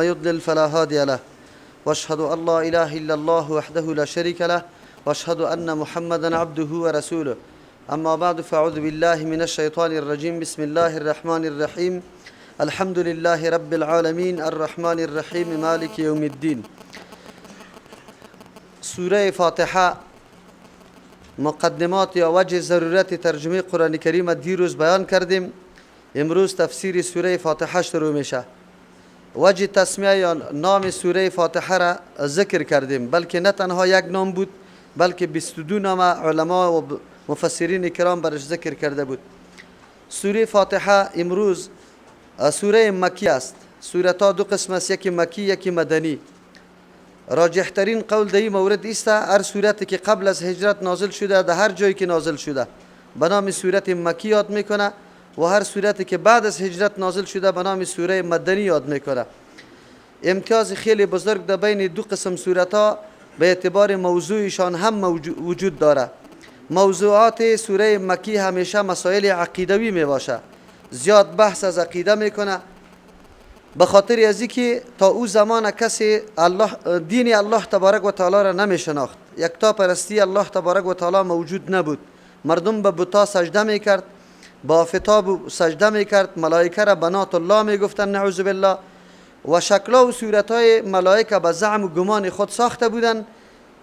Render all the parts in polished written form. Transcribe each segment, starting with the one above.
يضلل فلا هادي له، واشهد ان لا اله الا الله وحده لا شريك له، واشهد ان محمدا عبده ورسوله. اما بعد، فاعوذ بالله من الشيطان الرجيم. بسم الله الرحمن الرحيم. الحمد لله رب العالمين الرحمن الرحيم مالك يوم الدين. سوره فاتحه، مقدمات یا وجه ضرورت ترجمه قرآن کریم دیروز بیان کردیم. امروز تفسیر سوره فاتحه شروع میشه. وجه تسمیه یا نام سوره فاتحه را ذکر کردیم، بلکه نه تنها یک نام بود، بلکه 22 نام علما و مفسرین کرام برش ذکر کرده بود. سوره فاتحه امروز سوره مکی است. سورت ها دو قسم است، یکی مکی، یکی مدنی. راجح ترین قول در این مورد است: هر سورتی که قبل از هجرت نازل شده، در هر جایی که نازل شده، به نام سورت مکی یاد میکنه و هر سورتی که بعد از هجرت نازل شده، به نام سوره مدنی یاد میکنه. امتیاز خیلی بزرگ در بین دو قسم سورت ها به اعتبار موضوعشان هم وجود داره. موضوعات سوره مکی همیشه مسائل عقیدوی می باشه، زیاد بحث از عقیده میکنه، به خاطر از که تا او زمان کسی الله، دین الله تبارک و تعالی را نمی شناخت، یکتا پرستی الله تبارک و تعالی موجود نبود. مردم به بتا سجده میکرد، با آفتاب سجده میکرد، ملائکه را بنات الله میگفتن، نعوذ بالله، و شکلا و صورت های ملائکه به زعم و گمان خود ساخته بودن.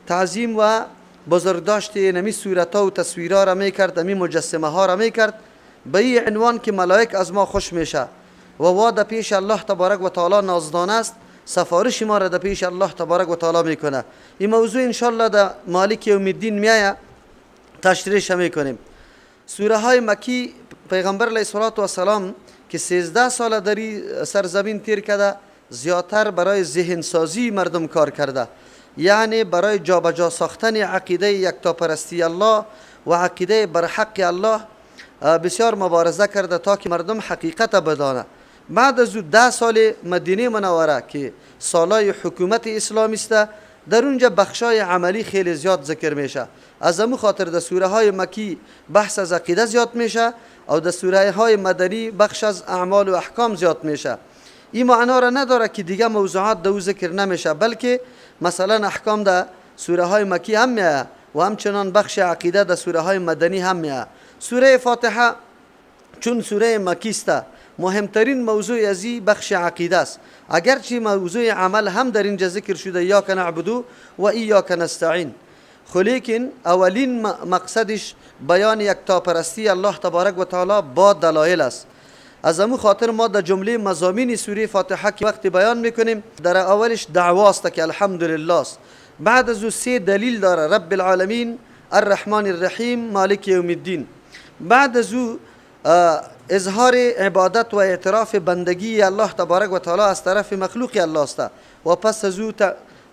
تعظیم و بزرگداشت نمی صورت ها و تصویرها را میکرد، امی مجسمه ها را میکرد، به این عنوان که ملائک از ما خوش میشه و وا در پیش الله تبارک و تعالی نازدان است، سفارش ما را در پیش الله تبارک و تعالی میکنه. این موضوع انشالله در مالک یوم الدین میایه، تشریح میکنیم. سوره های مکی، پیغمبر علیه الصلاة والسلام که 13 سال در سرزمین تیر کرده، زیادتر برای ذهن سازی مردم کار کرده، یعنی برای جابجا ساختن عقیده یکتاپرستی الله و عقیده برحق الله بسیار مبارزه کرده تا که مردم حقیقت بدانه. بعد از 10 سال مدینه منوره که سالای حکومت اسلامی است، در اونجا بخشای عملی خیلی زیاد ذکر میشه. از امو خاطر در سوره های مکی بحث از عقیده زیاد میشه و در سوره های مدنی بخش از اعمال و احکام زیاد میشه. این معنا را نداره که دیگه موضوعات در او ذکر نمیشه، بلکه مثلا احکام در سوره های مکی هم میایه و همچنان بخش عقیده در سوره های مدنی هم میایه. سوره فاتحه چون سوره مکی است، مهمترین موضوع ازی بخش عقیده است، اگرچه موضوع عمل هم در اینجا ذکر شده، ایاک نعبد و ایاک نستعین، خو لیکن اولین مقصدش بیان یکتاپرستی الله تبارک و تعالی با دلایل است. از امو خاطر ما در جمله مضامین سوره فاتحه که وقتی بیان میکنیم، در اولش دعواست که الحمدلله است. بعد از او سه دلیل داره: رب العالمین، الرحمن الرحیم، مالک یوم الدین. بعد از او اظهار عبادت و اعتراف بندگی الله تبارک و تعالی از طرف مخلوق الله است و پس از او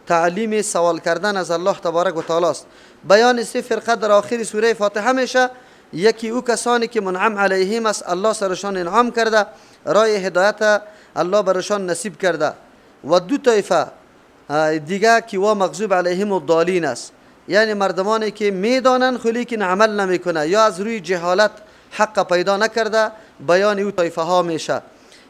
تعلیم سوال کردن از الله تبارک و تعالی است. بیان سه فرقه در آخر سوره فاتحه میشه: یکی او کسانی که منعم علیهم است، الله سرشان انعام کرده، رای هدایت الله برشان نصیب کرده، و دو طایفه دیگه که وا مغضوب علیهم الضالین است، یعنی مردمانی که میدانن خو لیکن عمل نمیکنه یا از روی جهالت حق پیدا نکرده، بیان او طایفه ها میشه.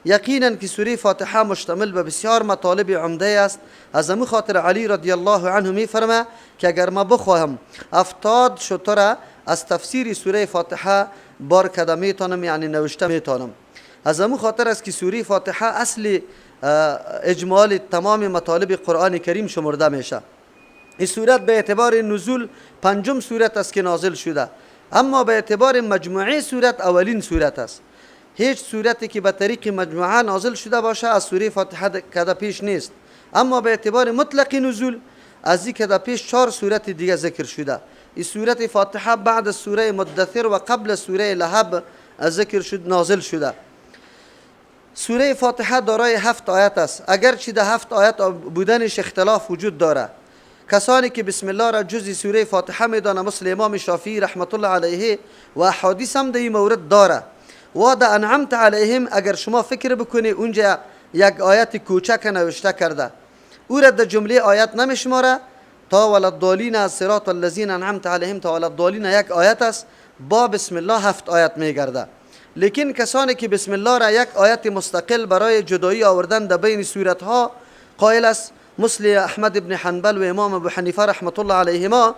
یقینا که سوره فاتحه مشتمل به بسیار مطالب عمده است. از امو خاطر علی رضی الله عنه میفرمه که اگر ما بخواهم 70 شتر از تفسیر سوره فاتحه بار کده میتونم، یعنی نوشته میتونم. از امو خاطر است که سوره فاتحه اصل اجمال تمام مطالب قرآن کریم شمرده میشه. این سورت به اعتبار نزول پنجم سورت است که نازل شده، اما به اعتبار مجموعه سورت اولین سورت است. هیچ سورتی که به طریق مجموعه نازل شده باشه از سوره فاتحه کده پیش نیست، اما به اعتبار مطلق نزول از این کده پیش چهار سورت دیگه ذکر شده. این سورت فاتحه بعد از سوره مدثر و قبل سوره لهب ذکر شد، نازل شده. سوره فاتحه دارای هفت آیت است، اگرچه در هفت آیت بودنش اختلاف وجود داره. کسانی که بسم الله را جزء سوره فاتحه میدانه، مثل امام شافعی رحمت الله علیه، و احادیث هم در این مورد داره، و در انعمت علیهم اگر شما فکر بکنی، اونجا یک آیت کوچک نوشته کرده، او را در جمله آیت نمیشماره. تا ولا الضالین، از صراط الذین انعمت علیهم تا ولا الضالین یک آیت است، با بسم الله هفت آیت میگرده. لیکن کسانی که بسم الله را یک آیت مستقل برای جدایی آوردن در بین سورت ها قائل است، مثل احمد ابن حنبل و امام ابو حنیفه رحمت الله علیهما،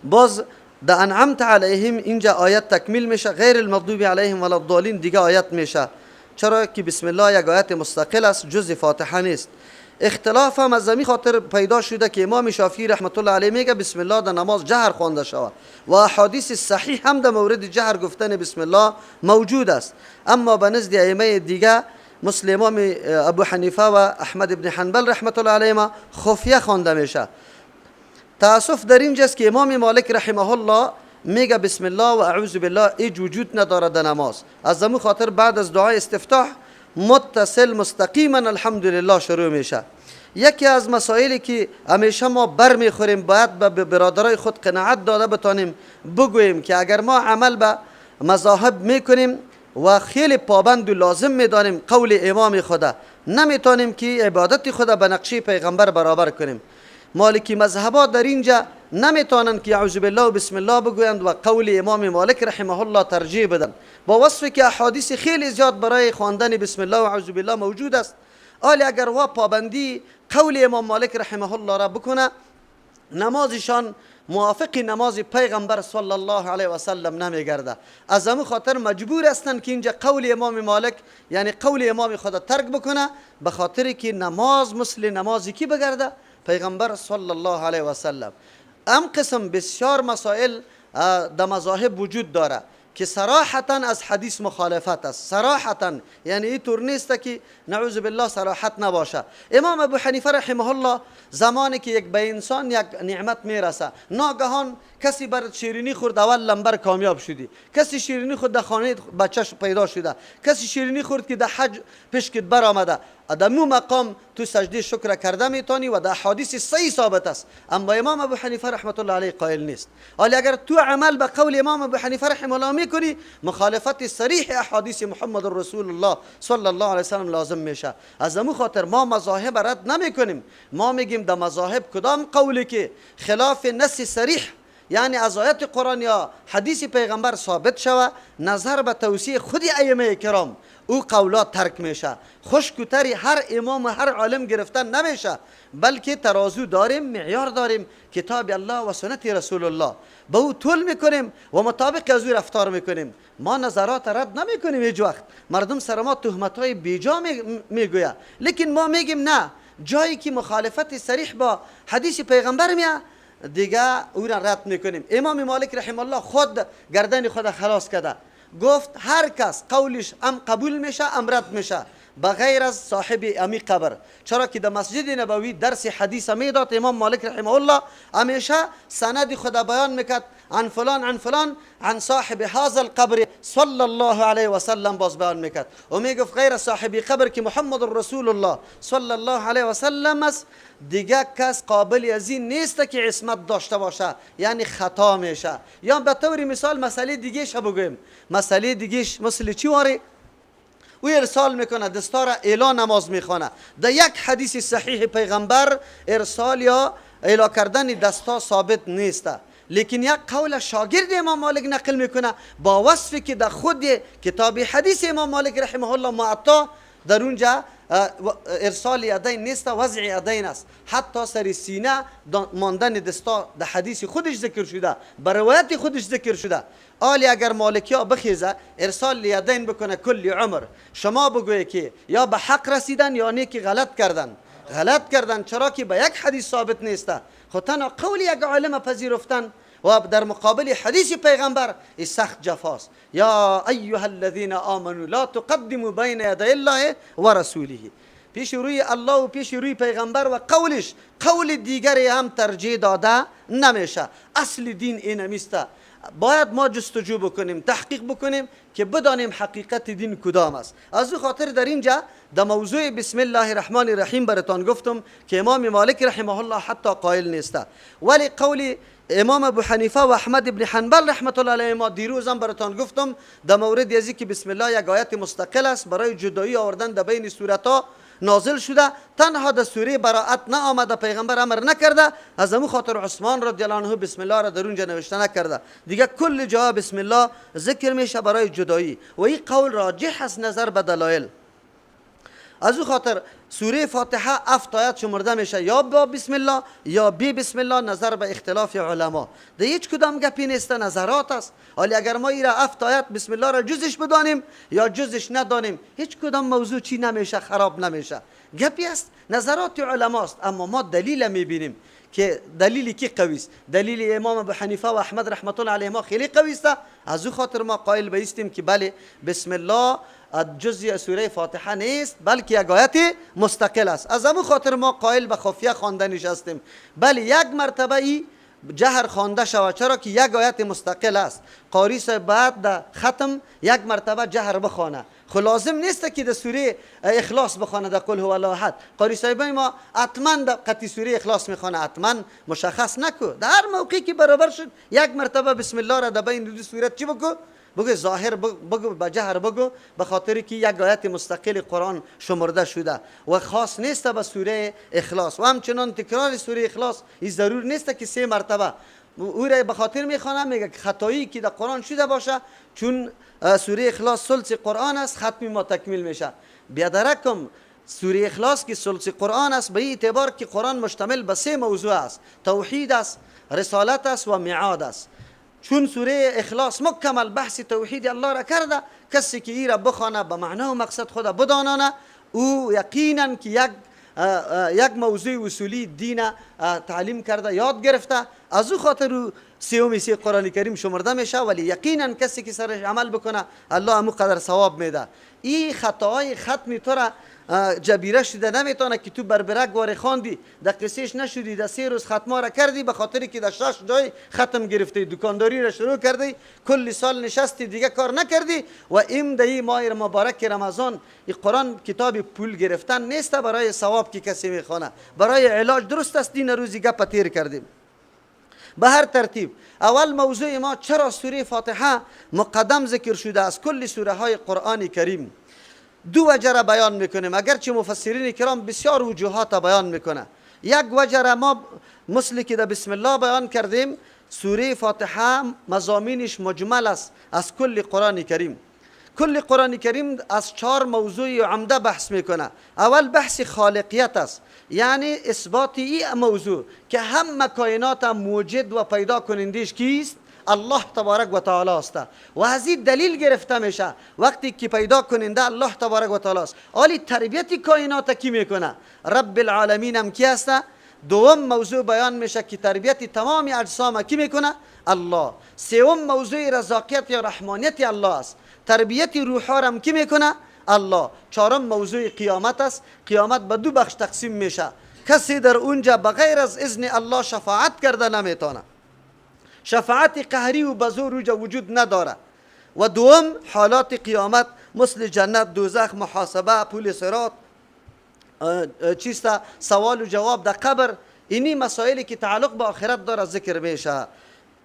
باز در انعمت علیهم اینجا آیت تکمیل میشه، غیر المغضوب علیهم ولا الضالین دیگه آیت میشه. چرا که بسم الله یک آیت مستقل است، جز فاتحه نیست. اختلاف هم از همین خاطر پیدا شده که امام شافعی رحمت الله علیه میگه بسم الله در نماز جهر خوانده شود و احادیث صحیح هم در مورد جهر گفتن بسم الله موجود است. اما به نزد ائمه دیگه مثل امام ابو حنیفه و احمد ابن حنبل رحمت الله علیهما خفیه خوانده میشه. تاسف در اینجاست که امام مالک رحمه الله میگه بسم الله و اعوذ بالله هیچ وجود نداره در نماز. از همون خاطر بعد از دعای استفتاح متصل مستقیما الحمدلله شروع میشه. یکی از مسائلی که همیشه ما بر میخوریم، باید به برادرای خود قناعت داده بتانیم بگوییم که اگر ما عمل به مذاهب میکنیم و خیلی پابند و لازم میدانیم قول امام خدا، نمیتونیم که عبادت خدا به نقشه پیغمبر برابر کنیم. مالکی مذهبا در اینجا نمیتونن که اعوذ بالله و بسم الله بگویند و قول امام مالک رحمه الله ترجیح بدن، با وصفی که احادیث خیلی زیاد برای خواندن بسم الله و اعوذ بالله موجود است. آلی اگر وا پابندی قول امام مالک رحمه الله را بکنه، نمازشان موافق نماز پیغمبر صلی الله علیه و سلم نمیگرده. از همون خاطر مجبور هستند که اینجا قول امام مالک یعنی قول امام خود ترک بکنه، به خاطر که نماز مثل نمازی کی بگرده؟ پیغمبر صلی الله علیه و سلم. ام قسم بسیار مسائل در مذاهب وجود داره که صراحتا از حدیث مخالفت است. صراحتا یعنی اینطور نیست که نعوذ بالله صراحت نباشه. امام ابو حنیفه رحمه الله زمانی که یک به انسان یک نعمت میرسه، ناگهان کسی بر شیرینی خورد اول لمبر کامیاب شدی، کسی شیرینی خورد در خانه بچهش پیدا شده، کسی شیرینی خورد که در حج پیشکت برآمده، در مو مقام تو سجده شکر کرده میتونی و در حدیث صحیح ثابت است. اما امام ابو حنیفه رحمت الله علیه قائل نیست. ولی اگر تو عمل به قول امام ابو حنیفه رحمه الله میکنی، مخالفت صریح احادیث محمد رسول الله صلی الله علیه وسلم لازم میشه. از امو خاطر ما مذاهب رد نمیکنیم، ما میگیم در مذاهب کدام قولی که خلاف نص صریح یعنی از آیت قرآن یا حدیث پیغمبر ثابت شوه، نظر به توصیه خود ائمه کرام او قولات ترک میشه. خشک و تری هر امام و هر عالم گرفتن نمیشه، بلکه ترازو داریم، معیار داریم، کتاب الله و سنت رسول الله، به او طول میکنیم و مطابق از او رفتار میکنیم. ما نظرات رد نمیکنیم هیچ وقت. مردم سر ما تهمت های بیجا میگوید، لیکن ما میگیم نه، جایی که مخالفت صریح با حدیث پیغمبر میاد دیگه او را رد میکنیم. امام مالک رحمه الله خود گردن خود خلاص کرده، گفت هر کس قولش ام قبول میشه ام رد میشه بغیر از صاحب امی قبر. چرا که در مسجد نبوی درس حدیث میداد امام مالک رحمه الله، همیشه سند خود بیان میکرد، عن فلان عن فلان عن صاحب هذا القبر صلی الله علیه و سلم باز بیان میکرد و میگفت غیر صاحب قبر که محمد رسول الله صلی الله علیه و سلم است، دیگه کس قابل از این نیست که عصمت داشته باشه، یعنی خطا میشه. یا به طور مثال مسئله دیگه بگویم، مسئله دیگه مثل چی واره؟ او ارسال میکنه دستار اعلا نماز میخوانه. در یک حدیث صحیح پیغمبر ارسال یا اعلا کردن دستا ثابت نیست، لیکن یک قول شاگرد امام مالک نقل میکنه با وصفی که در خود کتاب حدیث امام مالک رحمه الله معطا در اونجا ارسال یدین نیست، وضع یدین است. حتی سر سینه ماندن دستا در حدیث خودش ذکر شده، بر روایت خودش ذکر شده. آلی اگر مالکی ها بخیزه ارسال یدین بکنه کل عمر، شما بگویی که یا به حق رسیدن یا نیکی غلط کردن. غلط کردن چرا که به یک حدیث ثابت نیست. خو تنها قول یک عالم پذیرفتن و در مقابل حدیث پیغمبر ای سخت جفاست. یا ایها الذین آمنوا لا تقدموا بین یدی الله و رسوله. پیش روی الله و پیش روی پیغمبر و قولش قول دیگری هم ترجیح داده نمیشه. اصل دین اینمیسته. باید ما جستجو بکنیم، تحقیق بکنیم که بدانیم حقیقت دین کدام است. از او خاطر در اینجا در موضوع بسم الله الرحمن الرحیم براتان گفتم که امام مالک رحمه الله حتی قائل نیسته، ولی قول امام ابو حنیفه و احمد ابن حنبل رحمت الله علیه ما دیروز هم براتان گفتم در مورد ازی که بسم الله یک آیت مستقل است برای جدایی آوردن در بین سورت ها. نازل شده، تنها در سوره براءت نه آمده، پیغمبر امر نکرده. از امو خاطر عثمان رضی الله عنه بسم الله را در اونجا نوشته نکرده. دیگه کل جا بسم الله ذکر میشه برای جدایی و این قول راجح است نظر به دلایل. از او خاطر سوره فاتحه 7 آیت شمرده میشه، یا با بسم الله یا بی بسم الله، نظر به اختلاف علما. در هیچ کدام گپی نیست، نظرات است. ولی اگر ما ایرا 7 آیت بسم الله را جزش بدانیم یا جزش ندانیم، هیچ کدام موضوع چی نمیشه، خراب نمیشه. گپی است، نظرات علما است. اما ما دلیل میبینیم که دلیلی کی قوی است؟ دلیل امام ابو حنیفه و احمد رحمت الله علیهما خیلی قوی است. از او خاطر ما قائل بیستیم که بله بسم الله جزء سوره فاتحه نیست، بلکه یک آیت مستقل است. از امو خاطر ما قائل به خفیه خواندنش هستیم. بله یک مرتبه ای جهر خوانده شود، چرا که یک آیت مستقل است. قاری صاحب بعد در ختم یک مرتبه جهر بخوانه. خو لازم نیست که در سوره اخلاص بخوانه، در قل هو الله احد. قاری صاحب ما حتما در قطعی سوره اخلاص میخوانه، حتما مشخص نکو. در هر موقعی که برابر شد یک مرتبه بسم الله را در بین دو سوره چی بگو؟ بگو ظاهر بگو، به جهر بگو، به خاطر که یک آیت مستقل قرآن شمرده شده و خاص نیست به سوره اخلاص. و همچنان تکرار سوره اخلاص این ضرور نیست که 3 مرتبه او را به خاطر میخوانم. میگه که خطایی که در قرآن شده باشه، چون سوره اخلاص ثلث قرآن است، ختم ما تکمیل میشه. بیادرکم سوره اخلاص که ثلث قرآن است، به اعتبار که قرآن مشتمل به 3 موضوع است: توحید است، رسالت است و میعاد است. چون سوره اخلاص مکمل بحث توحید الله را کرده، کسی که ای را بخوانه به معنا و مقصد خود بدانانه، او یقینا که یک موضوع اصولی دین تعلیم کرده، یاد گرفته. از او خاطر او 3 قرآن کریم شمرده میشه. ولی یقینا کسی که سرش عمل بکنه، الله امو قدر ثواب میده. این خطاهای ختم تو را جبیره شده نمیتونه که تو بربرک واره خواندی، در قصهش نشدی، در 3 روز ختما را کردی، به خاطر که در 6 جای ختم گرفتی، دکانداری را شروع کردی، کل سال نشستی دیگه کار نکردی. و این در ماه مبارک رمضان، این قرآن کتاب پول گرفتن نیست برای ثواب که کسی میخوانه، برای علاج درست است. دین روزی گپ تیر کردیم. به هر ترتیب اول موضوع ما چرا سوره فاتحه مقدم ذکر شده از کل سوره های قرآن کریم. 2 وجه را بیان میکنیم، اگرچه مفسرین کرام بسیار وجوهات بیان میکنه. یک وجه را ما مثل که در بسم الله بیان کردیم، سوره فاتحه مضامینش مجمل است از کل قرآن کریم. کل قرآن کریم از 4 موضوع عمده بحث میکنه. اول بحث خالقیت است، یعنی اثبات این موضوع که همه کائنات موجد و پیدا کنندش کیست؟ الله تبارک و تعالی است. و از این دلیل گرفته میشه وقتی که پیدا کننده الله تبارک و تعالی است. آلی تربیت کائنات کی میکنه؟ رب العالمین هم کی است؟ دوم موضوع بیان میشه که تربیت تمام اجسام کی میکنه؟ الله. سوم موضوع رزاقیت یا رحمانیت الله است، تربیت روح ها را کی میکنه؟ الله. چهارم موضوع قیامت است. قیامت به 2 بخش تقسیم میشه، کسی در اونجا بغیر از اذن الله شفاعت کرده نمیتونه، شفاعت قهری و بزور اونجا وجود نداره. و دوم حالات قیامت مثل جنت، دوزخ، محاسبه، پول صراط، چیست، سوال و جواب در قبر، اینی مسائلی که تعلق به آخرت داره ذکر میشه.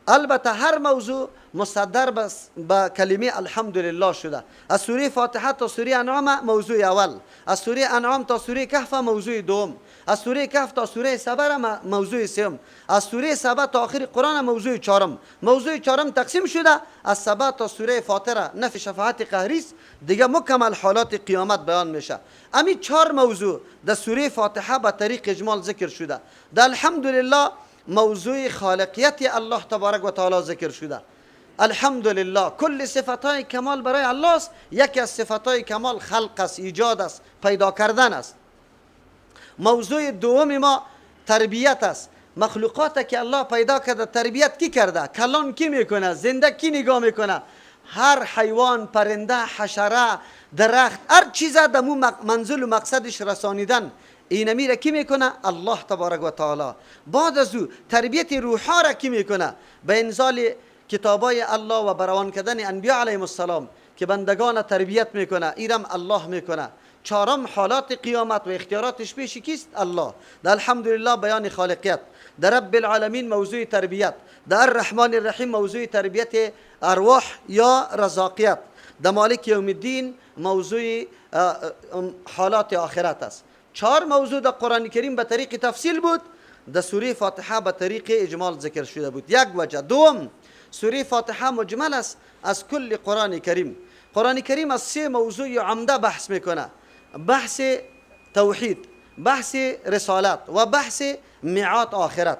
البته هر موضوع مصدر به کلمه الحمدلله شده. از سوره فاتحه تا سوره انعام موضوع اول، از سوره انعام تا سوره کهف موضوع دوم، از سوره کهف تا سوره سبا موضوع سوم، از سوره سبا تا آخر قرآن موضوع چهارم. موضوع چهارم تقسیم شده از سبا تا سوره فاطره نفی شفاعت قهری است، دیگه مکمل حالات قیامت بیان میشه. امی 4 موضوع در سوره فاتحه به طریق اجمال ذکر شده. در الحمدلله موضوع خالقیت الله تبارک و تعالی ذکر شده. الحمدلله کل صفتهای کمال برای الله است. یکی از صفتهای کمال خلق است، ایجاد است، پیدا کردن است. موضوع دوم ما تربیت است. مخلوقات که الله پیدا کرده تربیت کی کرده؟ کلان کی میکنه؟ زنده کی نگاه میکنه؟ هر حیوان، پرنده، حشره، درخت، هر چیز در منزل و مقصدش رسانیدن، اینمی را کی میکنه؟ الله تبارک و تعالی. بعد از او تربیت روحا را کی میکنه؟ به انزال کتابای الله و بروان کردن انبیا علیهم السلام که بندگان تربیت میکنه، ایرم الله میکنه. چهارم حالات قیامت و اختیاراتش پیش کیست؟ الله. در الحمدلله بیان خالقیت، در رب العالمین موضوع تربیت، در الرحمن الرحیم موضوع تربیت ارواح یا رزاقیت، در مالک یوم الدین موضوع حالات آخرت است. چهار موضوع در قرآن کریم به طریق تفصیل بود، در سوره فاتحه به طریق اجمال ذکر شده بود. یک وجه. دوم، سوره فاتحه مجمل است از کل قرآن کریم. قرآن کریم از سه موضوع عمده بحث میکنه: بحث توحید، بحث رسالت و بحث میعاد آخرت.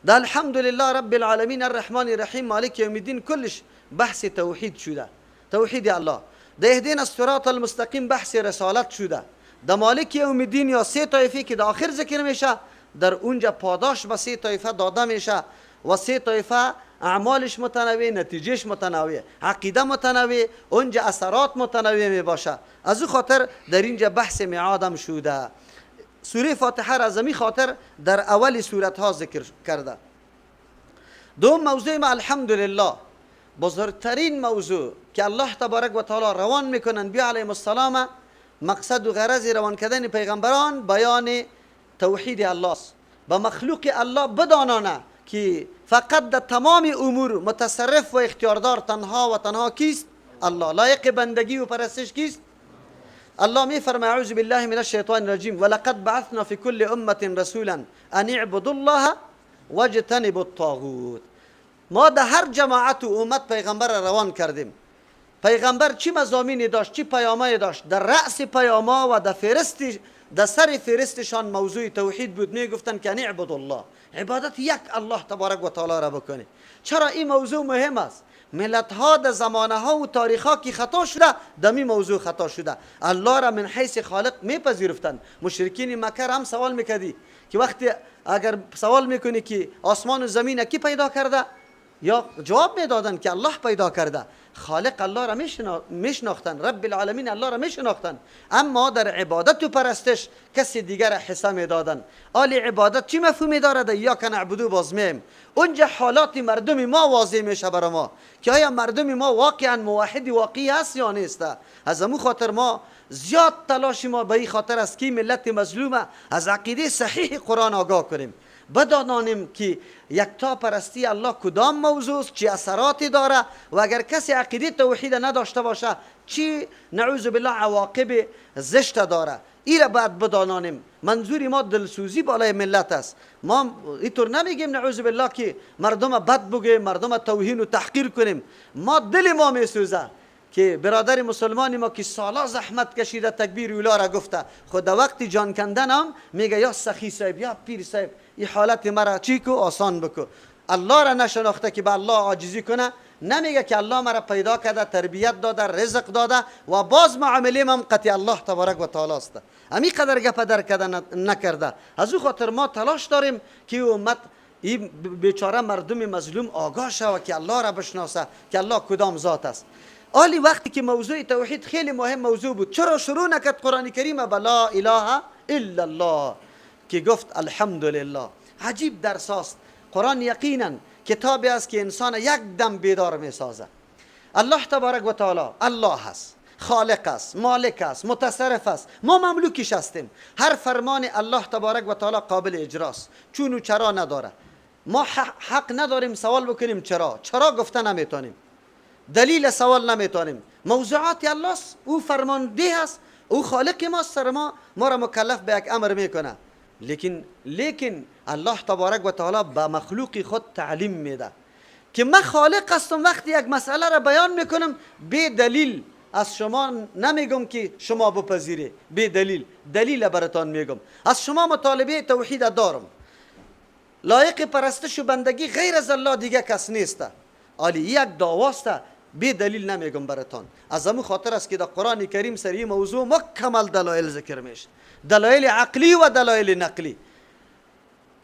در الحمدلله رب العالمین الرحمن الرحیم مالک یوم الدین کلش بحث توحید شده، توحید الله. در اهدنا الصراط المستقیم بحث رسالت شده. در مالک یوم الدین یا سه طایفه که در آخر ذکر میشه، در اونجا پاداش به سه طایفه داده میشه و سه طایفه اعمالش متنوع، نتیجهش متنوع، عقیده متنوع، اونجا اثرات متنوع می باشه. از او خاطر در اینجا بحث میعاد هم شده. سوره فاتحه را از خاطر در اول سورت ها ذکر کرده. دوم موضوع ما الحمدلله، بزرگترین موضوع که الله تبارک و تعالی روان میکنن بیا علیهم السلام، مقصد و غرض روان کردن پیغمبران بیان توحید الله است. به مخلوق الله بدانانه که فقط در تمام امور متصرف و اختیاردار تنها و تنها کیست؟ الله. لایق بندگی و پرستش کیست؟ الله می فرماید اعوذ بالله من الشیطان الرجیم ولقد بعثنا فی کل امه رسولا ان اعبدوا الله واجتنبوا الطاغوت. ما در هر جماعت و امت پیغمبر روان کردیم. پیغمبر چی مضامینی داشت، چی پیامایی داشت؟ در رأس پیاما و در فهرست، در سر فهرستشان موضوع توحید بود. می گفتن که نعبد الله، عبادت یک الله تبارک و تعالی را بکنی. چرا این موضوع مهم است؟ ملت ها در زمانه ها و تاریخ ها که خطا شده، دمی موضوع خطا شده. الله را من حیث خالق میپذیرفتن. مشرکین مکه هم سوال میکردی که وقتی اگر سوال میکنی که آسمان و زمین کی پیدا کرده، یا جواب میدادن که الله پیدا کرده. خالق الله را میشناختن، رب العالمین الله را میشناختن، اما در عبادت و پرستش کسی دیگر را حصه میدادن. آل عبادت چی مفهومی داره؟ ایاک نعبدو باز میم. اونجا حالات مردم ما واضح میشه برای ما که آیا مردم ما واقعا موحد واقعی هست یا نیست. از امو خاطر ما زیاد تلاش ما به این خاطر است که ملت مظلوم از عقیده صحیح قرآن آگاه کنیم، بدانیم که یکتا پرستی الله کدام موضوع است، چه اثراتی داره و اگر کسی عقیده توحید نداشته باشه چی نعوذ بالله عواقب زشت داره. ای را باید بدانیم. منظور ما دلسوزی بالای ملت است. ما اینطور نمیگیم نعوذ بالله که مردم بد بگیم، مردم توهین و تحقیر کنیم. ما دل ما میسوزه که برادر مسلمان ما که سالا زحمت کشیده تکبیر اولا را گفته، خود وقتی جان کندن هم میگه یا سخی صاحب یا پیر صاحب این حالت مرا چی کو آسان بکو. الله را نشناخته که به الله عاجزی کنه، نمیگه که الله مرا پیدا کرده، تربیت داده، رزق داده و باز معامله هم قطع الله تبارک و تعالی است. امی قدر گپ در کرده نکرده. از او خاطر ما تلاش داریم که امت این بیچاره مردم مظلوم آگاه شوه که الله را بشناسه که الله کدام ذات است. آلی وقتی که موضوع توحید خیلی مهم موضوع بود، چرا شروع نکرد قرآن کریم به لا اله الا الله که گفت الحمدلله؟ عجیب درس است. قرآن یقینا کتابی است که انسان یک دم بیدار می سازه. الله تبارک و تعالی الله هست، خالق است، مالک است، متصرف است، ما مملوکش هستیم. هر فرمان الله تبارک و تعالی قابل اجراست، چون و چرا نداره. ما حق نداریم سوال بکنیم چرا، چرا گفته نمیتونیم، دلیل سوال نمیتونیم. موضوعات الله است، او فرمانده است، او خالق ماست، سر ما را مکلف به یک امر میکنه. لیکن الله تبارک و تعالی به مخلوق خود تعلیم میده که من خالق هستم. وقتی یک مسئله را بیان میکنم بی دلیل از شما نمیگم که شما بپذیری، بی دلیل، دلیل براتان میگم. از شما مطالبه توحید دارم، لایق پرستش و بندگی غیر از الله دیگه کس نیست. آلی یک دعواست، بی دلیل نمیگم براتان. از همون خاطر است که در قرآن کریم سری موضوع مکمل دلایل ذکر میشه، دلایل عقلی و دلایل نقلی.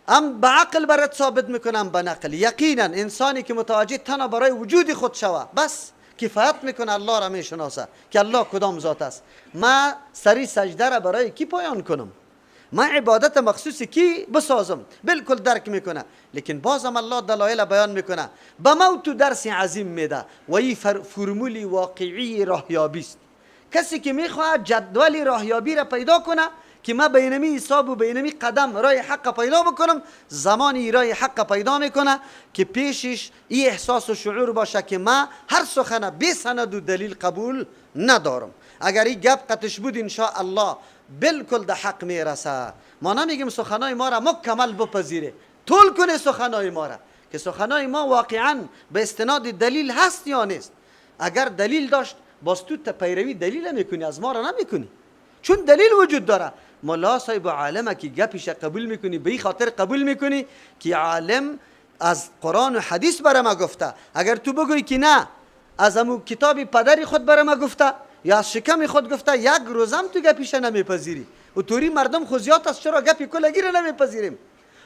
هم به عقل برات ثابت میکنم به نقل. یقینا انسانی که متوجه تنها برای وجود خود شوه بس کفایت میکنه، الله را میشناسه که الله کدام ذات است. ما سری سجده را برای کی پایان کنم؟ ما عبادت مخصوص کی بسازم؟ بالکل درک میکنه. لیکن بازم الله دلایل بیان میکنه، به ما تو درس عظیم میده و این فرمول واقعی راهیابی است. کسی که میخواد جدول راهیابی را پیدا کنه که ما به اینمی حساب و به اینمی قدم رای حق پیدا بکنم، زمانی رای حق پیدا میکنه که پیشش این احساس و شعور باشه که ما هر سخن بی سند و دلیل قبول ندارم. اگر این گپ قطش بود ان شاء الله بالکل ده حق میرسه. ما نمیگیم سخنای ما را مکمل بپذیره، طول کنه سخنای ما را که سخنای ما واقعا به استناد دلیل هست یا نیست. اگر دلیل داشت باز تو پیروی دلیل میکنی، از ما را نمیکنی، چون دلیل وجود داره. ملا صاحب عالمه که گپش قبول میکنی، به این خاطر قبول میکنی که عالم از قرآن و حدیث برای ما گفته. اگر تو بگویی که نه از امو کتاب پدر خود برای ما گفته یا از شکم خود گفته، یک روزم تو گپیش نمیپذیری. و توری مردم خو زیاد است، چرا گپی کلگی را نمیپذیریم؟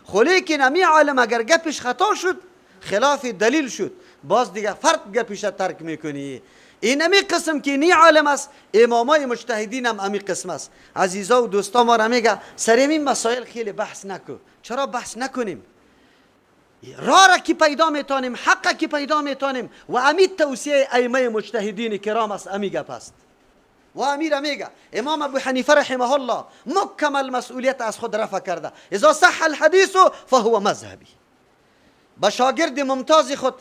خو لیکن امی عالم اگر گپش خطا شد، خلاف دلیل شد، باز دیگه فرد گپیش ترک میکنی. این امی قسم که نی عالم است، امامای مجتهدین هم امی قسم است. عزیزا و دوستا ما را میگه سر این مسائل خیلی بحث نکو. چرا بحث نکنیم؟ راه را که پیدا میتونیم، حق که پیدا میتونیم، و امی توصیه ائمه مجتهدین کرام است، امی گپ است. و امیر میگه امام ابو حنیفه رحمه الله مکمل مسئولیت از خود رفع کرده، اذا صح الحدیث فهو مذهبی. با شاگرد ممتاز خود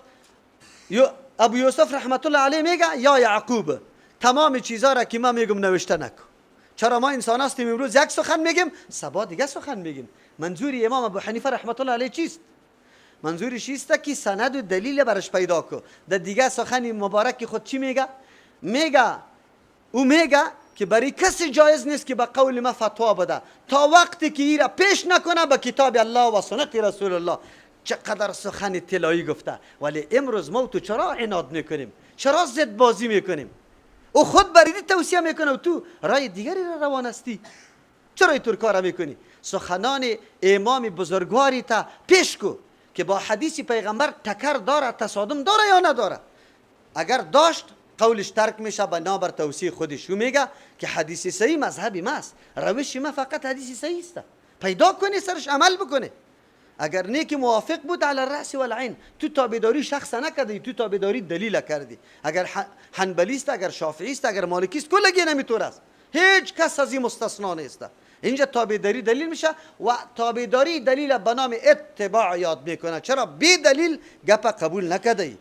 ابو یوسف رحمت الله علیه میگه یا یعقوب تمام چیزا را که ما میگم نوشته نکن. چرا ما انسان هستیم، امروز یک سخن میگیم، صبا دیگه سخن میگیم. منظور امام ابو حنیفه رحمت الله علیه چیست؟ منظورش چیست که سند و دلیل برش پیدا کو. در دیگه سخن مبارک خود چی میگه؟ میگه او میگه که برای کسی جایز نیست که به قول ما فتوا بده تا وقتی که ای را پیش نکنه به کتاب الله و سنت رسول الله. چقدر سخن طلایی گفته. ولی امروز ما تو چرا عناد میکنیم؟ چرا ضد بازی میکنیم؟ او خود بریدی توصیه میکنه و تو رای دیگری را روان هستی. چرا اینطور کار میکنی؟ سخنان امام بزرگواری تا پیش کو که با حدیث پیغمبر تکر داره، تصادم داره یا نداره. اگر داشت قولش ترک میشه بنابر توصیه خودش. او میگه که حدیث صحیح مذهبی ماست، روش ما فقط حدیث صحیح است، پیدا کنی سرش عمل بکنه. اگر نه که موافق بود علی الراس والعین، تو تابعداری شخص نکردی، تو تابعداری دلیل کردی. اگر حنبلی است، اگر شافعی است، اگر مالکی است، کلگی نمیطور است، هیچ کس از این مستثنا نیست. اینجا تابعداری دلیل میشه و تابعداری دلیل به نام اتباع یاد میکنه. چرا بی دلیل گپ قبول نکردی؟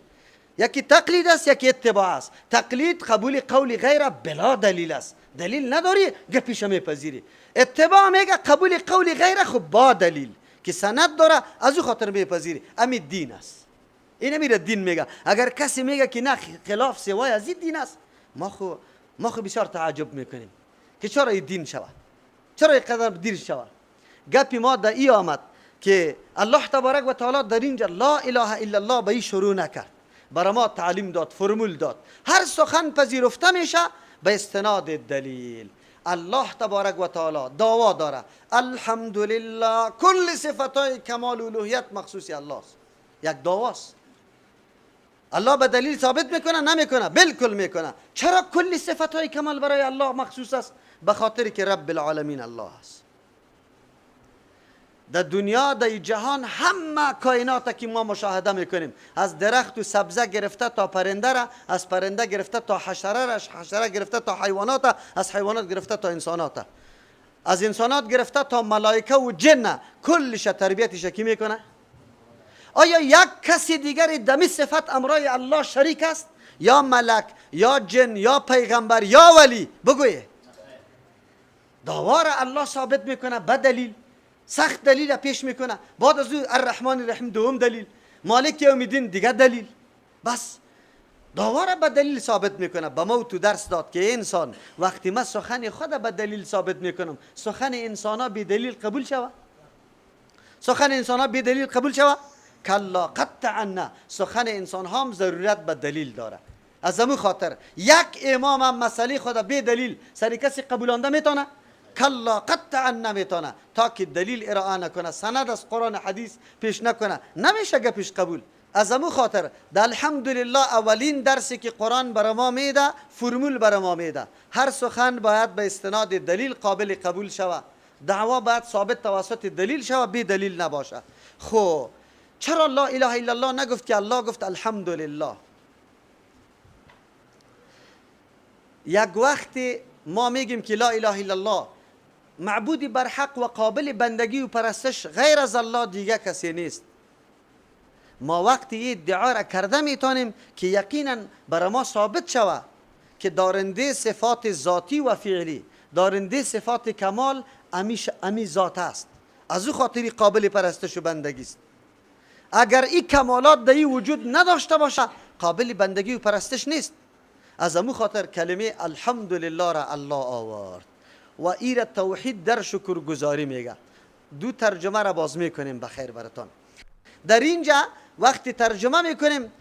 یکی تقلید است، یکی اتباع است. تقلید قبول قول غیر بلا دلیل است، دلیل نداری گپیش میپذیری. اتباع میگه قبول قول غیر خب با دلیل که سند داره، از او خاطر میپذیری. امی دین است، این امیر دین میگه. اگر کسی میگه که نه خلاف سوای از این دین است، ما خو بسیار تعجب میکنیم که چرا این دین شود، چرا اینقدر دیر شود. گپی ما در ای آمد که الله تبارک و تعالی در اینجا لا اله الا الله به این شروع نکرد، برای ما تعلیم داد، فرمول داد. هر سخن پذیرفته میشه به استناد دلیل. الله تبارک و تعالی دعوا داره الحمدلله، کل صفتهای کمال الوهیت مخصوص الله است. یک دعواست. الله به دلیل ثابت میکنه نمیکنه؟ بالکل میکنه. چرا کل صفتهای کمال برای الله مخصوص است؟ به خاطر که رب العالمین الله است. در دنیا، در جهان، همه کائنات که ما مشاهده میکنیم، از درخت و سبزه گرفته تا پرنده را، از پرنده گرفته تا حشره را، حشره گرفته تا حیوانات، از حیوانات گرفته تا انسانات، از انسانات گرفته تا ملائکه و جن، کلش تربیتش کی میکنه؟ آیا یک کسی دیگر دمی صفت امرای الله شریک است؟ یا ملک، یا جن، یا پیغمبر، یا ولی؟ بگویه. دعوا را الله ثابت میکنه به دلیل، سخت دلیل پیش میکنه. بعد از او الرحمن الرحیم دوم دلیل، مالک یوم الدین دیگه دلیل. بس دعوا را به دلیل ثابت میکنه. به ما تو درس داد که انسان وقتی ما سخن خود به دلیل ثابت میکنم، سخن انسان ها به دلیل قبول شوه؟ سخن انسان ها به دلیل قبول شوه؟ کلا قطعا نه. سخن انسان ها هم ضرورت به دلیل داره. از همون خاطر یک امام هم مسئله خود به دلیل سر کسی قبولانده میتونه؟ کلا قطعا نمیتونه، تا که دلیل ارائه نکنه، سند از قرآن حدیث پیش نکنه، نمیشه گپش قبول. از امو خاطر در الحمدلله اولین درسی که قرآن برای ما میده، فرمول برای ما میده، هر سخن باید به استناد دلیل قابل قبول شوه، دعوا باید ثابت توسط دلیل شوه، بی دلیل نباشه. خب چرا لا اله الا الله نگفت که الله گفت الحمدلله؟ یک وقتی ما میگیم که لا اله الا الله، معبودی برحق و قابل بندگی و پرستش غیر از الله دیگه کسی نیست. ما وقتی ادعا را کرده میتونیم که یقینا برای ما ثابت شود که دارنده صفات ذاتی و فعلی، دارنده صفات کمال امی ذات است، از او خاطری قابل پرستش و بندگی است. اگر این کمالات در این وجود نداشته باشه قابل بندگی و پرستش نیست. از امو خاطر کلمه الحمدلله را الله آورد و ای را توحید در شکرگزاری میگه. دو ترجمه را باز میکنیم بخیر براتان. در اینجا وقتی ترجمه میکنیم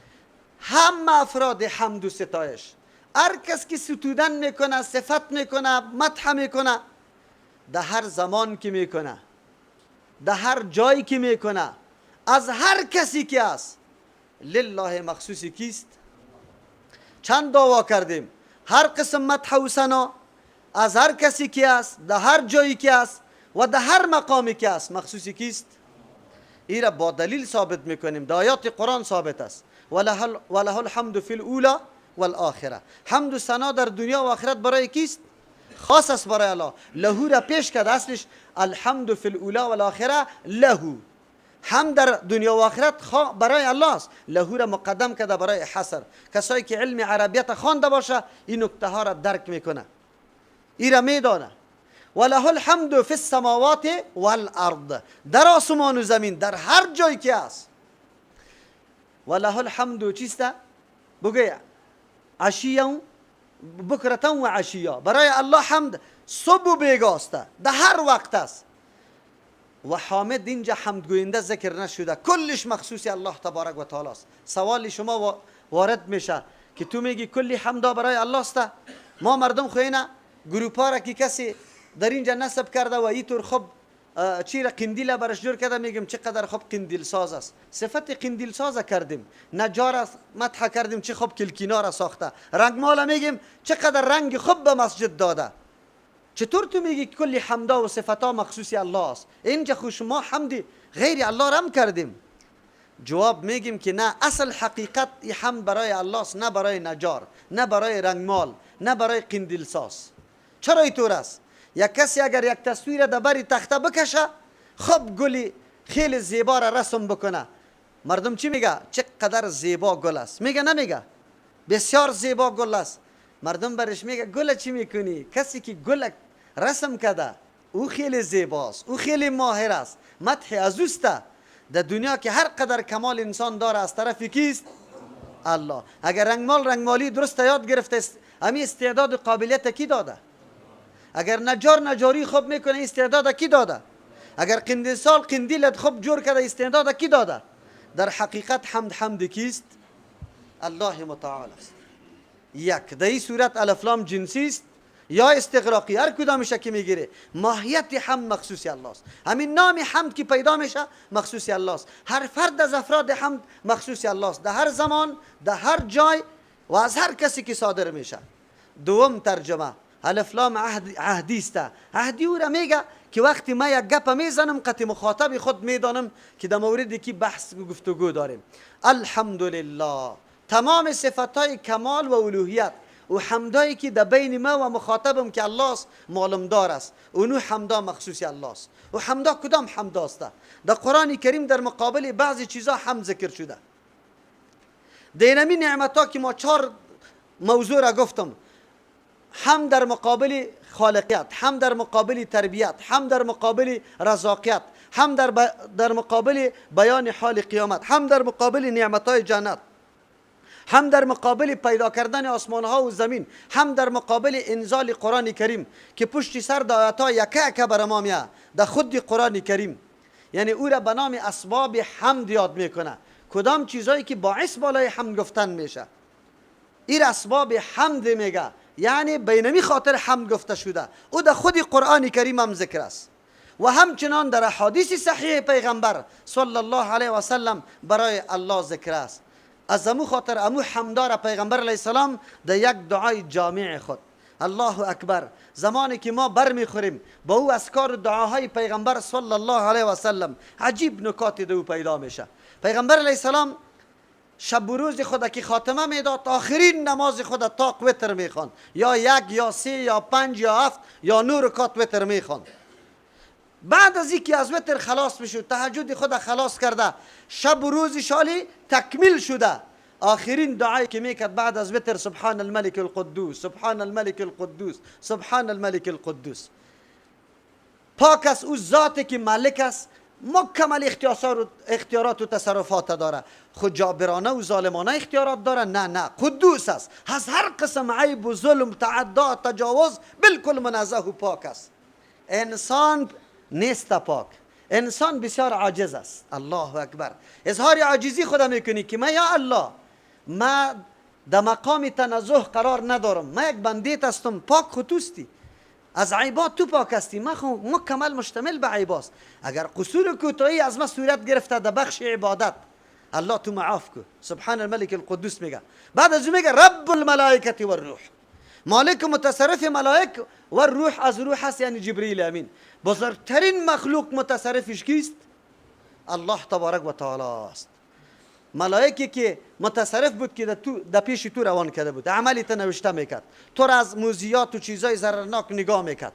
هم افراد حمد و ستایش، هر کس که ستودن میکنه، صفت میکنه، مدح میکنه، در هر زمان که میکنه، در هر جایی که میکنه، از هر کسی که است، لله مخصوصی کیست؟ چند دعوا کردیم، هر قسم مدح و ثنا از هر کسی که است، در هر جایی که است و در هر مقامی که است، مخصوصی کیست؟ ای را با دلیل ثابت میکنیم، در آیات قرآن ثابت است. وله الحمد فی الاولی والآخره. حمد و ثنا در دنیا و آخرت برای کیست؟ خاص است برای الله. لهو را پیش کرد، اصلش الحمد فی الاولی والآخره لهو، هم در دنیا و آخرت برای الله است. لهو را مقدم کرده برای حصر. کسایی که علم عربیت خوانده باشه این نکته ها را درک میکنه، ای را میدانه. وله الحمد فی السماوات والارض، در آسمان و زمین، در هر جایی که است. وله الحمد چیست؟ بگوی عشیه بکرة و عشیه، برای الله حمد صبح و بیگاه است، در هر وقت است. و حامد اینجا حمد گوینده ذکر نشده، کلش مخصوص الله تبارک و تعالی است. سوال شما وارد میشه که تو میگی کلی حمدا برای الله است، ما مردم خو اینا گروپا را که کسی در اینجا نصب کرده و اینطور خب چی را قندیل برش جور کرده، میگیم چقدر خوب قندیل ساز است، صفت قندیل ساز کردیم، نجار است مدح کردیم چه خوب کلکینا را ساخته، رنگمال میگیم چقدر رنگ خوب به مسجد داده. چطور تو میگی کلی حمدا و صفتا مخصوص الله است؟ اینجا خو شما حمد غیر الله را هم کردیم. جواب میگیم که نه، اصل حقیقت این حمد برای الله است، نه برای نجار، نه برای رنگمال، نه برای قندیل ساز. چرا اینطور است؟ یک کسی اگر یک تصویر در بری تخته بکشه، خب گلی خیلی زیبا را رسم بکنه، مردم چی میگه؟ چقدر زیبا گل است. میگه نمیگه؟ بسیار زیبا گل است. مردم برش میگه گل چی میکنی؟ کسی که گل رسم کرده او خیلی زیباست، او خیلی ماهر است، مدح از اوست. در دنیا که هر قدر کمال انسان داره از طرف کیست؟ الله. اگر رنگمال رنگمالی درست یاد گرفته است، امی استعداد و قابلیت کی داده؟ اگر نجار نجاری خوب میکنه استعداد کی داده؟ اگر قندیل سال قندیلت خوب جور کرده استعداد کی داده؟ در حقیقت حمد حمد کیست؟ الله متعال است. یک در این صورت الف لام جنسی است یا استغراقی، هر کدامش که میگیره ماهیت حمد مخصوص الله است. همین نام حمد که پیدا میشه مخصوص الله است. هر فرد از افراد حمد مخصوص الله است، در هر زمان، در هر جای و از هر کسی که صادر میشه. دوم ترجمه الف لام عهدی است. عهدی او را میگه که وقتی ما یک گپ میزنم قطع مخاطب خود میدانم که در موردی که بحث و گفتگو داریم. الحمدلله تمام صفتهای کمال و الوهیت و حمدایی که در بین ما و مخاطبم که الله است معلوم دار است، اونو حمدا مخصوص الله است. و حمدا کدام حمدا است؟ در قرآن کریم در مقابل بعضی چیزا حمد ذکر شده. در اینمی نعمت که ما چهار موضوع را گفتم، هم در مقابل خالقیت، هم در مقابل تربیت، هم در مقابل رزاقیت، هم در مقابل بیان حال قیامت، هم در مقابل نعمتهای جنت، هم در مقابل پیدا کردن آسمان ها و زمین، هم در مقابل انزال قرآن کریم که پشت سر د آیات ها یکه یکه بر ما میاد در خود قرآن کریم. یعنی او را به نام اسباب حمد یاد میکنه، کدام چیزایی که باعث بالای حمد گفتن میشه، این اسباب حمد میگه، یعنی بینمی خاطر حمد گفته شده. او در خود قرآن کریم هم ذکر است و همچنان در احادیث صحیح پیغمبر صلی الله علیه و سلم برای الله ذکر است. از امو خاطر امو حمدار پیغمبر علیه السلام در یک دعای جامع خود، الله اکبر، زمانی که ما بر میخوریم با او اذکار و دعاهای پیغمبر صلی الله علیه و سلم عجیب نکات دو پیدا میشه. پیغمبر علیه السلام شب و روز خود که خاتمه میداد، آخرین نماز خود تاق وتر میخواند، یا یک یا سه یا پنج یا هفت یا 9 رکعت وتر میخواند. بعد از اینکه از وتر خلاص میشد، تهجد خود خلاص کرده، شب و روز شالی تکمیل شده، آخرین دعایی که میکرد بعد از وتر سبحان الملک القدوس، سبحان الملک القدوس، سبحان الملک القدوس. پاک است او ذاتی که ملک است، مکمل اختیارات و تصرفات داره. خود جابرانه و ظالمانه اختیارات داره؟ نه نه، قدوس است، از هر قسم عیب و ظلم، تعدا، تجاوز بالکل منزه و پاک است. انسان نیست پاک، انسان بسیار عاجز است. الله اکبر. اظهار عاجزی خدا میکنی که ما یا الله، ما در مقام تنزه قرار ندارم، ما یک بندیت هستم، پاک خطوستی، از عیبات تو پاک هستی، ما خو مکمل مشتمل به عیباست. اگر قصور و کوتاهی از ما صورت گرفته در بخش عبادت، الله تو معاف کو. سبحان الملک القدوس میگه. بعد از میگه رب الملائکه و الروح، مالک متصرف ملائک و روح، از روح هست یعنی جبریل امین، بزرگترین مخلوق متصرفش کیست؟ الله تبارک و تعالی است. ملائکی که متصرف بود که در پیش تو روان کرده بود، عملی تا نوشته میکرد، تو را از موزیات و چیزای ضررناک نگاه میکرد.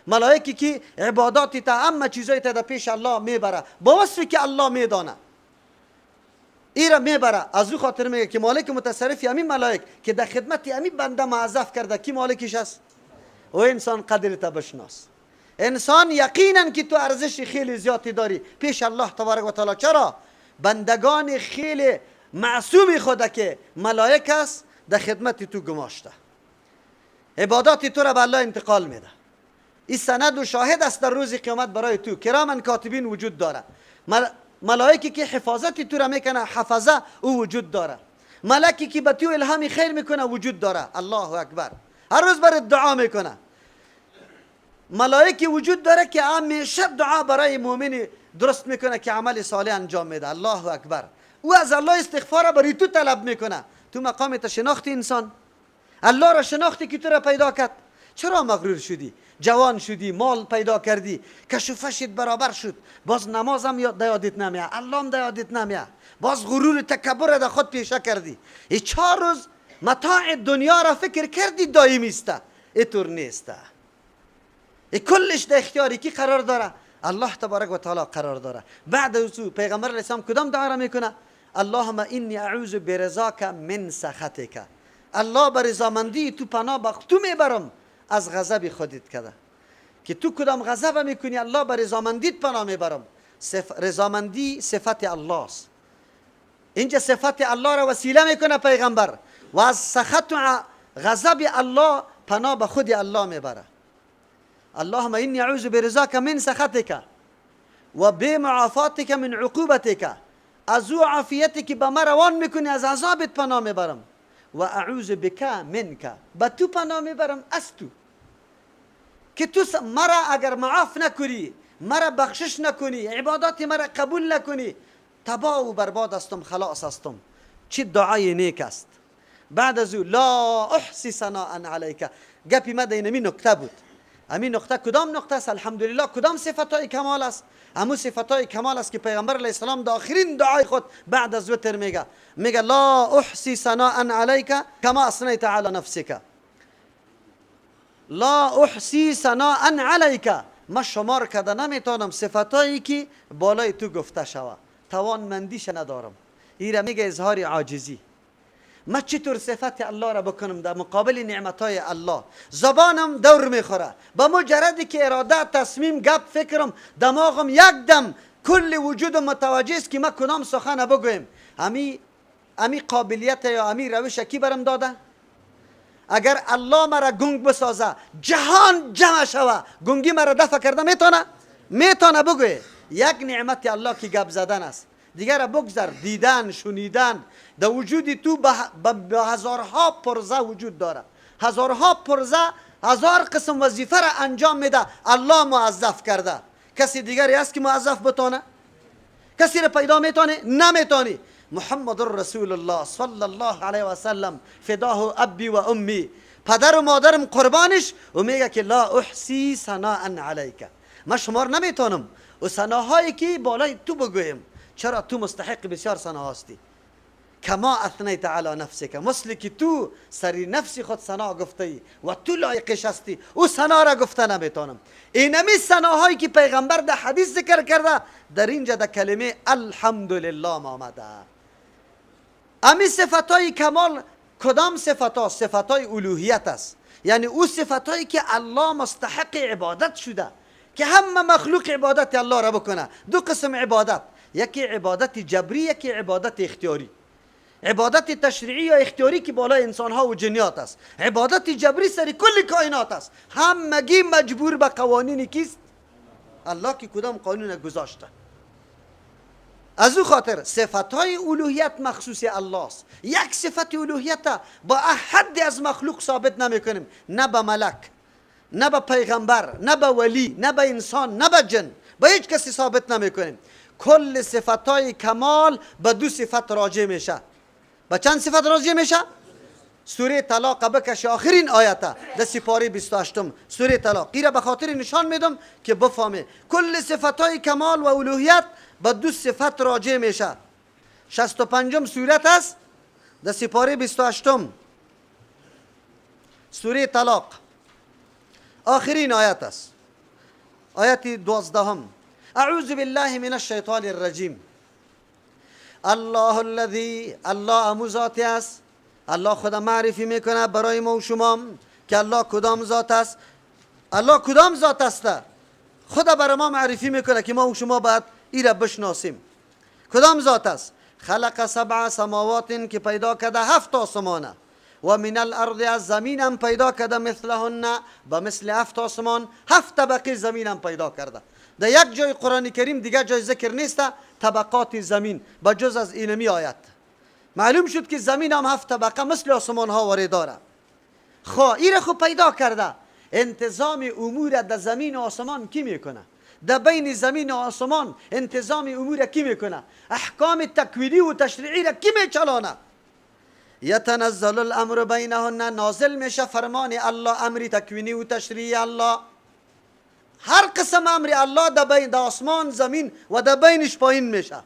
ملائکی که عباداتی تا اما چیزای تا در پیش الله میبره با وصفی که الله میدانه، ای را میبره. از او خاطر میگه که مالک متصرف همین ملائک که در خدمت همین بنده موظف کرده، کی مالکش است؟ و انسان قدر تا بشناس. انسان یقینا که تو ارزش خیلی زیادی داری پیش الله تبارک و تعالی. چرا؟ بندگان خیلی معصومی خدا که ملائک است در خدمت تو گماشته، عبادات تو را به الله انتقال میده. این سند و شاهد است در روز قیامت برای تو. کرامن کاتبین وجود داره، ملائکی که حفاظت تو را میکنه، حفظه او وجود داره، ملکی که به تو الهام خیر میکنه وجود داره. الله اکبر. هر روز برای دعا میکنه. ملائکی وجود داره که همیشه دعا برای مؤمن درست میکنه که عمل صالح انجام میده. الله اکبر. او از الله استغفار برای تو طلب میکنه. تو مقام شناختی انسان، الله را شناختی که تو را پیدا کرد. چرا مغرور شدی؟ جوان شدی، مال پیدا کردی، کشوفشت برابر شد، باز نمازم یاد یادت نمیاد، الله هم یادت نمیاد، باز غرور تکبر در خود پیشه کردی. ای 4 روز متاع دنیا را فکر کردی دائمی است، اینطور نیست. ای کلش در اختیاری کی قرار داره؟ الله تبارک و تعالی قرار داره. بعد از او پیغمبر علیه السلام کدام دعا را میکنه؟ اللهم انی اعوذ برضاک من سخطک. الله بر رضامندی تو پناه با تو میبرم از غضب خودت کده. که تو کدام غضب میکنی، الله بر رضامندیت پناه میبرم. رضامندی صفت الله است. اینجا صفت الله را وسیله میکنه پیغمبر و از سخط و غضب الله پناه به خود الله میبره. اللهم انی اعوذ برضاک من سخطک و بمعافاتک من عقوبتک. از او عافیتی که به ما روان میکنی از عذابت پناه میبرم. و اعوذ بک منک، به تو پناه میبرم از تو، که تو مرا اگر معاف نکنی، مرا بخشش نکنی، عبادات مرا قبول نکنی، تباه و برباد هستم، خلاص هستم. چه دعای نیک است. بعد از او لا احصی ثناء علیک. گپی ما در اینمی نکته بود. همین نقطه کدام نقطه است؟ الحمدلله کدام صفتهای کمال است؟ همون صفتهای کمال است که پیغمبر علیه السلام در آخرین دعای خود بعد از وتر میگه، میگه لا احصی ثناء علیک کما اثنیت علی نفسک. لا احصی ثناء علیک، ما شمار کرده نمیتونم صفتهایی که بالای تو گفته شوه، توانمندیش ندارم. ایره میگه اظهار عاجزی. ما چطور صفت الله را بکنم در مقابل نعمتهای الله؟ زبانم دور میخوره، با مجردی که اراده، تصمیم، گپ، فکرم، دماغم یک دم کل وجودم متوجه است که ما کدام سخن بگویم. امی قابلیت یا امی روش کی برم داده؟ اگر الله مرا گنگ بسازه، جهان جمع شوه، گنگی مرا دفع کرده میتونه؟ میتونه بگوی. یک نعمت الله که گپ زدن است، دیگر بگذر، دیدن، شنیدن، در وجود تو به هزارها پرزه وجود داره، هزارها پرزه هزار قسم وظیفه را انجام میده. الله موظف کرده. کسی دیگری هست که موظف بتانه؟ کسی را پیدا میتونه؟ نمیتونی. محمد رسول الله صلی الله علیه و سلم فداه ابی و امی، پدر و مادرم قربانش، و میگه که لا احصی ثناء علیک، من شمار نمیتونم و ثناهایی که بالای تو بگویم، چرا تو مستحق بسیار ثنا هستی. کما اثنیت علی نفسک، مثل که تو سری نفس خود ثنا گفته ای و تو لایقش هستی، او ثنا را گفته نمیتونم. اینمی ثناهایی که پیغمبر در حدیث ذکر کرده در اینجا در کلمه الحمدلله آمده. امی صفتهای کمال کدام صفت ها؟ صفتهای الوهیت است، یعنی او صفتهایی که الله مستحق عبادت شده که همه مخلوق عبادت الله را بکنه. دو قسم عبادت، یکی عبادت جبری، یکی عبادت اختیاری. عبادت تشریعی یا اختیاری که بالای انسان ها و جنیات است. عبادت جبری سر کل کائنات است، همگی مجبور به قوانین کیست؟ الله که کدام قانون گذاشته. از او خاطر صفت های الوهیت مخصوص الله است. یک صفت الوهیت با احد از مخلوق ثابت نمی کنیم، نه به ملک، نه به پیغمبر، نه به ولی، نه به انسان، نه به جن، به هیچ کسی ثابت نمی کنیم. کل صفت های کمال به دو صفت راجع میشه. به چند صفت راجع میشه؟ سوره طلاق بکش آخرین آیت در سپاره 28 سوره طلاق. ایره به خاطر نشان میدم که بفهمه کل صفت های کمال و الوهیت به دو صفت راجع میشه. 65 سورت است در سپاره 28 سوره طلاق، آخرین آیت است، آیت 12. اعوذ بالله من الشیطان الرجیم. الله الذی، الله امو ذاتی است، الله خدا معرفی میکنه برای ما و شما که الله کدام ذات است. الله کدام ذات است؟ خدا برای ما معرفی میکنه که ما و شما باید ای را بشناسیم. کدام ذات است؟ خلق سبع سماوات، که پیدا کرده هفت آسمانه، و من الارض، از زمین هم پیدا کرده مثلهن، به مثل هفت آسمان، هفت طبقه زمین هم پیدا کرده. در یک جای قرآن کریم دیگر جای ذکر نیست طبقات زمین به جز از اینمی آیت. معلوم شد که زمین هم هفت طبقه مثل آسمان ها وارد داره. خب ایره خو پیدا کرده. انتظام امور در زمین و آسمان کی میکنه؟ در بین زمین و آسمان انتظام امور کی میکنه؟ احکام تکوینی و تشریعی را کی میچلانه؟ یتنزل الامر بینهن، نازل میشه فرمان الله، امر تکوینی و تشریعی الله. هر قسم امر الله در بین در آسمان زمین و در بینش پایین میشه.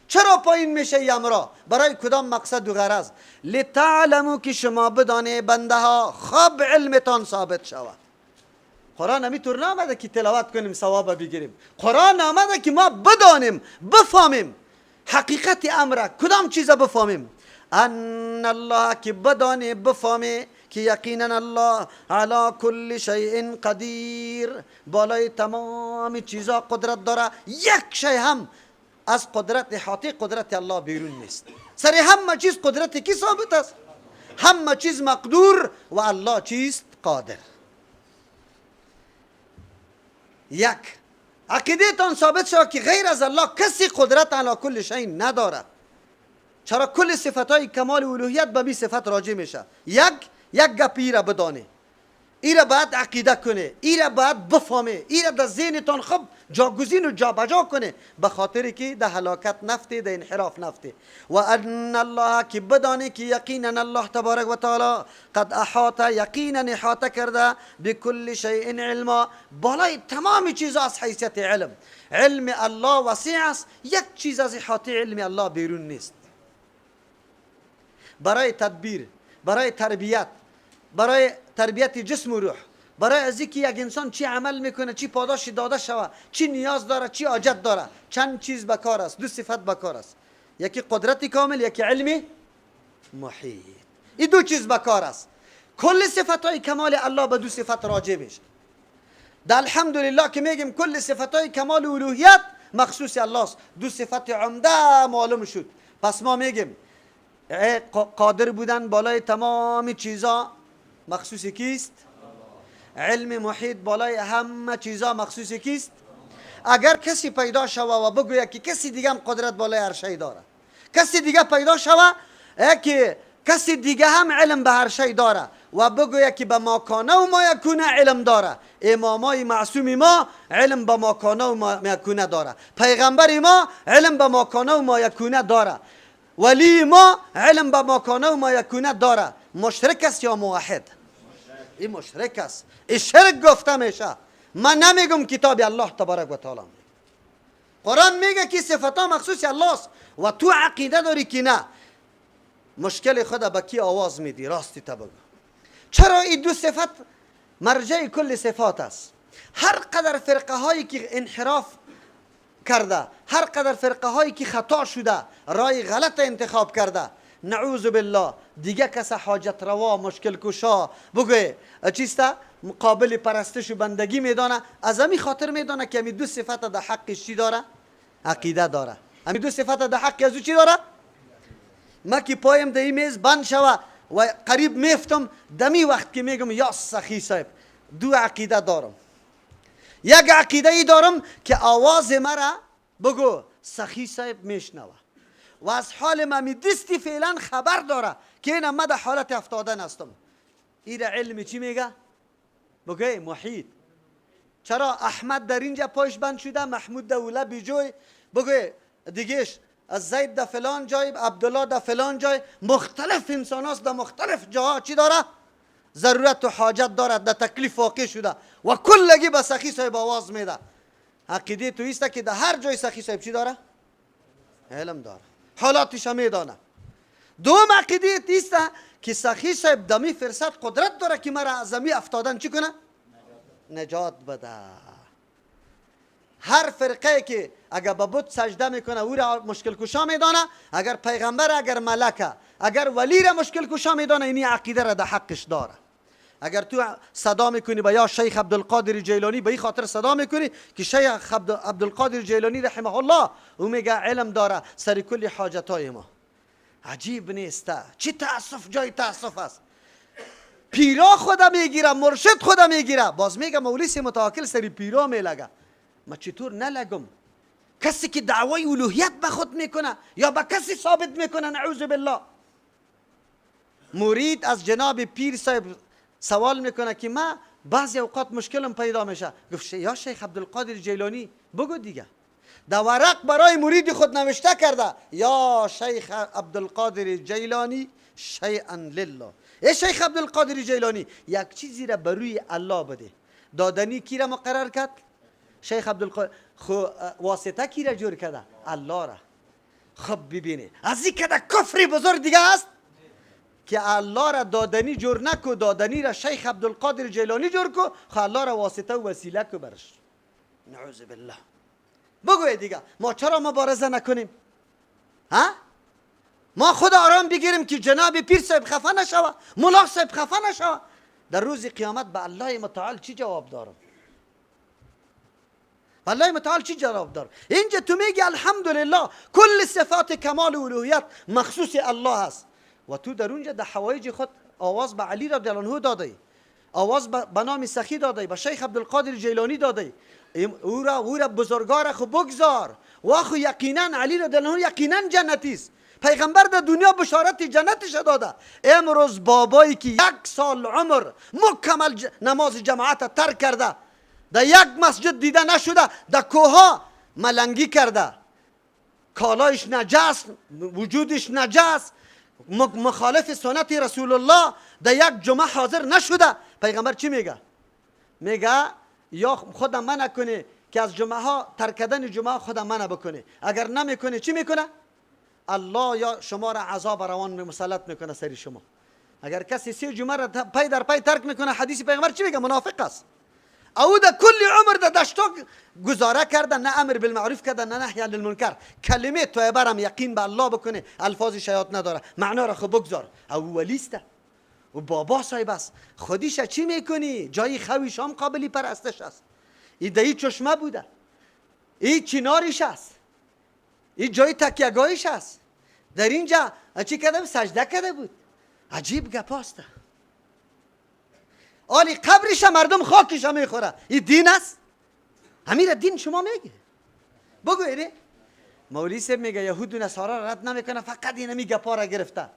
چرا پایین میشه این امرا؟ برای کدام مقصد و غرض؟ لتعلموا، که شما بدانه بنده ها، خب علمتان ثابت شود. قرآن همیطور نامده که تلاوت کنیم ثواب بگیریم. قرآن آمده که ما بدانیم، بفهمیم حقیقت امر، کدام چیز بفهمیم. ان الله، که بدانه بفهمه که یقینا الله علی کل شیء قدیر، بالای تمام چیزا قدرت داره. یک شی هم از قدرت احاطه قدرت الله بیرون نیست. سر همه چیز قدرت کی ثابت است؟ همه چیز مقدور و الله چیست؟ قادر. یک عقیده تان ثابت شد که غیر از الله کسی قدرت علی کل شیء نداره. چرا کل صفتهای کمال و الوهیت به می صفت راجع میشه. یک گپ ایره بدانه، ایره باید عقیده کنه، ایره باید بفهمه، ایره در ذهنتان خب جاگزین و جابجا کنه، به خاطر که در هلاکت نفته، در انحراف نفته. و ان الله، که بدانه که یقینا الله تبارک و تعالی قد احاط، یقینا احاطه کرده بکل شیء علما، بالای تمام چیز از حیثیت علم. علم الله وسیع است، یک چیز از احاطه علم الله بیرون نیست. برای تدبیر، برای تربیت، برای تربیت جسم و روح، برای از اینکه یک انسان چی عمل میکنه، چی پاداش داده شوه، چی نیاز داره، چی حاجت داره، چند چیز بکار است، دو صفت بکار است، یکی قدرت کامل، یکی علم محیط. این دو چیز بکار است. کل صفت های کمال الله به دو صفت راجع میشه. در الحمدلله که میگیم کل صفت های کمال و الوهیت مخصوص الله است، دو صفت عمده معلوم شد. پس ما میگیم قادر بودن بالای تمام چیزا مخصوص کیست؟ علم محیط بالای همه چیزا مخصوص کیست؟ اگر کسی پیدا شوه و بگوید که کسی دیگه هم قدرت بالای هر شی داره، کسی دیگه پیدا شوه که کسی دیگه هم علم به هر شی داره و بگوید که به ما کانه و ما یکونه علم داره، امامای معصوم ما علم به ما کانه و ما یکونه داره، پیغمبر ما علم به ما کانه و ما یکونه داره، ولی ما علم به ما کانه و ما یکونه داره، مشرک است یا موحد؟ این مشرک است، این شرک گفته میشه. من نمیگم، کتاب الله تبارک و تعالی میگه، قرآن میگه که صفت ها مخصوص الله است و تو عقیده داری که نه. مشکل خود به کی آواز میدی؟ راستی تا بگو. چرا این دو صفت مرجع کل صفات است؟ هر قدر فرقه هایی که انحراف کرده، هر قدر فرقه هایی که خطا شده، رای غلط انتخاب کرده، نعوذ بالله، دیگه کس حاجت روا، مشکل کشا، بگوی چیسته، قابل پرستش و بندگی میدانه. از همی خاطر میدانه که همی دو صفت در حقش چی داره؟ عقیده داره. همی دو صفت در حق از او چی داره؟ ما که پایم در این میز بند شوه و قریب میفتم، دمی وقت که میگم یا سخی صاحب، دو عقیده دارم. یک عقیده ای دارم که آواز مرا بگو سخی صاحب میشنوه و از حال ما می دستی فعلا خبر داره که اینا ما در حالت افتادن هستم. این علم چی میگه؟ بگه محیط. چرا احمد در اینجا پایش بند شده، محمود در اوله بیجوی، بگه دیگهش از زید در فلان جای، عبدالله در فلان جای، مختلف انسان هاست در مختلف جاها چی داره؟ ضرورت و حاجت دارد، در تکلیف واقع شده و کلگی به سخی صاحب آواز میده. عقیده تو ایست که در هر جای سخی صاحب چی داره؟ علم داره، حالاتش میدانه. دوم عقیده ایست که سخی صاحب دمی فرصت قدرت داره که مرا از زمین افتادن چی کنه؟ نجات بده. هر فرقه که اگر به بت سجده میکنه او را مشکل کشا میدانه، اگر پیغمبر، اگر ملکه، اگر ولی را مشکل کشا میدانه، اینی عقیده را در حقش داره. اگر تو صدا میکنی به یا شیخ عبدالقادر جیلانی، به این خاطر صدا میکنی که شیخ عبدالقادر جیلانی رحمه الله او میگه علم داره سر کل حاجتای ما. عجیب نیسته؟ چی تاسف، جای تاسف است. پیرا خدا میگیره، مرشد خدا میگیره، باز میگه مولوی متوکل سری پیرا میلگه. ما چطور نلگم؟ کسی که دعوای الوهیت به خود میکنه یا به کسی ثابت میکنه، نعوذ بالله. مرید از جناب پیر صاحب سوال میکنه که ما بعضی اوقات مشکلم پیدا میشه. گفت یا شیخ عبدالقادر جیلانی بگو دیگه. در ورق برای مرید خود نوشته کرده یا شیخ عبدالقادر جیلانی شیئا لله. ای شیخ عبدالقادر جیلانی یک چیزی را بر روی الله بده. دادنی کی را مقرر کرد؟ شیخ عبدالقادر. خو واسطه کی را جور کرده؟ الله را. خب ببینی از این که کفر بزرگ دیگه است که الله را دادنی جور نکو، دادنی را شیخ عبدالقادر جیلانی جور کو، خو الله را واسطه و وسیله کو برش. نعوذ بالله. بگوی دیگه ما چرا مبارزه نکنیم؟ ها؟ ما خود آرام بگیریم که جناب پیر صاحب خفه نشوه، ملا صاحب خفه نشوه. در روز قیامت به الله متعال چی جواب دارم؟ به الله متعال چی جواب دارم؟ اینجا تو میگی الحمدلله کل صفات کمال و الوهیت مخصوص الله است و تو در اونجا در حوایج خود آواز به علی رضی الله عنه داده، آواز به نام سخی داده، به شیخ عبدالقادر جیلانی داده. او را بزرگار خو بگذار و خو یقینا علی رضی الله عنه یقینا جنتی است. پیغمبر در دنیا بشارت جنتش داده. امروز بابایی که یک سال عمر مکمل نماز جماعت ترک کرده، در یک مسجد دیده نشده، در کوها ملنگی کرده، کالایش نجس، وجودش نجس، مخالف سنت رسول الله، در یک جمعه حاضر نشده. پیغمبر چی میگه؟ میگه یا خودم منع کنی که از جمعه ها ترک کردن جمعه خودم منع بکنی، اگر نمیکنی چی میکنه؟ الله یا شما را عذاب روان مسلط میکنه سری شما. اگر کسی سه جمعه را پای در پای ترک میکنه، حدیث پیغمبر چی میگه؟ منافق است. او در کل عمر در دشتا گزاره کرده، نه امر بالمعروف کرده، نه نهی عن المنکر. کلمه طیبه را یقین به الله بکنه، الفاظ شیاط نداره، معنا را خب بگذار. او ولیسته و بابا صاحب است. خودیش چی میکنی؟ جای خویش هم قابلی پرستش است. ای دهی چشمه بوده، ای چینارش است، ای جای تکیه‌گاهش است. در اینجا چی کرده؟ سجده کرده بود. عجیب گپ است. آلی قبرش مردم خاکش میخوره. این دین است؟ همین دین شما میگه؟ بگو. ایره مولوی صاحب میگه یهود و نصارا رد نمیکنه، فقط این می گپا را گرفته.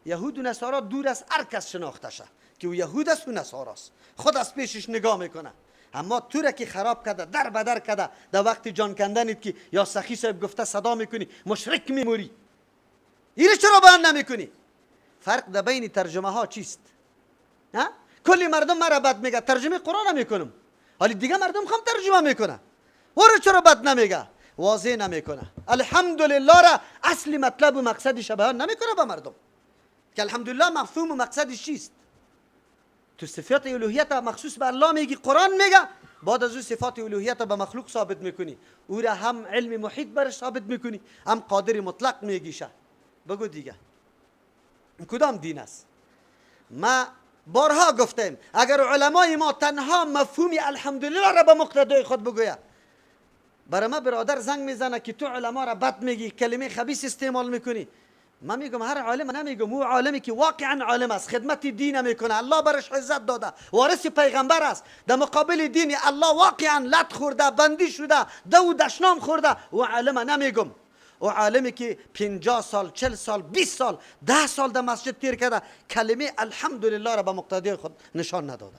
یهود و نصارا دور از هر کس شناخته شه که او یهود است و نصاراست، خود از پیشش نگاه میکنه. اما تو را که خراب کرده، در بدر کرده، در وقت جان کندنت که یا سخی صاحب گفته صدا میکنی مشرک میموری، اینو چرا بیان نمیکنی؟ فرق در بین ترجمه ها چیست؟ ها؟ کلی مردم مرا بد میگه، ترجمه قرآن میکنم، حالی دیگه مردم خم ترجمه میکنه، او را چرا بد نمیگه؟ واضح نمیکنه. الحمدلله را اصل مطلب و مقصدش بیان نمیکنه به مردم. که الحمدلله مفهوم و مقصدش چیست. تو صفات الوهیت مخصوص به الله میگی، قرآن میگه، بعد از او صفات الوهیت به مخلوق ثابت میکنی، او را هم علم محیط برش ثابت میکنی، هم قادر مطلق میگیشه. بگو دیگه کدام دین است؟ ما بارها گفتیم اگر علمای ما تنها مفهوم الحمدلله را به مقتدای خود بگوید، برای ما برادر زنگ میزنه که تو علما را بد میگی، کلمه خبیث استعمال میکنی. من میگم هر عالم نمیگم، او عالمی که واقعا عالم است، خدمت دین میکنه، الله برش عزت داده، وارث پیغمبر است، در مقابل دین الله واقعا لط خورده، بندی شده، دو دشنام خورده، او عالم نمیگم. او عالمی که 50 سال، 40 سال، 20 سال، 10 سال در مسجد تیر کرده، کلمه الحمدلله را به مقتدی خود نشان نداده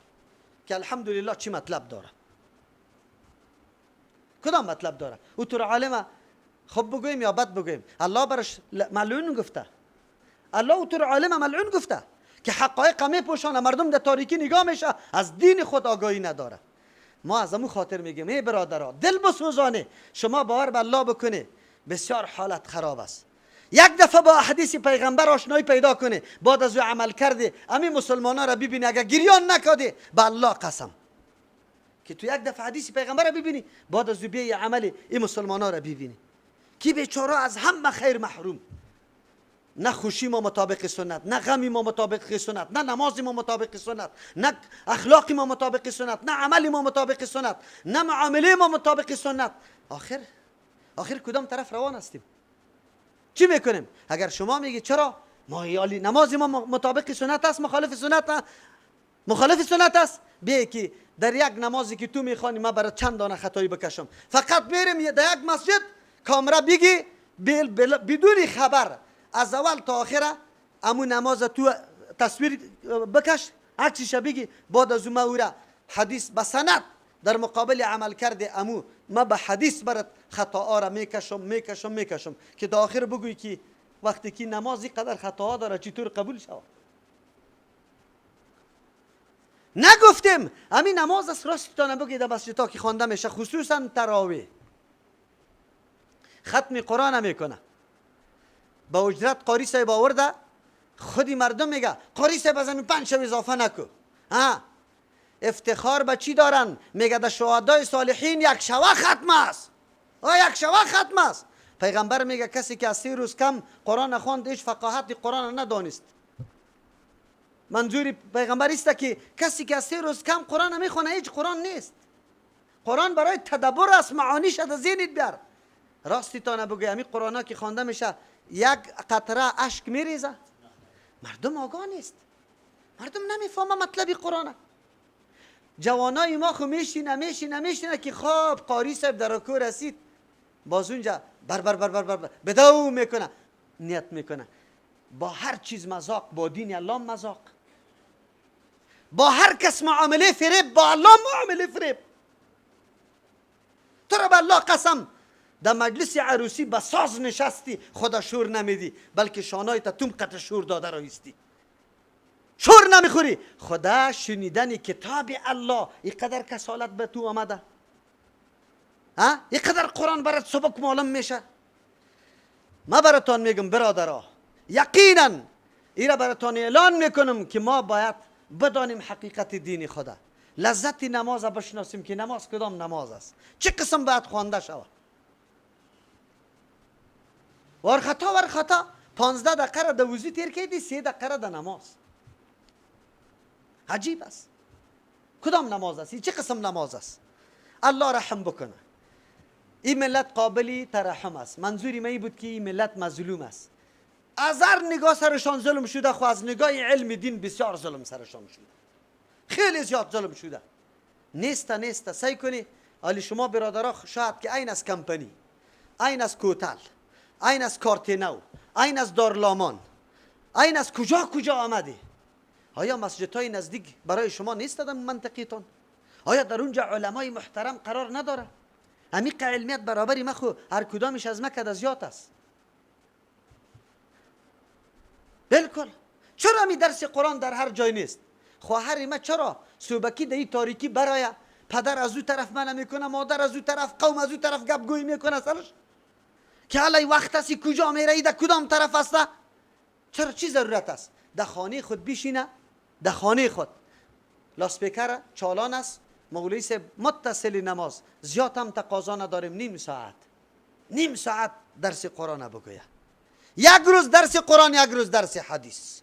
که الحمدلله چی مطلب داره، کدام مطلب داره. او تو عالم خب بگوییم یا بد بگوییم، الله برش ملعون گفته، الله او تو عالم ملعون گفته که حقایق میپوشانه، مردم در تاریکی نگاه میشه، از دین خود آگاهی نداره. ما از امو خاطر میگیم ای برادرها، دل بسوزانه، شما باور به الله بکنه، بسیار حالت خراب است. یک دفعه با حدیث پیغمبر آشنایی پیدا کنه، بعد از او عمل کرده، امی مسلمان ها را ببینی، اگر گریان نکاده به الله قسم که تو یک دفعه حدیث پیغمبر را ببینی، بعد از او بیای عمل این مسلمان ها را ببینی که بیچاره از همه خیر محروم. نه خوشی ما مطابق سنت، نه غمی ما مطابق سنت، نه نماز ما مطابق سنت، نه اخلاق ما مطابق سنت، نه عمل ما مطابق سنت، نه معامله ما مطابق سنت. آخر کدام طرف روان هستیم؟ چی میکنیم؟ اگر شما میگی چرا ما یالی نماز ما مطابق سنت است، مخالف سنت، مخالف سنت است، بیای که در یک نمازی که تو میخوانی ما برای چند دانه خطایی بکشم، فقط میریم در یک مسجد کامرا بگی بدون خبر از اول تا آخره امو نماز تو تصویر بکش، عکسش بگی، بعد از او را حدیث به سند در مقابل عمل کرده امو ما به حدیث برات خطا را میکشم میکشم میکشم که تا آخر بگویی که وقتی که نمازی قدر خطاها داره چطور قبول شود. نگفتیم همین نماز از راستتان بگید در مسجدها که خوانده میشه، خصوصا تراویح، ختم قرآن میکنه، با اجرت قاری صاحب آورده، خودی مردم میگه قاری صاحب از همین 5 شب اضافه نکو. ها افتخار به چی دارن؟ میگه در شهدای صالحین یک شبه ختم است، یک شبه ختم است. پیغمبر میگه کسی که از 3 روز کم قرآن خواند هیچ فقاهت قرآن ندانست. منظور پیغمبر است که کسی که از 3 روز کم قرآن میخونه هیچ قرآن نیست. قرآن برای تدبر است، معانیش از ذهنت بیار. راستی تا نبگوی همین قرآن که خوانده میشه یک قطره اشک میریزه، مردم آگاه نیست، مردم نمیفهمه مطلب قرآن. جوانای ما خو میشینه میشینه میشینه که خب قاری صاحب در رکوع رسید، باز اونجا بر بر بر بر بر بدو میکنه، نیت میکنه با هر چیز مذاق، با دین الله مذاق، با هر کس معامله فریب، با الله معامله فریب. تو را به الله قسم در مجلس عروسی به ساز نشستی، خدا شور نمیدی، بلکه شانای تا توم قطع شور داده رایستی، شور نمیخوری. خدا شنیدن کتاب الله اینقدر کسالت به تو آمده، ها اینقدر قرآن برات سبک معلوم میشه. ما براتان میگم برادرها، یقینا ایرا براتان اعلان میکنم که ما باید بدانیم حقیقت دین خدا، لذت نماز بشناسیم که نماز کدام نماز است، چه قسم باید خوانده شود. ورخطا ورخطا 15 دقیقه را در وضو تیر کردی، 3 دقیقه را در نماز. عجیب است. کدام نماز است؟ چه قسم نماز است؟ الله رحم بکنه. این ملت قابلی ترحم است. منظوری من این بود که این ملت مظلوم است. از هر نگاه سرشان ظلم شده، خو از نگاه علم دین بسیار ظلم سرشان شده، خیلی زیاد ظلم شده. نیست نیست سعی کنی حالی شما برادرها شاید که این از کمپانی، این از کوتل، این از کارتینو، این از دارلامان، این از کجا کجا آمدی؟ آیا مسجدهای نزدیک برای شما نیست در منطقیتان؟ آیا در اونجا علمای محترم قرار نداره؟ عمیق علمیت برابری مخو هر کدامش از مکه زیاد است. بالکل. چرا می درس قرآن در هر جای نیست؟ خواهر ما چرا صوبکی در این تاریکی برای پدر از او طرف منع میکنه، مادر از او طرف، قوم از او طرف گپ گویی میکنه سرش که حالا وقت است کجا میری، در کدام طرف است؟ چرا چی ضرورت است؟ در خانه خود بشینه، در خانه خود لاسپیکر چالان است، مولوی صاحب متصل نماز، زیاد هم تقاضا نداریم، نیم ساعت، نیم ساعت درس قرآن بگویه. یک روز درس قرآن، یک روز درس حدیث،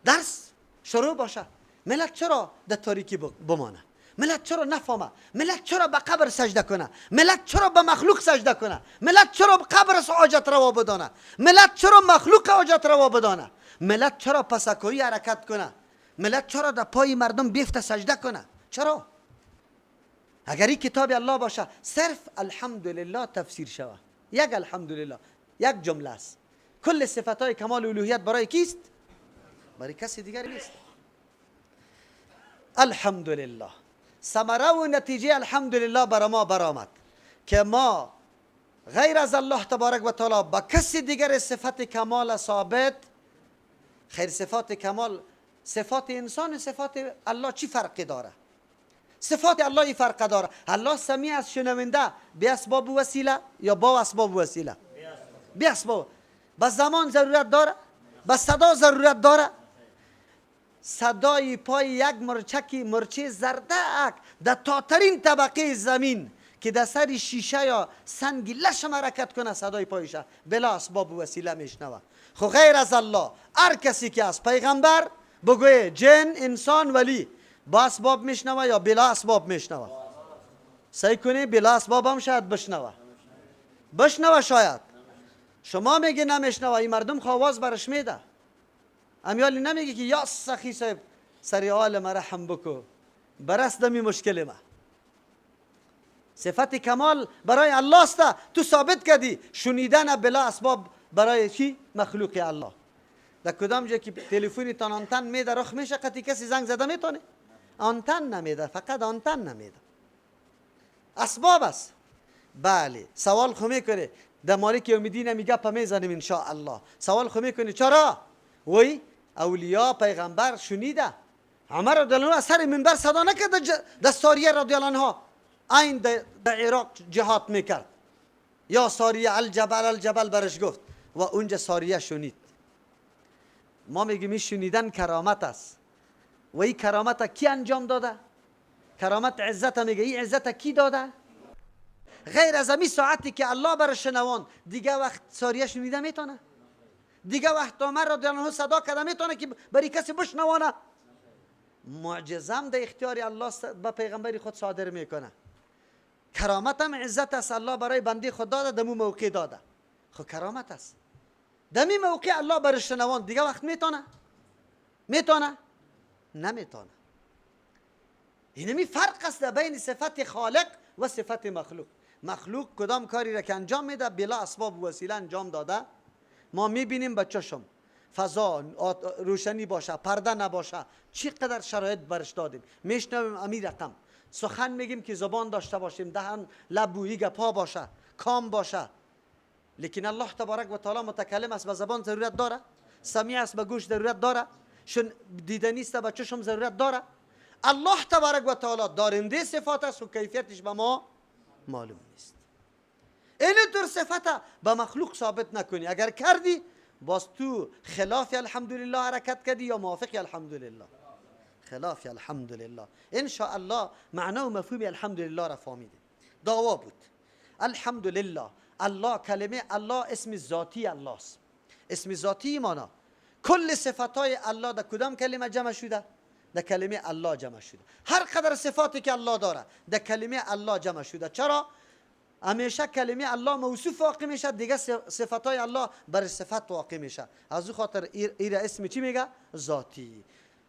درس شروع باشه. ملت چرا در تاریکی بمانه؟ ملت چرا نفهمه؟ ملت چرا به قبر سجده کنه؟ ملت چرا به مخلوق سجده کنه؟ ملت چرا به قبر حاجت روا بدانه؟ ملت چرا مخلوق حاجت روا بدانه؟ ملت چرا پسکویی حرکت کنه؟ ملت چرا در پای مردم بیفته سجده کنه؟ چرا؟ اگر این کتاب الله باشه، صرف الحمدلله تفسیر شوه، یک الحمدلله یک جمله است، کل صفتهای کمال الوهیت برای کیست؟ برای کسی دیگر نیست. الحمدلله ثمره و نتیجه الحمدلله برای ما برآمد که ما غیر از الله تبارک و تعالی با کسی دیگر صفت کمال ثابت، خیر صفات کمال، صفات انسان و صفات الله چی فرقی داره؟ صفات الله فرق داره. الله سمیع از شنونده، بی اسباب وسیله یا با اسباب وسیله؟ بی اسباب. به زمان ضرورت داره؟ به صدا ضرورت داره؟ صدای پای یک مرچکی، مرچه زردک در تاترین طبقه زمین که در سر شیشه یا سنگ لشم حرکت کنه، صدای پایشه بلا اسباب وسیله میشنوه. خو غیر از الله هر کسی که از پیغمبر بگوی جن، انسان، ولی، با اسباب میشنوه یا بلا اسباب میشنوه؟ سعی کنی بلا اسباب هم شاید بشنوه، بشنوه شاید. شما میگی نمیشنوه، این مردم خواواز برش میده. امیالی نمیگه که یا سخی صاحب سری حال ما رحم بکو، برس دمی مشکل ما. صفت کمال برای الله است، تو ثابت کردی شنیدن بلا اسباب برای چی؟ مخلوق الله. در کدام جا که تلفنی تان آنتن میده رخ میشه، قطعی کسی زنگ زده میتونه؟ آنتن نمیده، فقط آنتن نمیده، اسباب است. بله سوال خو میکنه در مالک یوم الدین میگه پا میزنیم ان شاء الله. سوال خو میکنه چرا؟ وی اولیا پیغمبر شنیده، عمر رضی الله عنه سر منبر صدا نکرده، در ساریه رضی الله عنها این در عراق جهاد میکرد، یا ساریه الجبل الجبل برش گفت و اونجا ساریه شنید. ما میگیم شنیدن کرامت است و این کرامت کی انجام داده؟ کرامت عزت میگه، این عزت کی داده؟ غیر از امی ساعتی که الله برش شنوان، دیگه وقت ساریه شنیده میتونه؟ دیگه وقت عمر رضی الله عنه صدا کرده میتونه که برای کسی بشنوانه؟ معجزه در اختیار الله به پیغمبر خود صادر میکنه. کرامت هم عزت است، الله برای بنده خود داده، دمو موقع داده، خب کرامت است. دمی موقع الله برش شنوان، دیگه وقت میتونه؟ میتونه؟ نمیتونه. اینمی فرق است بین صفت خالق و صفت مخلوق. مخلوق کدام کاری را که انجام میده بلا اسباب و وسیله انجام داده. ما میبینیم به چشم فضا روشنی باشه، پرده نباشه، چقدر شرایط برش دادیم، میشنویم امی رقم سخن میگیم که زبان داشته باشیم، دهن لب بویی گپا باشه، کام باشه. لیکن الله تبارک و تعالی متکلم است، به زبان ضرورت داره، سمیع است، به گوش ضرورت داره، دیدنی است، به چشم ضرورت داره. الله تبارک و تعالی دارنده صفات است و کیفیتش به ما معلوم نیست. اینطور صفت به مخلوق ثابت نکنی، اگر کردی باز تو خلاف الحمدلله حرکت کردی یا موافق الحمدلله؟ خلاف الحمدلله. ان شاء الله معنا و مفهوم الحمدلله را فهمیدیم. دعوا بود الحمدلله. الله، کلمه الله اسم ذاتی الله است. اسم ذاتی مانا کل صفتهای الله در کدام کلمه جمع شده؟ در کلمه الله جمع شده. هر قدر صفاتی که الله داره در کلمه الله جمع شده. چرا؟ همیشه کلمه الله موصوف واقع میشه، دیگه صفتهای الله بر صفت واقع میشه. از او خاطر ایر اسم چی میگه؟ ذاتی.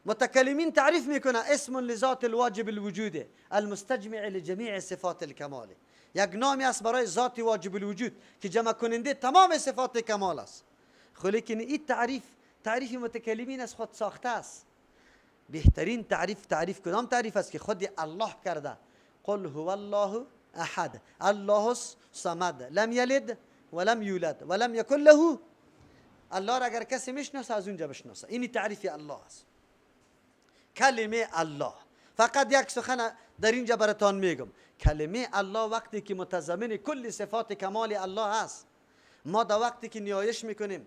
متکلمین تعریف میکنه اسم لذات الواجب الوجود المستجمع لجمیع صفات الکمال. یک نامی است برای ذات واجب الوجود که جمع کننده تمام صفات کمال است. خو لیکن این تعریف تعریف متکلمین از خود ساخته است. بهترین تعریف تعریف کدام تعریف است که خود الله کرده؟ قل هو الله احد الله الصمد لم یلد ولم یولد ولم یکن له. الله را اگر کسی میشناسه از اونجا بشناسه. این تعریف الله است. کلمه الله. فقط یک سخن در اینجا براتان میگم. کلمه الله وقتی که متضمن کل صفات کمال الله است، ما در وقتی که نیایش میکنیم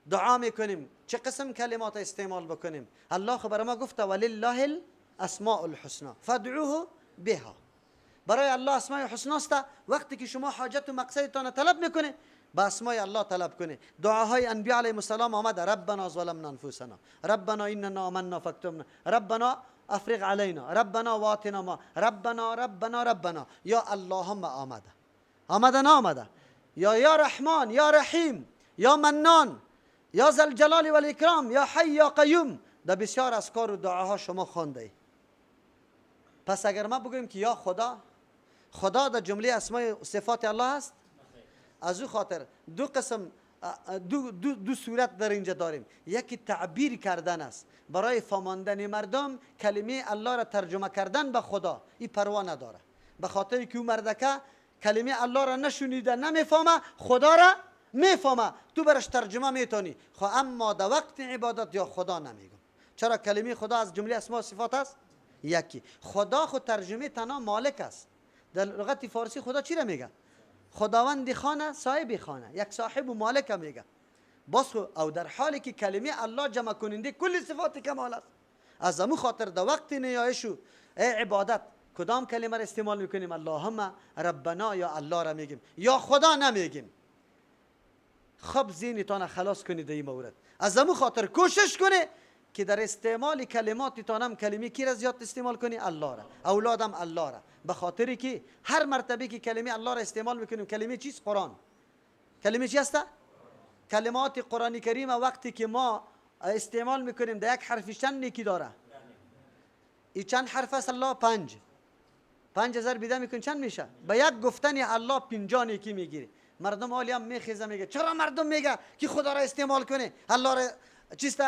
دعا میکنیم چه قسم کلمات استعمال بکنیم؟ الله خو برای ما گفته ولله الاسماء الحسنى فادعوه بها. برای الله اسماء حسنا است. وقتی که شما حاجت و مقصدتان طلب میکنه با اسماء الله طلب کنه. دعاهای انبیاء علیهم السلام آمده ربنا ظلمنا انفسنا، ربنا اننا آمنا فاکتبنا، ربنا افرغ علینا، ربنا واتنا ما، ربنا ربنا ربنا، یا اللهم آمده. آمده نه آمده؟ یا رحمان، یا رحیم، یا منان، یا ذوالجلال والاکرام، یا حی یا قیوم. در بسیار اذکار و دعاها شما خوانده ای. پس اگر ما بگوییم که یا خدا، خدا در جمله اسماء صفات الله است، از او خاطر دو قسم دو صورت در اینجا داریم. یکی تعبیر کردن است برای فهماندن مردم، کلمه الله را ترجمه کردن به خدا، این پروا نداره، به خاطر که او مردکه کلمه الله را نشنیده نمیفهمه، خدا را میفهمه، تو برش ترجمه میتونی. خب اما در وقت عبادت یا خدا نمیگم. چرا؟ کلمه خدا از جمله اسماء و صفات است. یکی خدا خود ترجمه تنها مالک است. در لغت فارسی خدا چی را میگه؟ خداوند خانه، صاحب خانه، یک صاحب و مالک میگه. باز او در حالی که کلمه الله جمع کننده کل صفات کمال است. از امو خاطر در وقت نیایش و عبادت کدام کلمه را استعمال میکنیم؟ اللهم ربنا یا الله را میگیم، یا خدا نمیگیم. خب ذهنتان خلاص کنید در این مورد. از امو خاطر کوشش کنه که در استعمال کلماتتان هم کلمه کی را زیاد استعمال کنی؟ الله را. اولادم الله را. به خاطری که هر مرتبه که کلمه الله را استعمال میکنیم، کلمه چیست؟ قرآن. کلمه چی است؟ کلمات قرآن کریم وقتی که ما استعمال میکنیم در یک حرف چند نیکی داره؟ این چند حرف است؟ الله 5. 5000 بیده میکنی چند میشه؟ به یک گفتن الله 50 نیکی میگیری. مردم عالی هم میخیزه میگه چرا مردم میگه که خدا را استعمال کنه، الله را چیست،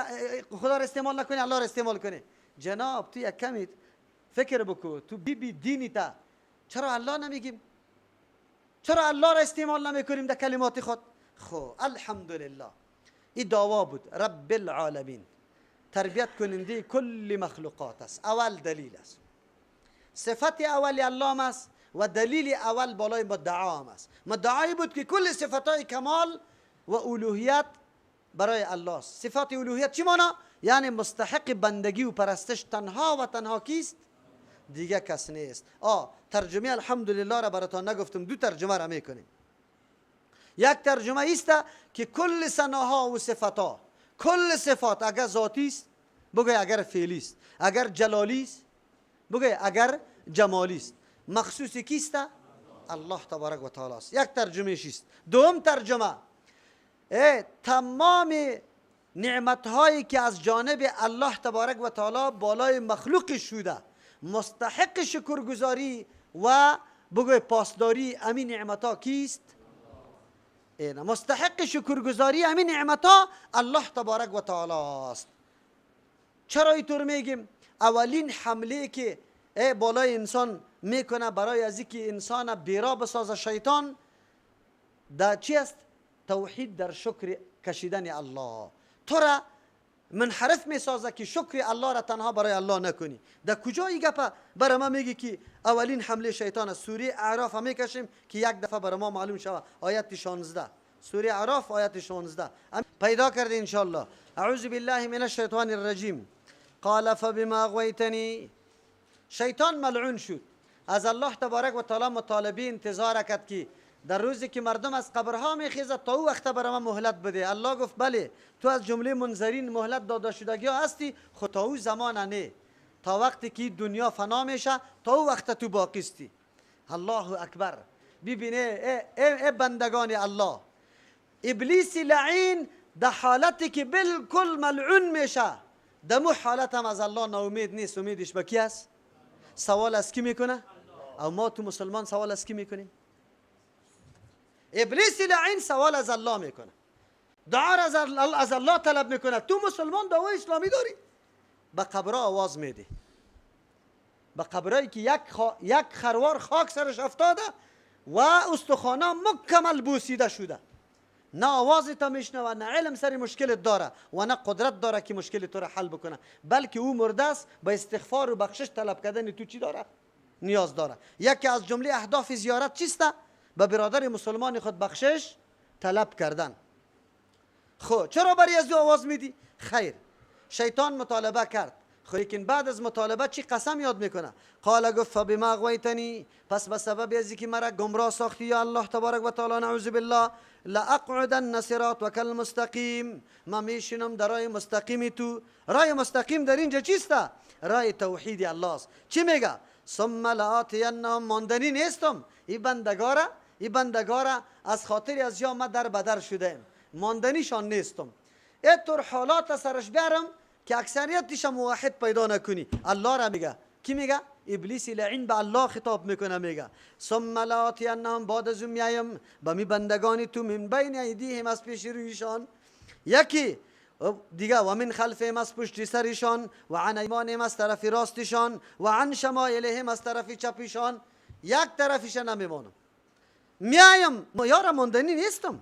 خدا را استعمال نکنه، الله را استعمال کنه. جناب تو یک کمی فکر بکو، تو بی بی دینی تا چرا الله نمیگیم؟ چرا الله را استعمال نمیکنیم در کلمات خود؟ خب الحمدلله این دعوا بود رب العالمین، تربیت کننده کل مخلوقات است. اول دلیل است، صفت اول الله است و دلیل اول بالای مدعا هم است. مدعایی بود که کل صفتهای کمال و الوهیت برای الله است. صفات الوهیت چی مانا؟ یعنی مستحق بندگی و پرستش تنها و تنها کیست؟ دیگه کس نیست. ترجمه الحمدلله را براتان نگفتم، دو ترجمه را میکنیم. یک ترجمه است که کل ثناها و صفتها، کل صفات اگر ذاتی است بگوی، اگر فعلی است، اگر جلالی است بگوی، اگر جمالی است، مخصوص کیست؟ الله تبارک و تعالی است. یک ترجمه است. دوم ترجمه تمام نعمت هایی که از جانب الله تبارک و تعالی بالای مخلوق شده مستحق شکرگزاری و بگوی پاسداری امین نعمت ها کیست؟ مستحق شکرگزاری امین نعمت ها الله تبارک و تعالی است. چرا اینطور میگیم؟ اولین حمله که بالای انسان میکنه برای از اینکه انسان بیرا بسازه شیطان در چی است؟ توحید در شکر کشیدن الله. تو را منحرف میسازه که شکر الله را تنها برای الله نکنی. در کجای گپه برای ما میگی که اولین حمله شیطان است؟ سوره اعراف میکشیم که یک دفعه برای ما معلوم شود. آیت 16 سوره اعراف آیت 16 پیدا کرده انشالله. اعوذ بالله من الشیطان الرجیم. قال فبما اغویتنی. شیطان ملعون شد، از الله تبارک و تعالی مطالبه انتظار کرد که در روزی که مردم از قبرها میخیزد تا او وقت برای من مهلت بده. الله گفت بله تو از جمله منذرین مهلت داده شدگی ها هستی، خو تا او زمان نه، تا وقتی که دنیا فنا میشه تا او وقت تو باقی استی. الله اکبر. ببینه ای بندگان الله، ابلیس لعین در حالتی که بالکل ملعون میشه، در مو حالت هم از الله ناامید نیست. امیدش به کی است؟ سوال از کی میکنه؟ او ما تو مسلمان سوال از کی میکنیم؟ ابلیس لعین سوال از الله میکنه، دعا را از الله طلب میکنه. تو مسلمان دعوای اسلامی داری، به قبرها آواز میدی، به قبرهایی که یک خروار خاک سرش افتاده و استخوانه مکمل بوسیده شده، نه آواز تا میشنوه، نه علم سر مشکلت داره و نه قدرت داره که مشکل تو را حل بکنه، بلکه او مرده است، به استغفار و بخشش طلب کردن تو چی داره؟ نیاز داره. یکی از جمله اهداف زیارت چیست؟ به برادر مسلمان خود بخشش طلب کردن. خب چرا برای از آواز میدی؟ خیر، شیطان مطالبه کرد. خب لیکن بعد از مطالبه چی قسم یاد میکنه؟ قال گفت فبما اغویتنی، پس به سبب از که مرا گمراه ساختی یا الله تبارک و تعالی، نعوذ بالله، لاقعدن صراطک المستقیم، ما میشینم در راه مستقیم تو. راه مستقیم در اینجا چیست؟ راه توحید الله است. چی میگه؟ ثم لآتینهم، ماندنی نیستم، این بندگاره، این بندگاره از خاطر از یا ما در بدر شدیم، ماندنیشان نیستم. اینطور حالات سرش بیارم که اکثریتش موحد پیدا نکنی. الله را میگه. کی میگه؟ ابلیس لعین به الله خطاب میکنه، میگه ثم لآتینهم، بعد از اون میایم به می بندگانی تو، من بین ایدیهم، از پیش رویشان، یکی دیگه، و من خلفهم، از پشت سرشان، و عن ایمانهم، از طرف راستشان، و عن شمایلهم، از طرف چپشان. یک طرفش نمیمانم، میایم یارا ماندنی نیستم.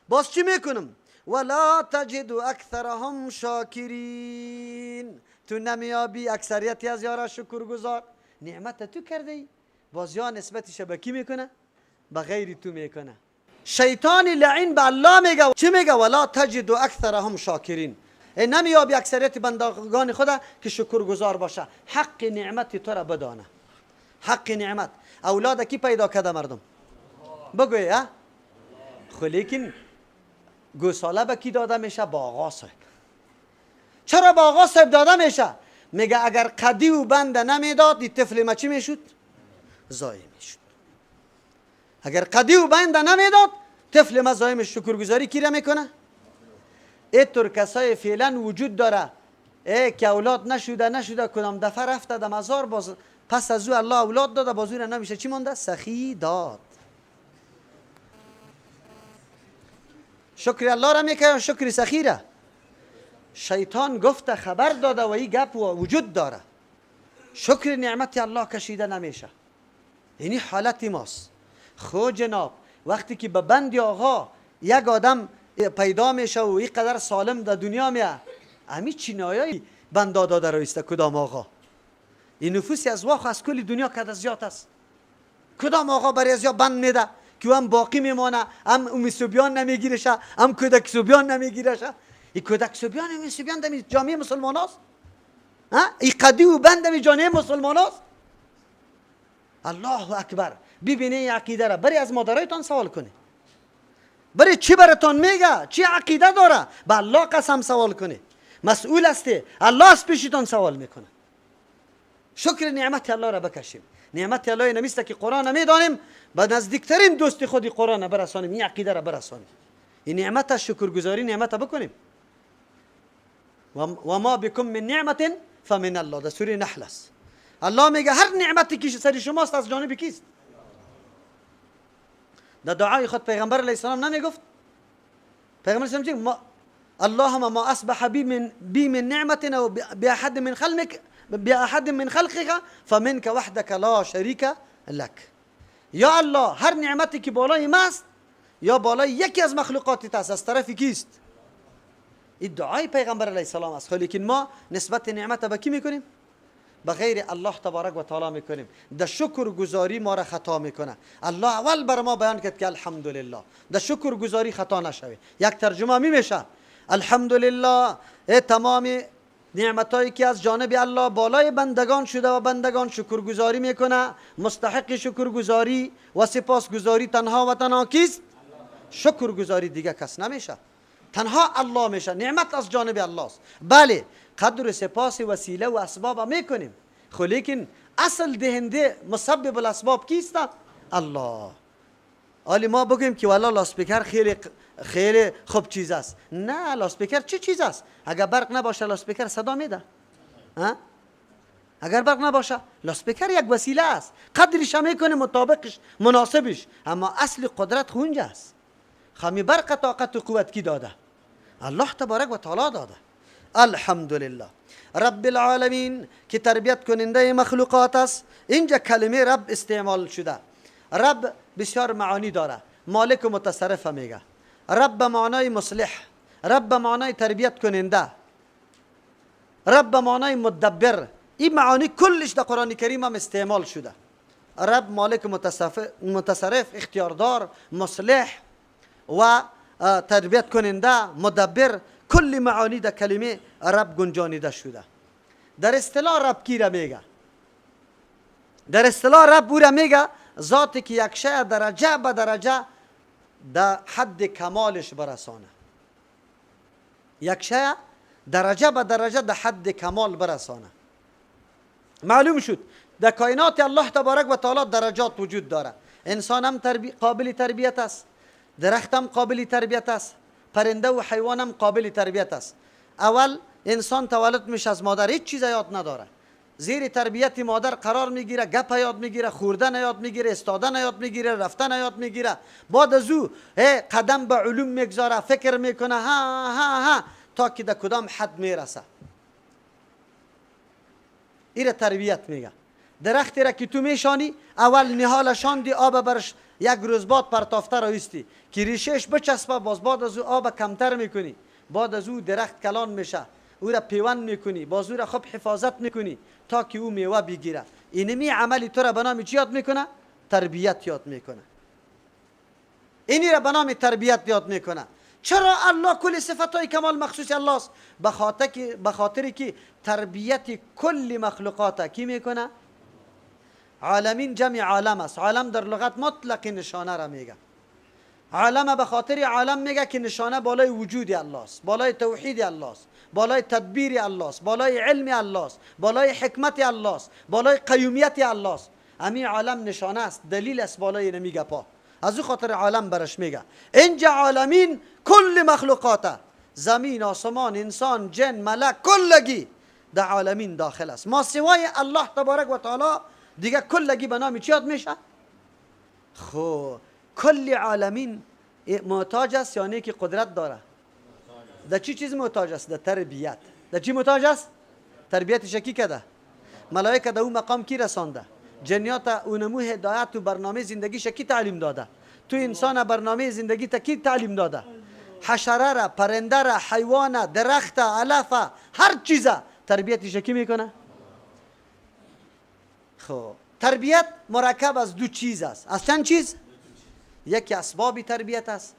باز چی میکنم؟ ولا تجد اکثرهم شاکرین، تو نمیابی اکثریتی از یارا شکرگزار. نعمت تو کرده ای، باز یا نسبتش به کی میکنه؟ به غیر تو میکنه. شیطان لعین به الله میگه، چی میگه؟ ولا تجد اکثرهم شاکرین، ای نمیابی اکثریت بندگان خدا که شکرگزار باشه. حق نعمت تو را بدانه، حق نعمت. اولاد کی پیدا کرده مردم؟ بگوی ها؟ خو لیکن گوساله به کی داده میشه؟ با آقا صاحب. چرا با آقا صاحب داده میشه؟ میگه اگر قدی و بند نمیداد این طفل ما چی میشد؟ ضایع میشد. اگر قدی و بند نمیداد طفل ما ضایع میشد. شکرگزاری کی را میکنه؟ اینطور کسای فعلا وجود داره ای که اولاد نشده نشده، کدام دفعه رفته در مزار، باز پس از او الله اولاد داده، باز او را نمیشه چی مونده؟ سخی داد. شکر الله را میکنه، شکر سخی را. شیطان گفته، خبر داده و این گپ وجود داره. شکر نعمت الله کشیده نمیشه. اینی حالت ماست. خو جناب وقتی که به بند آقا یک آدم پیدا میشه و اینقدر سالم در دنیا میه، امی چینایای بندا داده رو ایسته کدام آقا؟ این نفوسی از واخ از کل دنیا کده زیاد است. کدام آقا برای از یا بند میده که هم باقی میمانه، هم امی صبیان نمیگیرشه، هم کودک صبیان نمیگیرشه. این کودک صبیان امی صبیان در جامعه مسلمان است؟ این قدی و بند در جامعه مسلمان است؟ الله اکبر. ببینه این عقیده را بری از مادرایتان سوال کنه، بری چی براتان میگه، چی عقیده داره، به الله قسم سوال کنه. مسئول هستی، الله از پیشتان سوال میکنه. شکر نعمت الله را بکشیم. نعمت الله نمیسته که قرآن میدانیم، به نزدیکترین دوست خود قرآن برسانیم، این عقیده را برسانیم، این نعمت شکرگزاری نعمت بکنیم. و ما بكم من نعمت فمن الله، در سوره نحل است. الله میگه هر نعمتی که سر شماست از جانب کیست؟ در دعای خود پیغمبر علیه السلام نمیگفت؟ پیغمبر علیه السلام اللهم ما اصبح بی من نعمت او باحد من خلقك باحد من خلقك فمنك وحدك لا شریک لك. یا الله هر نعمتی که بالای ماست یا بالای یکی از مخلوقات است از طرف کیست؟ این دعای پیغمبر علیه السلام است. لیکن ما نسبت نعمت به کی میکنیم؟ به غیر الله تبارک و تعالی میکنیم. در شکر گزاری ما را خطا میکنه. الله اول بر ما بیان کرد که الحمدلله، در شکر گزاری خطا نشوی. یک ترجمه میشه الحمدلله تمام نعمتایی که از جانب الله بالای بندگان شده و بندگان شکرگزاری میکنه، مستحق شکرگزاری و سپاسگزاری تنها و تنها کیست؟ شکرگزاری دیگه کس نمیشه، تنها الله میشه. نعمت از جانب الله است. بله قدر سپاس وسیله و اسباب میکنیم، خو لیکن اصل دهنده مسبب الاسباب کیست؟ الله. حالی ما بگیم که والا لاسپیکر خیلی خیلی خوب چیز است. نه، لاسپیکر چه چیز است؟ اگر برق نباشه لاسپیکر صدا میده؟ اگر برق نباشه لاسپیکر یک وسیله است، قدرش میکنه مطابقش مناسبش، اما اصل قدرت خونجه است. خمی برق طاقت و قوت کی داده؟ الله تبارک و تعالی داده. الحمدلله رب العالمین که تربیت کننده مخلوقات است. اینجا کلمه رب استعمال شده. رب بسیار معانی داره. مالک و متصرف میگه. رب به معنای مصلح، رب به معنای تربیت کننده، رب به معنای مدبر. این معانی کلش در قرآن کریم هم استعمال شده. رب مالک متصرف، اختیاردار، مصلح و تربیت کننده، مدبر، کل معانی در کلمه رب گنجانیده شده. در اصطلاح رب کی را میگه؟ در اصطلاح رب او را میگه ذاتی که یک شی درجه به درجه در حد کمالش برسانه. یک شی درجه به درجه در حد کمال برسانه. معلوم شد در کائنات الله تبارک و تعالی درجات وجود داره. انسان هم قابل تربیت است، درخت هم قابل تربیت است، پرنده و حیوان هم قابل تربیت است. اول انسان تولد میشه از مادر، هیچ چیز یاد نداره، زیر تربیت مادر قرار میگیره، گپ یاد میگیره، خوردن یاد میگیره، استادن یاد میگیره، رفتن یاد میگیره. بعد از او قدم به علوم میگذاره، فکر میکنه، ها ها ها، تا که در کدام حد میرسه. ایره تربیت میگه. درختی را که تو میشانی، اول نهال شاندی، آب برش یک روز بعد پرتافته را ایستی که ریشهش بچسبه، باز بعد از او آب کمتر میکنی، بعد از او درخت کلان میشه، او را پیوند میکنی، باز او را خوب حفاظت میکنی تا که او میوه بگیره. اینمی عملی تو را به نام چی یاد میکنه؟ تربیت یاد میکنه. اینی را به نام تربیت یاد میکنه. چرا الله کل صفتهای کمال مخصوص الله است؟ به خاطر که تربیت کل مخلوقات کی میکنه؟ عالمین جمع عالم است. عالم در لغت مطلق نشانه را میگه. عالم به خاطر عالم میگه که نشانه بالای وجود الله است، بالای توحید الله است، بالای تدبیر الله است، بالای علم الله است، بالای حکمت الله است، بالای قیومیت الله است. امی عالم نشانه است، دلیل است بالای نمیگه پا. از او خاطر عالم برش میگه. اینجا عالمین کل مخلوقاته، زمین، آسمان، انسان، جن، ملک، کلگی در عالمین داخل است. ما سوای الله تبارک و تعالی دیگه کلگی به نام چی یاد میشه؟ خب کل عالمین محتاج است، یعنی که قدرت داره. در چی چیز محتاج است؟ در تربیت. در چی محتاج است؟ تربیتش کی کده؟ ملائکه در اون مقام کی رسانده؟ جنیات اونمو هدایت و برنامه زندگیش کی تعلیم داده؟ تو انسان برنامه زندگی تا کی تعلیم داده؟ حشره را، پرنده را، حیوان، درخت، علف، هر چیزه تربیتش کی میکنه؟ خب تربیت مرکب از دو چیز است. از چند چیز؟ یکی اسباب تربیت است،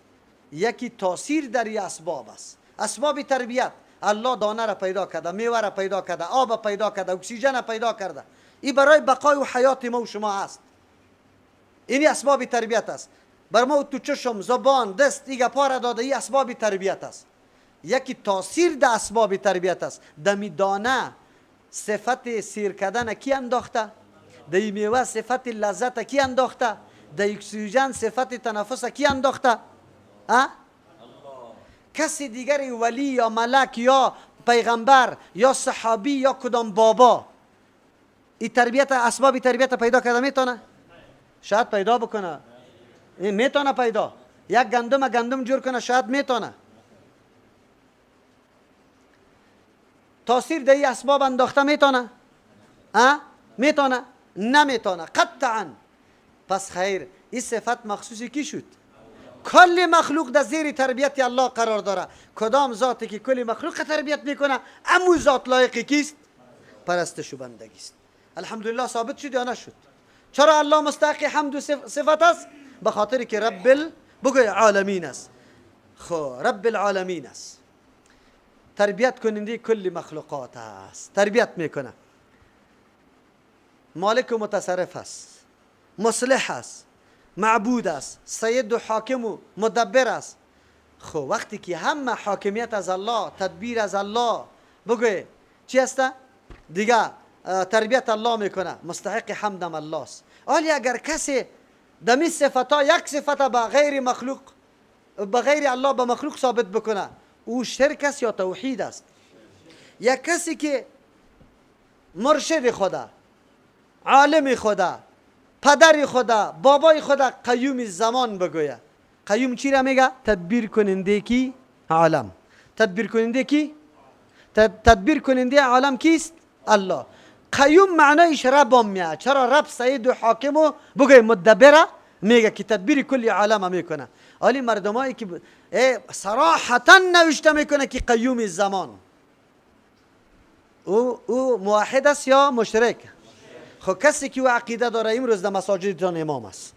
یکی تاثیر در این اسباب است. اسباب تربیت الله دانه را پیدا کرده، میوه را پیدا کرده، آب پیدا کرده، اکسیژن را پیدا کرده. این برای بقای و حیات ما و شما است. این اسباب تربیت است. بر ما تو چشم، زبان، دست، این گپا را داده، این اسباب تربیت است. یکی تاثیر در اسباب تربیت است. دمی دانه صفت سیر کردن کی انداخته؟ در میوه صفت لذت کی انداخته؟ در اکسیژن صفت تنفس کی انداخته؟ کسی دیگری ولی یا ملک یا پیغمبر یا صحابی یا کدام بابا این تربیت اسباب تربیت پیدا کرده میتونه؟ شاید پیدا بکنه، میتونه پیدا. یک گندم گندم جور کنه شاید میتونه. تاثیر در این اسباب انداخته میتونه؟ میتونه؟ نمیتونه قطعا. پس خیر این صفت مخصوصی کی شد؟ کل مخلوق در زیر تربیت الله قرار داره. کدام ذاتی که کل مخلوق تربیت میکنه امو ذات لایق کیست؟ پرستش و بندگی است. الحمدلله ثابت شد یا نشد؟ چرا الله مستحق حمد و صفت است؟ به خاطر که رب بگوی عالمین است. خب رب العالمین است، تربیت کننده کل مخلوقات است، تربیت میکنه. مالک و متصرف است، مصلح است، معبود است، سید و حاکم و مدبر است. خب وقتی که همه حاکمیت از الله، تدبیر از الله، بگوی چی است؟ دیگه تربیت الله میکنه، مستحق حمدم الله است. ولی اگر کسی دمی صفتا یک صفت به غیر مخلوق، به غیر الله، به مخلوق ثابت بکنه، او شرک است یا توحید است؟ یک کسی که مرشد خدا، عالم خدا، پدر خدا، بابای خدا، قیوم زمان بگویه. قیوم چی را میگه؟ تدبیر کننده کی؟ عالم. تدبیر کننده کی؟ تدبیر کننده عالم کیست؟ الله. قیوم معنایش رب هم میاد. چرا رب سید و حاکم و بگوی مدبره میگه که تدبیر کل عالم میکنه. ولی مردمایی که صراحتا نوشته میکنه که قیوم زمان، او موحد است یا مشرک؟ خب کسی که او عقیده داره امروز در مساجدتان امام است.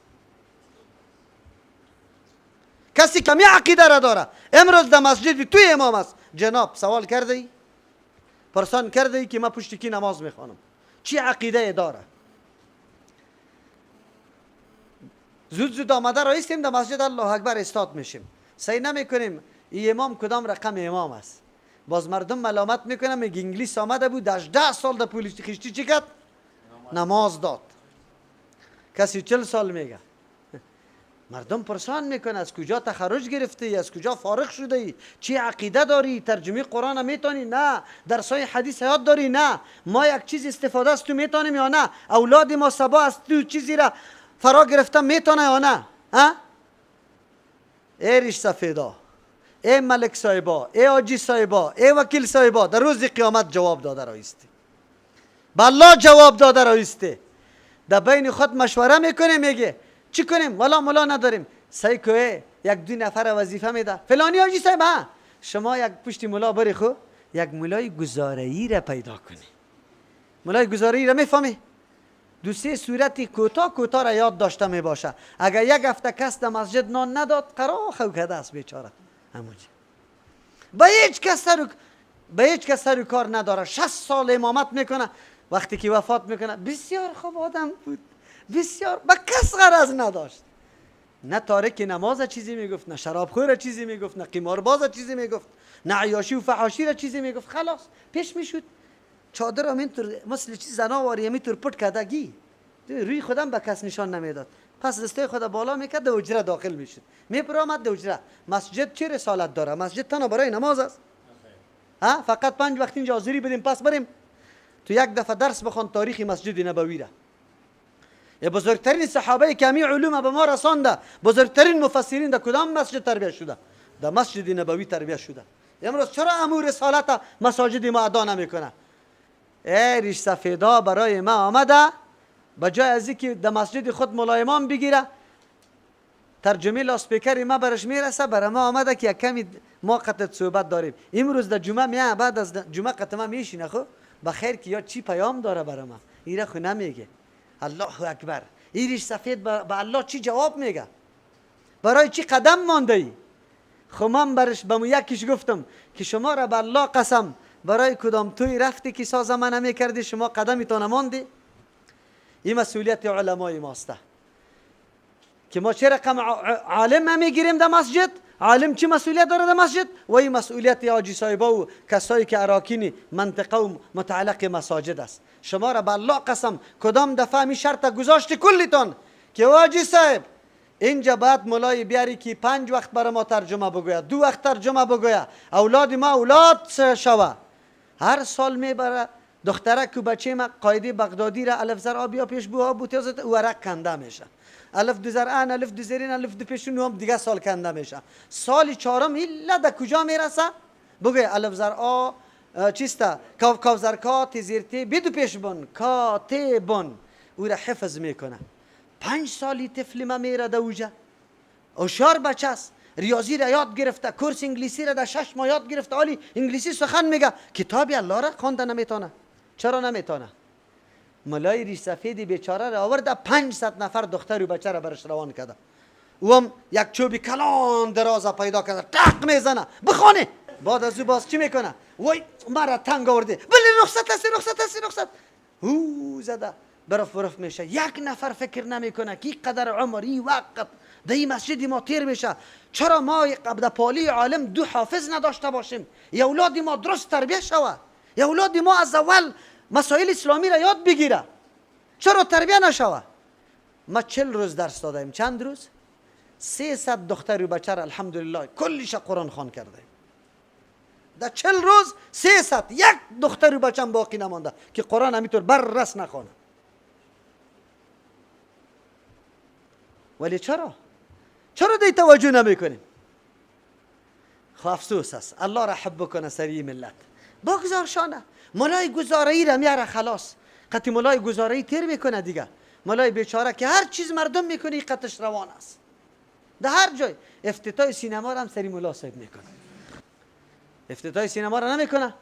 کسی که می عقیده را داره امروز در مسجد توی امام است. جناب سوال کرده ای؟ پرسان کرده ای که ما پشت کی نماز میخوانم؟ چی عقیده داره؟ زود زود آمده را ایستیم در مسجد، الله اکبر استاد میشیم، سعی نمیکنیم ای امام کدام رقم امام است. باز مردم ملامت میکنه، میگه انگلیس آمده بود 18 سال در پولیس خشتی چی کرد؟ نماز داد. کسی 40 سال میگه. مردم پرسان میکنه از کجا تخرج گرفتی، از کجا فارغ شده ای، چی عقیده داری، ترجمه قرآن میتونی؟ نه. درسای حدیث یاد داری؟ نه. ما یک چیز استفاده از تو میتونیم یا نه؟ اولاد ما سبا از تو چیزی را فرا گرفته میتونه یا نه؟ ها؟ ای ریش سفیدا، ای ملک صاحبا، ای حاجی صاحبا، ای وکیل صاحبا، در روز قیامت جواب داده رایستی، به الله جواب داده رایستی. در بین خود مشوره میکنه، میگه چی کنیم؟ والا ملا نداریم. سعی که یک دو نفر وظیفه میده، فلانی حاجی صاحب ها، شما یک پشت ملا بری، خو یک ملای گزاره‌ای را پیدا کنی. ملای گزاره‌ای را میفهمی؟ دو سه صورت کوتاه کوتاه را یاد داشته می باشه. اگر یک هفته کس در مسجد نان نداد، قرار خو کرده است بیچاره. همونجا به هیچ کس سر به هیچ کس سر کار نداره. 60 سال امامت میکنه، وقتی که وفات میکنه بسیار خوب آدم بود، بسیار به کس غرض نداشت، نه تارک نماز چیزی میگفت، نه شرابخور چیزی میگفت، نه قمارباز چیزی میگفت، نه عیاشی و فحاشی را چیزی میگفت. خلاص پیش میشد چادر هم اینطور مثل چیز زناواری اینطور پت کردگی روی خودم به کس نشان نمیداد. پس دسته خود بالا میکرد، در حجره داخل میشد، میپرامد در حجره. مسجد چه رسالت داره؟ مسجد تنها برای نماز است؟ ها، فقط 5 وقت اینجا حاضری بدیم پس بریم. تو یک دفعه درس بخوان تاریخ مسجد نبوی را. یه بزرگترین صحابه که همی علوم به ما رسانده، بزرگترین مفسرین در کدام مسجد تربیت شده؟ در مسجد نبوی تربیت شده. امروز چرا امور رسالت مساجد ما ادا نمیکنه؟ ای ریش سفیدا برای ما آمده، به جای از اینکه در مسجد خود ملا امام بگیره، ترجمه لاسپیکر ما برش میرسه، برای ما آمده که یک کمی ما قطع صحبت داریم. امروز در جمعه میه، بعد از جمعه قطع ما میشینه، خو بخیر که یا چی پیام داره برای ما، ایره خو نمیگه. الله اکبر، این ریش سفید به الله چی جواب میگه؟ برای چی قدم مانده ای؟ خو من برش به یکیش گفتم که شما را به الله قسم، برای کدام توی رفتی که ساز من نمیکردی، شما قدمی تا نماندی؟ این مسئولیت علمای ماسته که ما چه رقم عالم میگیریم در مسجد، عالم چه مسئولیت داره در مسجد، و این مسئولیت حاجی صاحبا و کسایی که اراکین منطقه و متعلق مساجد است. شما را به الله قسم، کدام دفعه می شرط گذاشتی کلیتان که حاجی صاحب اینجا باید ملای بیاری که 5 وقت برای ما ترجمه بگوید، 2 وقت ترجمه بگوید، اولاد ما اولاد شوه. هر سال میبره دخترک و بچه ما قاعده بغدادی را الف زر آبیا پیش بو آب بوتیازت ورق کنده میشه، الف دو زر ان، الف دو زرین، الف دو پیشون هم دیگه سال کنده میشه. سال چهارم الا در کجا میرسه؟ بگه الف زر آ چیسته؟ کاف کاف زر کا تی زیر تی بی دو پیش بن کا تی بن، او را حفظ میکنه. 5 سالی طفل ما میره در اوجه، هوشیار بچه است، ریاضی را یاد گرفته، کورس انگلیسی را در 6 ماه یاد گرفته، حالی انگلیسی سخن میگه، کتاب الله را خوانده نمیتونه. چرا نمیتونه؟ ملای ریش سفید بیچاره را آورده، 500 نفر دختر و بچه را برش روان کرده، او هم یک چوبی کلان دراز پیدا کرده، تق میزنه بخوانه. بعد از او باز چی میکنه؟ وای مرا تنگ آورده، بله رخصت هستی، رخصت هستی، رخصت. او زده برف برف میشه. یک نفر فکر نمیکنه که قدر عمر این وقت در این مسجد ما تیر میشه، چرا ما قبل پالی عالم 2 حافظ نداشته باشیم؟ یا اولاد ما درست تربیه شوه، یا اولاد ما از اول مسائل اسلامی را یاد بگیره، چرا تربیه نشوه؟ ما 40 روز درس دادیم. چند روز؟ 300 دختر و بچه را الحمدلله کلش قرآن خوان کردیم. در 40 روز 300 یک دختر و بچه هم باقی نمانده که قرآن همینطور بررس نخوانه. ولی چرا؟ چرا دی توجه نمیکنیم؟ خب افسوس است. الله را حب بکنه سری ملت. بگذار شانه ملای گزاره‌ای را میاره، خلاص قطی ملای گزاره‌ای تیر میکنه دیگه. ملای بیچاره که هر چیز مردم میکنه قطش روان است در هر جای. افتتاح سینما را هم سری ملا صاحب میکنه، افتتاح سینما را نمیکنه،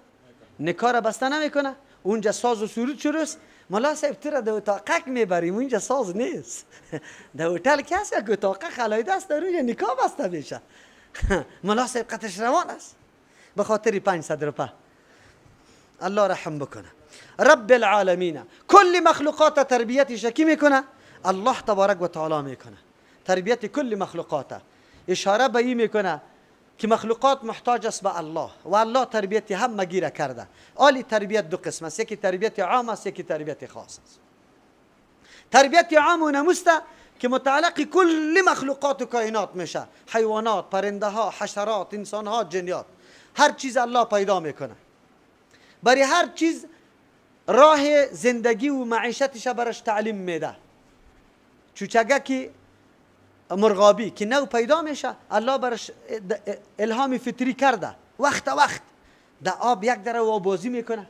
نکاح را بسته نمیکنه، اونجا ساز و سرود شروع است. ملا صاحب تو را در اتاقک میبریم، اونجا ساز نیست. در هتل که هست یک اتاقک خلایده است، در اونجا نکاح بسته میشه. ملا صاحب قطش روان است به خاطر 500 روپه. الله رحم بکنه. رب العالمین کل مخلوقات تربیتش کی میکنه؟ الله تبارک و تعالی میکنه تربیت کل مخلوقات. اشاره به این میکنه که مخلوقات محتاج است به الله و الله تربیت هم مگیره کرده. آلی تربیت دو قسم است، یکی تربیت عام است، یکی تربیت خاص است. تربیت عام و نموسته که متعلق کل مخلوقات و کائنات میشه، حیوانات، پرنده ها، حشرات، انسان ها، جنیات، هر چیز الله پیدا میکنه. برای هر چیز راه زندگی و معیشتش برش تعلیم میده. چوچگه که مرغابی که نو پیدا میشه، الله برش الهام فطری کرده، وقت وقت در آب یک دره و بازی میکنه.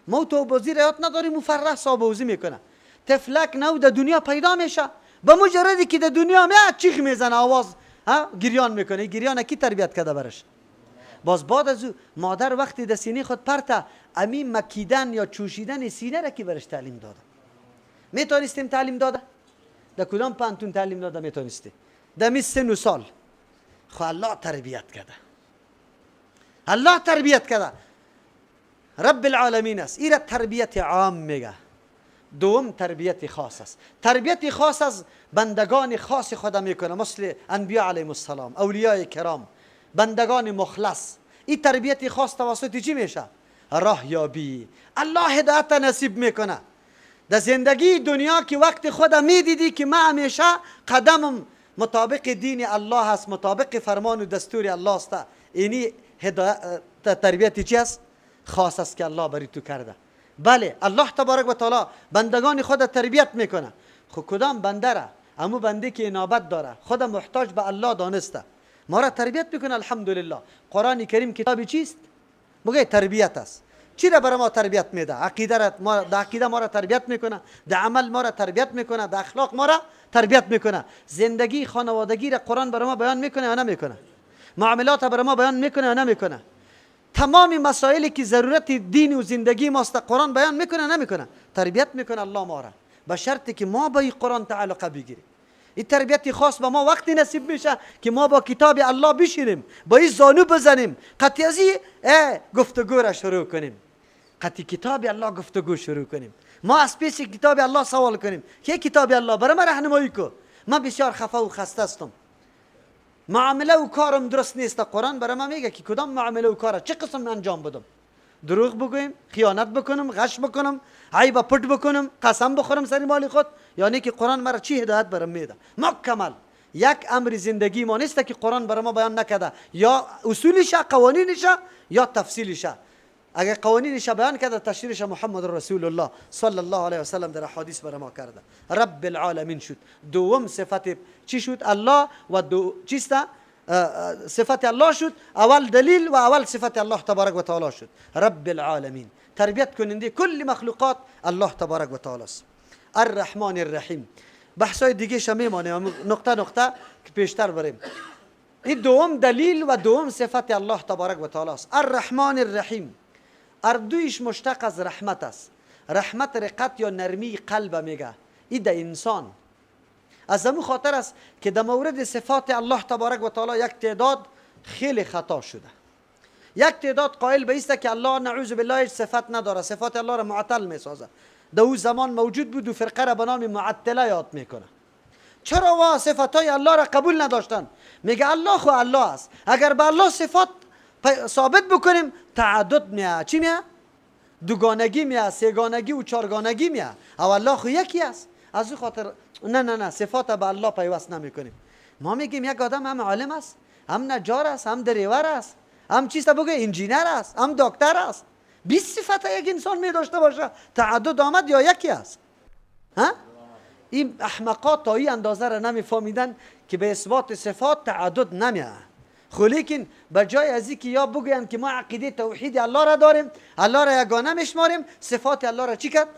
ما تو بازی را یاد نداریم، مفرح صاحب بازی میکنه. طفلک نو در دنیا پیدا میشه، به مجردی که در دنیا میاد چیخ میزنه، آواز ها گریان میکنه. گریان کی تربیت کرده برش؟ باز بعد از او مادر وقتی در سینه خود پرته، امی مکیدن یا چوشیدن سینه را کی برش تعلیم داده؟ میتونستیم تعلیم داده؟ در کدام پانتون تعلیم داده میتونستی؟ در می سن و سال. خو الله تربیت کرده، الله تربیت کرده، رب العالمین است. ایره تربیت عام میگه. دوم تربیت خاص است. تربیت خاص از بندگان خاص خدا میکنه، مثل انبیاء علیهم السلام، اولیاء کرام، بندگان مخلص. این تربیت خاص توسط چی میشه؟ راه یابی. الله هدایت نصیب میکنه. در زندگی دنیا که وقت خدا میدیدی که من همیشه قدمم مطابق دین الله است، مطابق فرمان و دستور الله است، اینی هدایت تربیت چی است؟ خاص است که الله بری تو کرده. بله الله تبارک و تعالی بندگان خود تربیت میکنه. خب کدام بنده را؟ امو بنده که انابت داره، خود محتاج به الله دانسته، ما را تربیت میکنه. الحمدلله قرآن کریم کتاب چیست؟ مگه تربیت است. چی را برای ما تربیت میده؟ عقیده را، ما در عقیده ما را تربیت میکنه، در عمل ما را تربیت میکنه، در اخلاق ما را تربیت میکنه. زندگی خانوادگی را قرآن برای ما بیان میکنه یا نمیکنه؟ معاملات برای ما بیان میکنه یا نمیکنه؟ تمام مسائلی که ضرورت دین و زندگی ماست قرآن بیان میکنه نمیکنه؟ تربیت میکنه الله ما را، به شرطی که ما با این قرآن تعلق بگیریم. این تربیت خاص به ما وقتی نصیب میشه که ما با کتاب الله بشینیم، با این زانو بزنیم، قطعی از گفتگو را شروع کنیم، قطعی کتاب الله گفتگو شروع کنیم. ما از پیش کتاب الله سوال کنیم که کتاب الله برای ما راهنمایی کو، من بسیار خفه و خسته هستم، معامله و کارم درست نیست. قرآن برای ما میگه که کدام معامله و کار چه قسم انجام بدم؟ دروغ بگویم، خیانت بکنم، غش بکنم، عیب پټ بکنم، قسم بخورم سر مال خود؟ یعنی که قرآن مرا چی هدایت برام میده؟ مکمل یک امر زندگی ما نیست که قرآن برای ما بیان نکرده، یا اصولش، قوانینش، یا تفصیلش. اگر قوانینش بیان کرده، تشریحش محمد رسول الله صلی الله علیه و سلم در احادیث برای ما کرده. رب العالمین شد. دوم صفت چی شد؟ الله و دو چیست؟ صفت الله شد. اول دلیل و اول صفت الله تبارک و تعالی شد. رب العالمین تربیت کننده کل مخلوقات الله تبارک و تعالی است. الرحمن الرحیم. بحثای دیگه شمیمانه نقطه نقطه که پیشتر بریم. این دوم دلیل و دوم صفت الله تبارک و تعالی است. الرحمن الرحیم. اردویش مشتق از رحمت است. رحمت رقت یا نرمی قلب میگه. این ده انسان. از همون خاطر است که در مورد صفات الله تبارک و تعالی یک تعداد خیلی خطا شده. یک تعداد قائل به است که الله نعوذ بالله هیچ صفت نداره، صفات الله را معطل میسازه. در او زمان موجود بود و فرقه را به نام معطله یاد میکنه. چرا وا صفات های الله را قبول نداشتن؟ میگه الله خو الله است، اگر به الله صفات ثابت بکنیم تعدد میاد. چی میاد؟ دوگانگی میاد، سهگانگی و چهارگانگی میاد. او الله خو یکی است. از او خاطر نه نه نه صفات به الله پیوست نمیکنیم. ما میگیم یک آدم هم عالم است، هم نجار است، هم دریور است، هم چیز بگه انجینر است، هم دکتر است. 20 صفت یک انسان می داشته باشه، تعدد آمد یا یکی است؟ ها؟ این احمقات تا این اندازه را نمیفهمیدن که به اثبات صفات تعدد نمیاد. خو لیکن به جای از اینکه یا بگویند که ما عقیده توحید الله را داریم، الله را یگانه میشماریم، صفات الله را چی کرد؟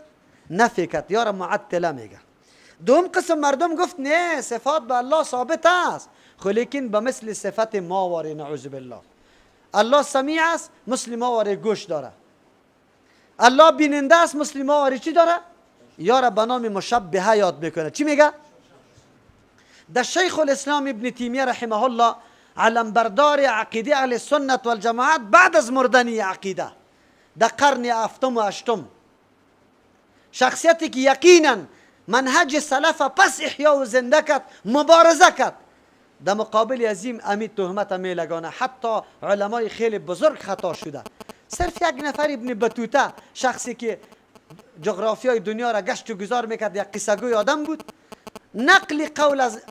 نفی کرد، یا را معطله میگه. دوم قسم مردم گفت نه صفات به الله ثابت است، خو لیکن به مثل صفت ما واره نعوذ بالله. الله سمیع است، مثل ما واره گوش داره. الله بیننده است، مثل ما واره چی داره؟ یارا به نام مشبهه یاد میکنه. چی میگه؟ در شیخ الاسلام ابن تیمیه رحمه الله، علمبردار عقیده اهل سنت والجماعت بعد از مردنی عقیده در قرن هفتم و هشتم، شخصیتی که یقینا منهج سلف پس احیا و زنده کرد، مبارزه کرد، در مقابل ازیم امی تهمت میلگانه. حتی علمای خیلی بزرگ خطا شده. صرف یک نفر ابن بطوطه، شخصی که جغرافیای دنیا را گشت و گذار میکرد، یک قصه گوی آدم بود، نقل قول از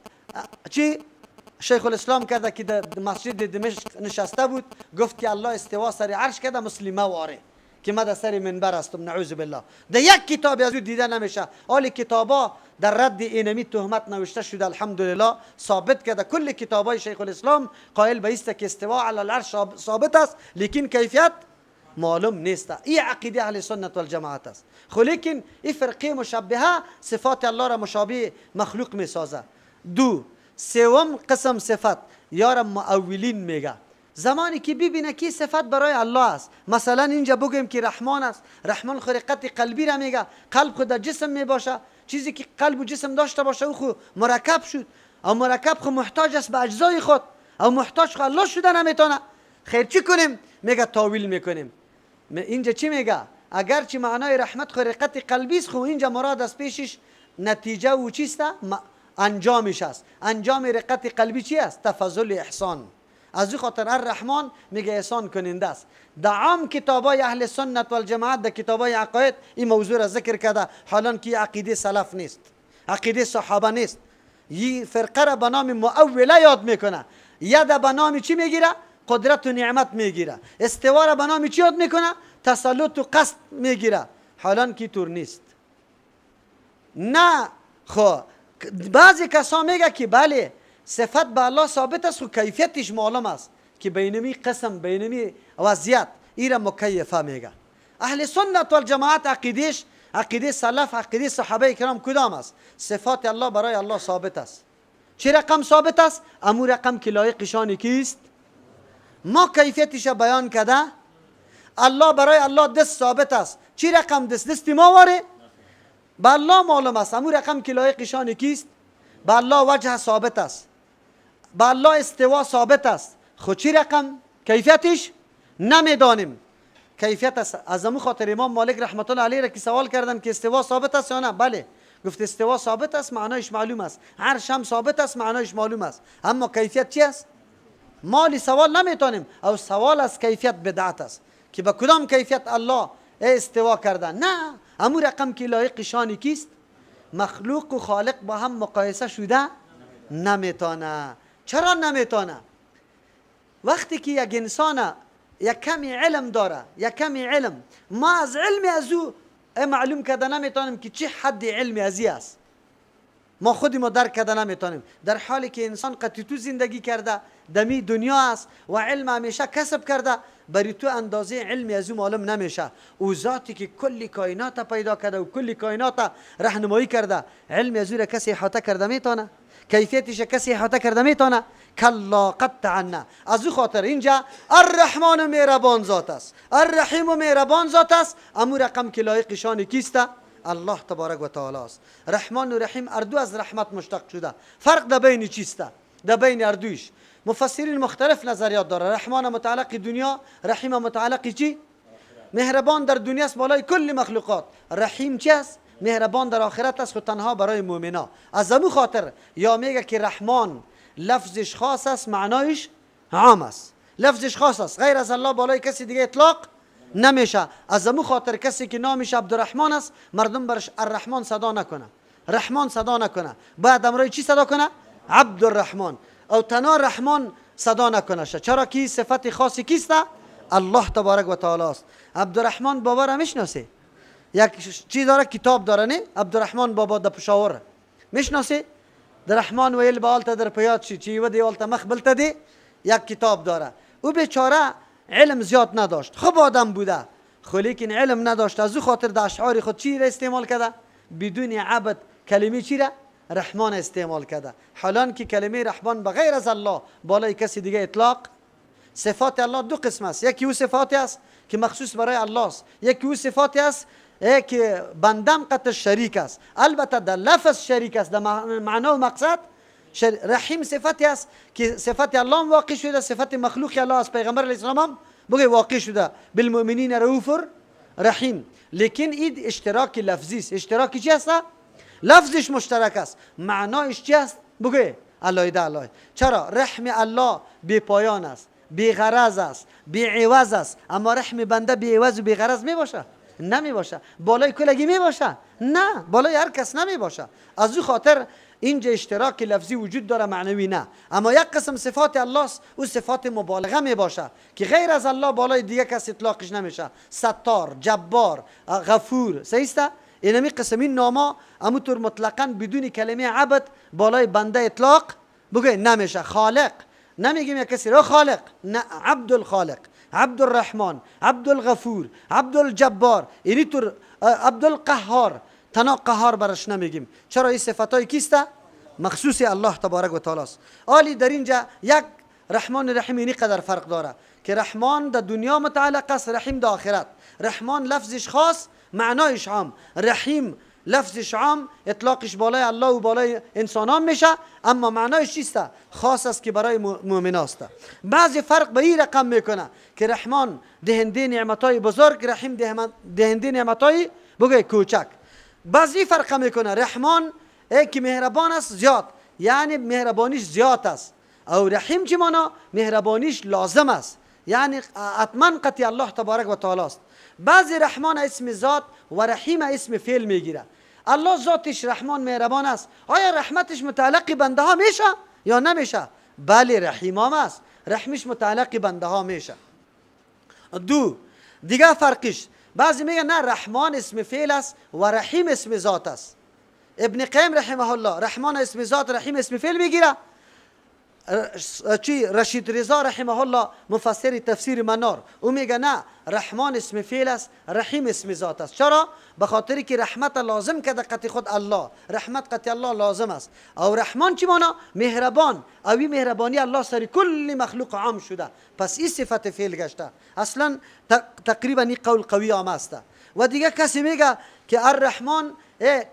چی شیخ الاسلام کرده که در مسجد دمشق نشسته بود، گفت که الله استوا سر عرش کرده، مسلمه واره که ما در سر منبر هستم، نعوذ بالله. در یک کتاب از او دیده نمیشه. حال کتابا در رد اینمی تهمت نوشته شده، الحمدلله ثابت کرده. کل کتابای شیخ الاسلام قائل به است که استوا علی العرش ثابت است، لیکن کیفیت معلوم نیست. این عقیده اهل سنت والجماعت است. خو لیکن این فرقه مشبهه صفات الله را مشابه مخلوق میسازه. دو، سوم قسم صفت یار مؤولین میگه. زمانی که ببینه که صفت برای الله است، مثلا اینجا بگویم که رحمان است، رحمان خرقت قلبی را میگه، قلب خود در جسم میباشه، چیزی که قلب و جسم داشته باشه او خو مرکب شد، او مرکب خو محتاج است به اجزای خود، او محتاج خو الله شده نمیتونه. خیر چی کنیم؟ میگه تاویل میکنیم. اینجا چی میگه؟ اگرچه معنای رحمت خرقت قلبی است، خو اینجا مراد از پیشش نتیجه و چیست؟ انجامش است. انجام رقت قلبی چی است؟ تفضل احسان. از او خاطر الرحمن میگه احسان کننده است. در عام کتابای اهل سنت والجماعت، در کتابای عقاید این موضوع را ذکر کرده، حالان که عقیده سلف نیست، عقیده صحابه نیست. این فرقه را به نام مؤوله یاد میکنه. ید به نام چی میگیره؟ قدرت و نعمت میگیره. استوا را به نام چی یاد میکنه؟ تسلط و قصد میگیره، حالان که طور نیست. نه خو بعضی کسا میگه که بله صفت به الله ثابت است و کیفیتش معلوم است، که بینمی قسم بینمی وضعیت ایرا مکیفه میگه. اهل سنت والجماعت عقیدهش، عقیده سلف، عقیده صحابه کرام کدام است؟ صفات الله برای الله ثابت است. چه رقم ثابت است؟ امو رقم که لایق شان کیست؟ ما کیفیتش بیان کرده. الله برای الله دست ثابت است. چه رقم دست؟ دست ما واره به الله معلوم است. امو رقم که لایق شان کیست؟ به الله وجه ثابت است، به الله استوا ثابت است. خو چی رقم کیفیتش نمیدانیم. کیفیت است. از امو خاطر امام مالک رحمت الله علیه را که سوال کردن که استوا ثابت است یا نه، بله گفت استوا ثابت است، معنایش معلوم است. عرش هم ثابت است، معنایش معلوم است، اما کیفیت چی است؟ مالی سوال نمیتونیم. او سوال از کیفیت بدعت است که به کدام کیفیت الله استوا کرده. نه، امو رقم که لایق شان کیست؟ مخلوق و خالق با هم مقایسه شده نمیتونه. چرا نمیتونه؟ وقتی که یک انسان یک کمی علم داره، یک کمی علم، ما از علم از او معلوم کرده نمیتونیم که چه حد علم ازی است، ما خودی ما درک کرده نمیتونیم، در حالی که انسان قطعی تو زندگی کرده، دمی دنیا است و علم همیشه کسب کرده، بری تو اندازه علم از او معلوم نمیشه. او ذاتی که کل کائنات پیدا کرده و کل کائنات راهنمایی کرده، علم از او را کسی احاطه کرده میتونه؟ کیفیتش کسی احاطه کرده میتونه؟ کلا قطعا. از او خاطر اینجا الرحمن مهربان ذات است، الرحیم مهربان ذات است، امو رقم که لایق شان کیست؟ الله تبارک و تعالی است. رحمان و رحیم اردو از رحمت مشتق شده. فرق در بین چیست؟ در بین اردویش مفسرین مختلف نظریات داره. رحمان متعلق دنیا، رحیم متعلق چی؟ مهربان در دنیا است بالای کل مخلوقات. رحیم چی است؟ مهربان در آخرت است، خو تنها برای مؤمنا. از امو خاطر یا میگه که رحمان لفظش خاص است، معنایش عام است. لفظش خاص است، غیر از الله بالای کسی دیگه اطلاق نمیشه. از امو خاطر کسی که نامش عبدالرحمن است، مردم برش الرحمن صدا نکنه، رحمان صدا نکنه، باید امرای چی صدا کنه؟ عبدالرحمن. او تنها رحمان صدا نکنه. چرا که صفت خاصی کیست؟ الله تبارک و تعالی است. عبدالرحمن بابا را میشناسی؟ یک چی داره، کتاب داره نه؟ عبدالرحمن بابا د پشاور میشناسی؟ د رحمان ویل به آلته در پیاد شي چې یوه دی آلته مخ بلته دی، یک کتاب داره. او بیچاره علم زیاد نداشت، خوب آدم بوده، خو لیکن علم نداشت. از او خاطر در اشعار خود چی را استعمال کرده؟ بدون عبد کلمه چی را؟ رحمان استعمال کرده. حالان که کلمه رحمان بغیر از الله بالای کسی دیگه اطلاق. صفات الله دو قسم است، یکی او صفاتی است که مخصوص برای الله است، یکی او صفاتی است که بندم قط شریک است. البته در لفظ شریک است، در معنا و مقصد رحیم صفتی است که صفت الله واقع شده، صفت مخلوق الله از پیغمبر علیه السلام هم بگه واقع شده، بالمؤمنین رؤوف رحیم. لیکن این اشتراک لفظی است. اشتراک چی است؟ لفظش مشترک است، معنایش چی است؟ بگه علایده الله. چرا؟ رحم الله بی پایان است، بی غرض است، بی عوض است. اما رحم بنده بی عوض و بی غرض می باشه؟ نمی باشه. بالای کلگی می باشه؟ نه، بالای هر کس نمی باشه. از او خاطر اینجا اشتراک لفظی وجود داره، معنوی نه. اما یک قسم صفات الله است، او صفات مبالغه می باشه که غیر از الله بالای دیگه کس اطلاقش نمیشه. ستار، جبار، غفور، صحیح است؟ اینمی قسم این ناما اموطور مطلقاً بدون کلمه عبد بالای بنده اطلاق بگه نمیشه. خالق نمیگیم یک کسی را خالق، نه، عبد الخالق، عبد الرحمن، عبد الغفور، عبد الجبار، اینی طور عبد القهار، تنها قهار برش نمیگیم. چرا؟ این صفتای کیسته؟ مخصوص الله تبارک و تعالی است. آلی در اینجا یک رحمان رحیم اینی قدر فرق داره که رحمان در دنیا متعلق است، رحیم در آخرت. رحمان لفظش خاص، معنایش عام. رحیم لفظش عام، اطلاقش بالای الله و بالای انسانان میشه، اما معنایش چیست؟ خاص است که برای مؤمن است. بعضی فرق به این رقم میکنه که رحمان دهنده نعمتای بزرگ، رحیم دهنده نعمتای بگه کوچک. بعضی فرق میکنه، رحمان ای که مهربان است زیاد، یعنی مهربانیش زیاد است، او رحیم چی معنا؟ مهربانیش لازم است، یعنی حتما قطعی الله تبارک و تعالی است. بعضی رحمان اسم ذات و رحیم اسم فعل میگیره. الله ذاتش رحمان مهربان است، آیا رحمتش متعلق بنده ها میشه یا نمیشه؟ بله، رحیم هم است، رحمش متعلق بنده ها میشه. دو دیگه فرقش، بعضی میگه نه، رحمان اسم فعل است و رحیم اسم ذات است. ابن قیم رحمه الله رحمان اسم ذات، رحیم اسم فعل میگیره. چی رشید رضا رحمه الله مفسر تفسیر منار، او میگه نه، رحمان اسم فعل است، رحیم اسم ذات است. چرا؟ به خاطر که رحمت لازم که قطع خود الله، رحمت قطع الله لازم است. او رحمان چی معنا؟ مهربان، اوی مهربانی الله سر کل مخلوق عام شده، پس این صفت فعل گشته. اصلا تقریبا این قول قوی عام است. و دیگه کسی میگه که الرحمن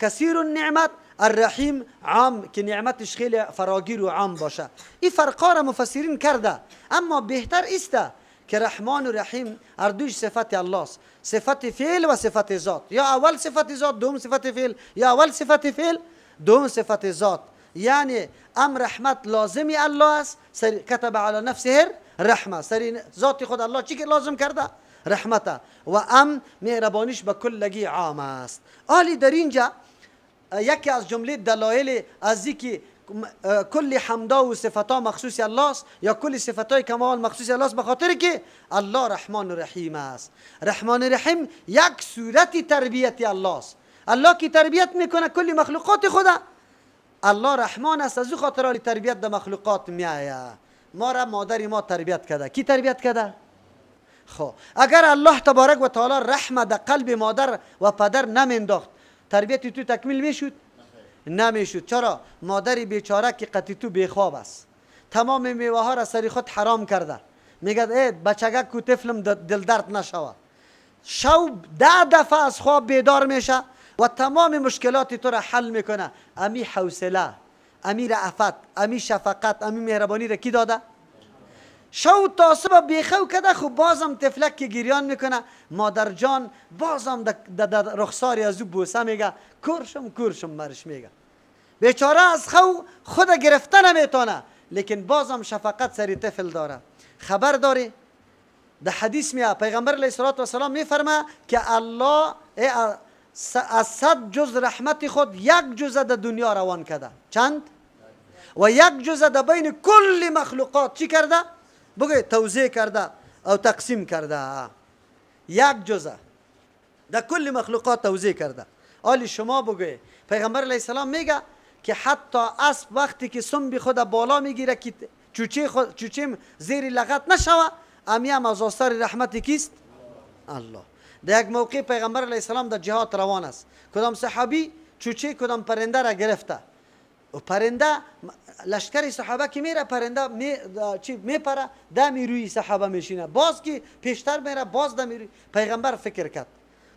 کثیر النعمت، الرحیم عام که نعمتش خیلی فراگیر و عام باشه. این فرقا را مفسرین کرده، اما بهتر است که رحمان و رحیم هر دوش صفت الله است، صفت فعل و صفت ذات. یا اول صفت ذات دوم صفت فعل، یا اول صفت فعل دوم صفت ذات. یعنی ام رحمت لازمی الله است، کتب علی نفسه رحمه، سر ذات خود الله چی که لازم کرده؟ رحمته. و ام مهربانیش به کلگی عام است. آلی در اینجا یکی از جمله دلایل از که کل حمدا و صفتا مخصوص الله است یا کل صفتای کمال مخصوص الله است، به خاطر که الله رحمان و رحیم است. رحمان و رحیم یک صورت تربیت الله است. الله که تربیت میکنه کل مخلوقات خدا، الله رحمان است، از او خاطر تربیت در مخلوقات میآید. ما را مادر ما تربیت کرده. کی تربیت کرده؟ خب اگر الله تبارک و تعالی رحمه در قلب مادر و پدر نمینداخت، تربیت تو تکمیل میشد؟ نمیشد. چرا؟ مادر بیچاره که قطعی تو بیخواب است، تمام میوه ها را سری خود حرام کرده، میگه ای بچگک کو طفلم دل درد نشوه. شو 10 دفعه از خواب بیدار میشه و تمام مشکلات تو را حل میکنه. امی حوصله، امی رأفت، امی شفقت، امی مهربانی را کی داده؟ شو تا صبح بیخو کده، خب بازم طفلک که گریان میکنه، مادر جان بازم در رخساری از او بوسه میگه، کورشم کورشم مرش میگه. بیچاره از خو خود گرفته نمیتونه، لیکن بازم شفقت سری طفل داره. خبر داری؟ در حدیث میاد پیغمبر علیه الصلاة والسلام میفرما که الله از 100 جز رحمت خود یک جز در دنیا روان کرده. چند؟ و یک جز در بین کل مخلوقات چی کرده؟ بگه توزیع کرده او تقسیم کرده. یک جزء در کل مخلوقات توزیع کرده. آلی شما بگه پیغمبر علیه السلام میگه که حتی اسب وقتی که سنب خود بالا میگیره که چوچه زیر لغت نشوه، امی هم از آثار رحمت کیست؟ الله. در یک موقع پیغمبر علیه السلام در جهاد روان است، کدام صحابی چوچه کدام پرنده را گرفته و پرنده لشکر صحابه که میره، پرنده میپره دمی روی صحابه میشینه، باز که پیشتر میره باز دمی روی. پیغمبر فکر کرد،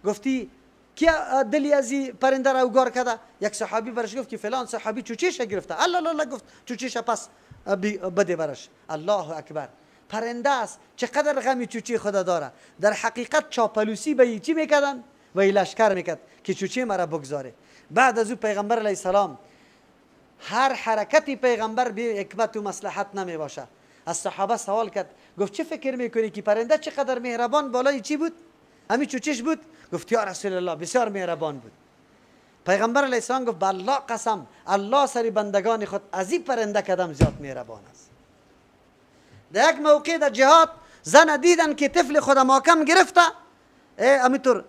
گفتی کی دلی از پرنده را اوگار کرده؟ یک صحابی برش گفت که فلان صحابی چوچیش گرفته. الله الله گفت چوچیش پس بده برش. الله اکبر، پرنده است چقدر غمی چوچی خدا داره. در حقیقت چاپلوسی به چی میکردن؟ و لشکر میکرد که چوچی مرا بگذاره. بعد از او پیغمبر علیه السلام هر حرکتی پیغمبر بی حکمت و مصلحت نمی باشه. از صحابه سوال کرد، گفت چه فکر میکنی که پرنده چقدر مهربان بالای چی بود؟ همین چوچش بود؟ گفت یا رسول الله بسیار مهربان بود. پیغمبر علیه السلام گفت به الله قسم، الله سر بندگان خود از این پرنده کدام زیاد مهربان است. در یک موقع در جهاد زن دیدن که طفل خود محکم گرفته، همینطور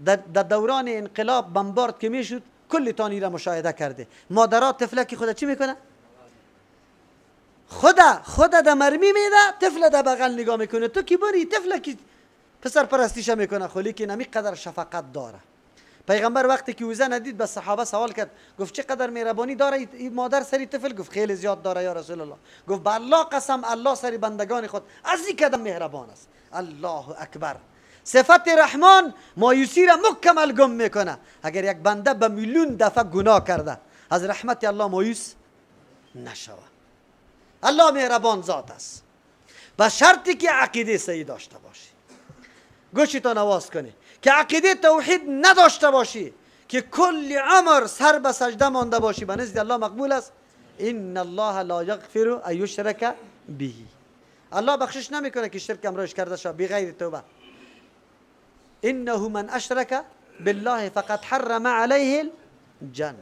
در دوران انقلاب بمبارد که میشد کل تانی را مشاهده کرده. مادرها طفلکی خود چی میکنه؟ خدا در مرمی میده، طفل در بغل نگاه میکنه. تو کی بری طفل کی پسر پرستیش میکنه، خلی که نمی قدر شفقت داره. پیغمبر وقتی که او زن دید به صحابه سوال کرد، گفت چقدر مهربانی داره این مادر سری طفل؟ گفت خیلی زیاد داره یا رسول الله. گفت به الله قسم، الله سری بندگان خود از این کدام مهربان است. الله اکبر. صفت رحمان مایوسی را مکمل گم میکنه. اگر یک بنده به میلیون دفعه گناه کرده از رحمت الله مایوس نشوه. الله مهربان ذات است، به شرطی که عقیده صحیح داشته باشی. گوشتان نواز کنی که عقیده توحید نداشته باشی، که کل عمر سر به سجده مانده باشی، به نزد الله مقبول است. ان الله لا یغفر ان یشرک به. الله بخشش نمیکنه که شرک امرش کرده شود بغیر توبه. انه من اشرک بالله فقد حرم علیه الجنه.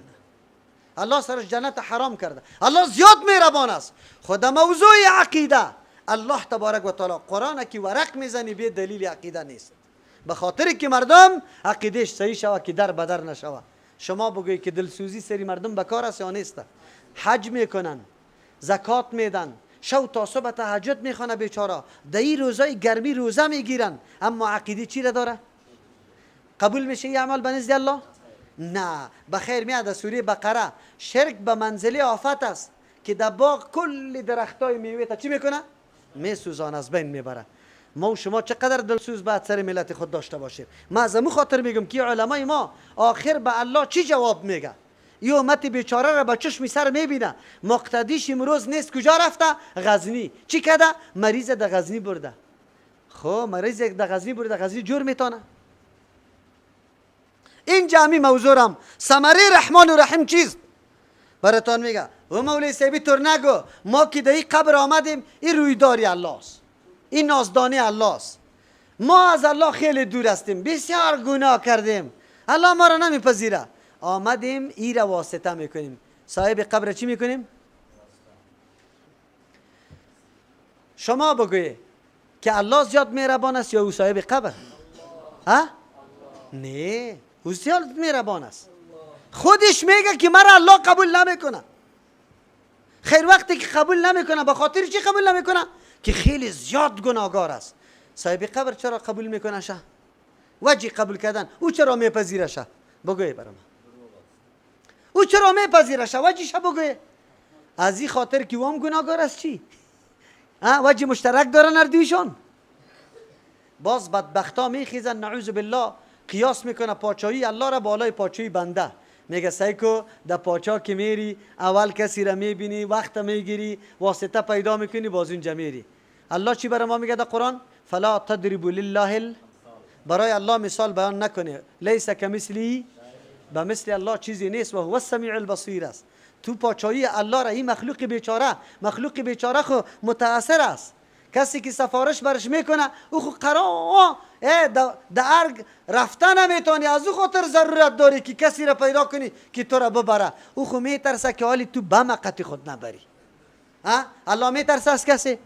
الله سرش جنت حرام کرده. الله زیاد مهربان است. خدا موضوع عقیده الله تبارک و تعالی قرآن که ورق میزنی به دلیل عقیده نیست، به خاطر که مردم عقیدهش صحیح شوه که در بدر نشوه. شما بگویی که دلسوزی سری مردم بکار است یا نیست؟ حج میکنن، زکات میدن، شو تا صبح تهجد میخوانه بیچاره، در این روزای گرمی روزه میگیرن، اما عقیده چی را داره؟ قبول میشه این عمل به نزد الله؟ نه. بخیر میاد سوره بقره، شرک به منزله آفت است که در باغ کل درختای میوه تا چی میکنه؟ میسوزان، از بین میبره. ما و شما چقدر دلسوز باید سر ملت خود داشته باشیم. ما از امو خاطر میگم که علمای ما آخر به الله چی جواب میگه؟ این امت بیچاره را به چشم سر میبینه، مقتدیش امروز نیست، کجا رفته؟ غزنی. چی کده؟ مریض در غزنی برده. خب مریض در غزنی برده، غزنی جور میتونه. این جمعی موضوعم ثمره رحمان و رحیم چیست؟ براتان میگه و مولوی صاحبی تور نگو، ما که در این قبر آمدیم این رویداری الله است، این نازدانی الله است، ما از الله خیلی دور هستیم، بسیار گناه کردیم، الله ما را نمیپذیره، آمدیم ای را واسطه میکنیم. صاحب قبر چی میکنیم؟ شما بگویی که الله زیاد مهربان است یا او صاحب قبر؟ ها؟ نه، او زیاد مهربان است. خودش میگه که مرا الله قبول نمیکنه. خیر وقتی که قبول نمیکنه به خاطر چی قبول نمیکنه؟ که خیلی زیاد گناهگار است. صاحب قبر چرا قبول میکنه شه؟ وجه قبول کردن او چرا میپذیره شه؟ بگوی برام. او چرا میپذیره شه؟ وجهش بگوی. از این خاطر که او هم گناهگار است چی؟ وجه مشترک دارن هر. باز بدبختا میخیزن نعوذ بالله، قیاس میکنه پاچایی الله را بالای پاچایی بنده. میگه سیکو در پاچا که میری اول کسی را میبینی، وقت میگیری، واسطه پیدا میکنی، باز اونجا میری. الله چی برای ما میگه در قرآن؟ فلا تضربوا لله، برای الله مثال بیان نکنه، لیس کمثله، به مثل الله چیزی نیست و هو السمیع البصیر است. تو پاچایی الله را این مخلوق بیچاره، مخلوق بیچاره خو متاثر است. کسی که سفارش برش میکنه او خو قرار در ارگ رفتن نمیتونی، از او خاطر ضرورت داری که کسی را پیدا کنی که تو را ببره. او خو میترسه که حالی تو به مقتی خود نبری. الله میترسه از کسی؟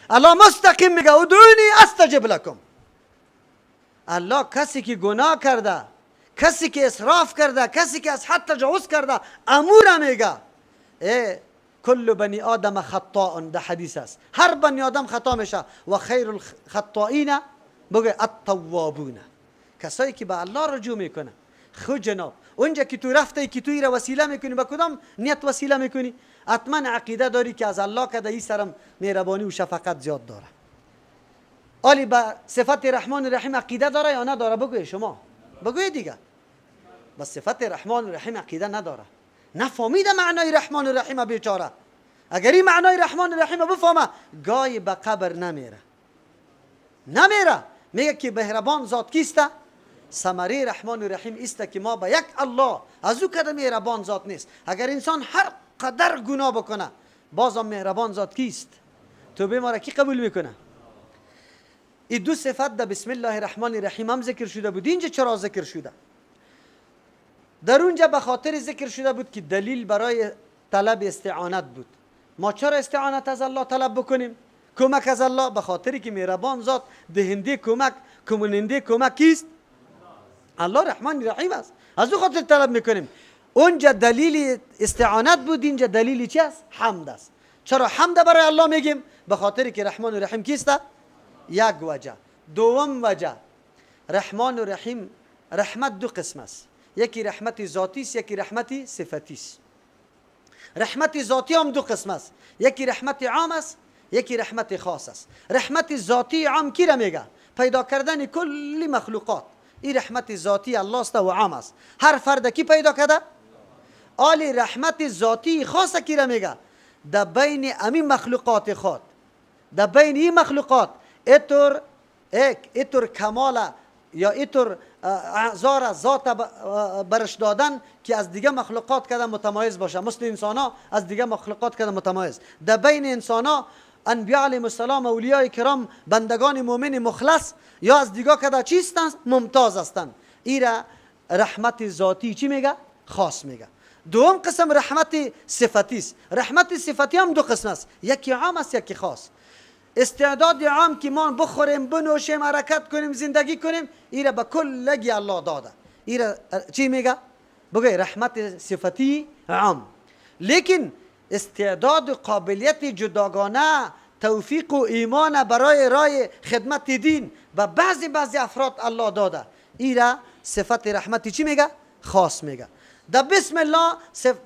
الله مستقیم میگه ادعونی استجب لکم. الله کسی که گناه کرده، کسی که اسراف کرده، کسی که از حد تجاوز کرده، امور میگه کل بنی آدم خطاء، ده حدیث است، هر بنی آدم خطا میشه و خیر الخطائین بگه التوابون، کسایی که به الله رجوع میکنه. خو جناب اونجا که تو رفته که تو را وسیله میکنی، با کدام نیت وسیله میکنی؟ حتما عقیده داری که از الله که در سرم مهربانی و شفقت زیاد داره. آلی به صفت رحمان رحیم عقیده داره یا نداره؟ بگوی شما، بگوی دیگه. به صفت رحمان و رحیم عقیده نداره، نفهمیده معنای رحمان و رحیم بیچاره. اگر این معنای رحمان و رحیم بفهمه گاهی به قبر نمیره، نمیره. میگه که مهربان ذات کیسته؟ ثمره رحمان و رحیم است که ما به یک الله از او کده مهربان ذات نیست. اگر انسان هر قدر گناه بکنه بازم مهربان ذات کیست؟ توبه ما را کی قبول میکنه؟ این دو صفت در بسم الله الرحمن الرحیم هم ذکر شده بود. اینجا چرا ذکر شده؟ در اونجا به خاطر ذکر شده بود که دلیل برای طلب استعانت بود. ما چرا استعانت از الله طلب بکنیم؟ کمک از الله، به خاطری که مهربان ذات دهنده کمک، کننده کمک کیست؟ الله رحمان رحیم است. از او خاطر طلب میکنیم. اونجا دلیل استعانت بود، اینجا دلیل چی است؟ حمد است. چرا حمد برای الله میگیم؟ به خاطری که رحمان و رحیم کیست؟ یک وجه. دوم وجه، رحمان و رحیم، رحمت دو قسم است. یکی رحمت ذاتی است، یکی رحمت صفتی است. رحمت ذاتی هم دو قسم است، یکی رحمت عام است، یکی رحمت خاص است. رحمت ذاتی عام کی را میگه؟ پیدا کردن کل مخلوقات. این رحمت ذاتی الله است و عام است. هر فرد کی پیدا کرده؟ آلی رحمت ذاتی خاص کی را میگه؟ در بین امی مخلوقات خود، در بین این مخلوقات اتور یک اتور کمال یا اتور اعذار ذات برش دادن که از دیگه مخلوقات کده متمایز باشه، مثل انسان ها از دیگه مخلوقات کده متمایز. در بین انسان ها انبیاء علیهم السلام، اولیاء کرام، بندگان مؤمن مخلص یا از دیگه کده چیستن؟ ممتاز هستند. ایرا رحمت ذاتی چی میگه؟ خاص میگه. دوم قسم رحمت صفتی است. رحمت صفتی هم دو قسم است، یکی عام است، یکی خاص. استعداد عام که ما بخوریم، بنوشیم، حرکت کنیم، زندگی کنیم، ایره به کلگی الله داده. ایره چی میگه؟ بگه رحمت صفتی عام. لیکن استعداد و قابلیت جداگانه، توفیق و ایمان برای رای خدمت دین به بعضی افراد الله داده. ایره صفت رحمت چی میگه؟ خاص میگه. در بسم الله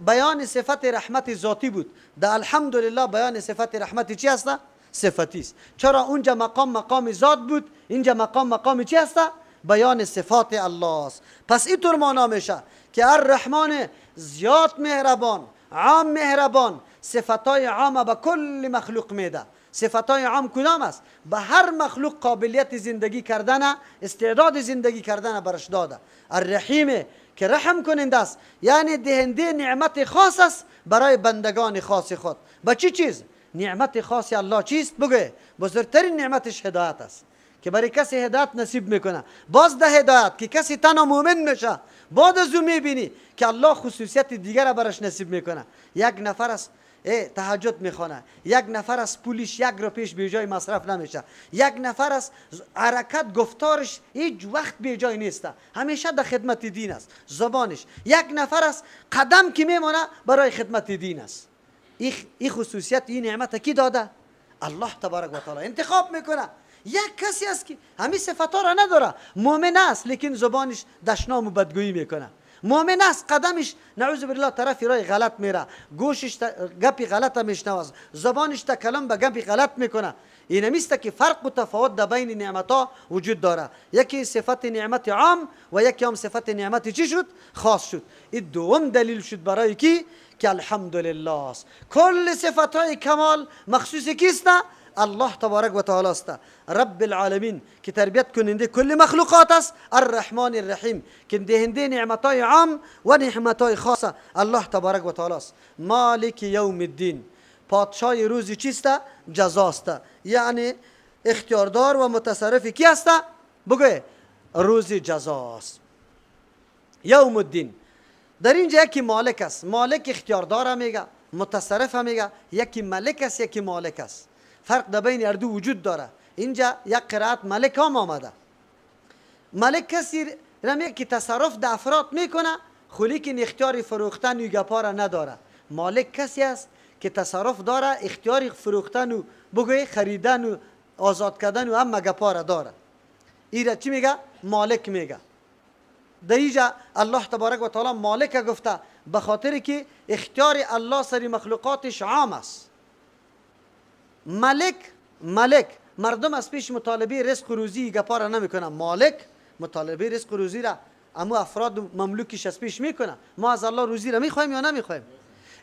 بیان صفت رحمت ذاتی بود، در الحمدلله بیان صفت رحمت چی هست؟ صفتی است. چرا اونجا مقام مقام ذات بود، اینجا مقام مقام چی هست؟ بیان صفات الله است. پس اینطور معنا میشه که الرحمن زیاد مهربان، عام مهربان، صفتای عام به کل مخلوق میده. صفتای عام کدام است؟ به هر مخلوق قابلیت زندگی کردن، استعداد زندگی کردن برش داده. الرحیم که رحم کننده است، یعنی دهنده نعمت خاص است برای بندگان خاص خود. با چی چیز؟ نعمت خاص الله چیست؟ بگه بزرگترین نعمتش هدایت است که برای کسی هدایت نصیب میکنه. باز ده هدایت که کسی تنها مؤمن میشه، بعد از او میبینی که الله خصوصیت دیگر برش نصیب میکنه. یک نفر است تهجد میخوانه، یک نفر از پولیش یک رو پیش به جای مصرف نمیشه، یک نفر از حرکت گفتارش هیچ وقت به جای نیست، همیشه در خدمت دین است زبانش، یک نفر از قدم که میمانه برای خدمت دین است. این خصوصیت، این نعمت کی داده؟ الله تبارک و تعالی انتخاب میکنه. یک کسی است که همین صفت ها را نداره، مؤمن است لیکن زبانش دشنام و بدگویی میکنه، مؤمن است قدمش نعوذ بالله طرف رای غلط میره، گوشش گپی غلط میشنوه، زبانش تکلم به گپی غلط میکنه. این میسته که فرق و تفاوت در بین نعمت ها وجود داره. یکی صفت نعمت عام و یکی هم صفت نعمت چی شد؟ خاص شد. این دوم دلیل شد برای کی؟ که الحمدلله است. کل صفت های کمال مخصوص کیست؟ الله تبارک و تعالی است. رب العالمین که تربیت کننده کل مخلوقات است. الرحمن الرحیم که دهنده نعمتهای عام و نعمتهای خاص الله تبارک و تعالی است. مالک یوم الدین، پادشاه روز چیست؟ جزاست. یعنی اختیاردار و متصرف کی است؟ بگه روز جزاست، یوم الدین. در اینجا یکی مالک است، مالک اختیاردار میگه، متصرف میگه، یکی ملک است، یکی مالک است. فرق در بین هر دو وجود داره. اینجا یک قرائت ملک هم آمده. ملک کسی را میگه که تصرف در افراد میکنه، خو لیکن اختیار فروختن و گپا را نداره. مالک کسی است که تصرف داره، اختیار فروختن و بگوی خریدن و آزاد کردن و اما گپا را داره. ایره چی میگه؟ مالک میگه. در اینجا الله تبارک و تعالی مالک گفته به خاطر که اختیار الله سر مخلوقاتش عام است. ملک، ملک مردم از پیش مطالبه رزق و روزی گپا را نمیکنه. مالک مطالبه رزق و روزی را اما افراد مملوکش از پیش میکنه. ما از الله روزی را میخوایم یا نمیخوایم؟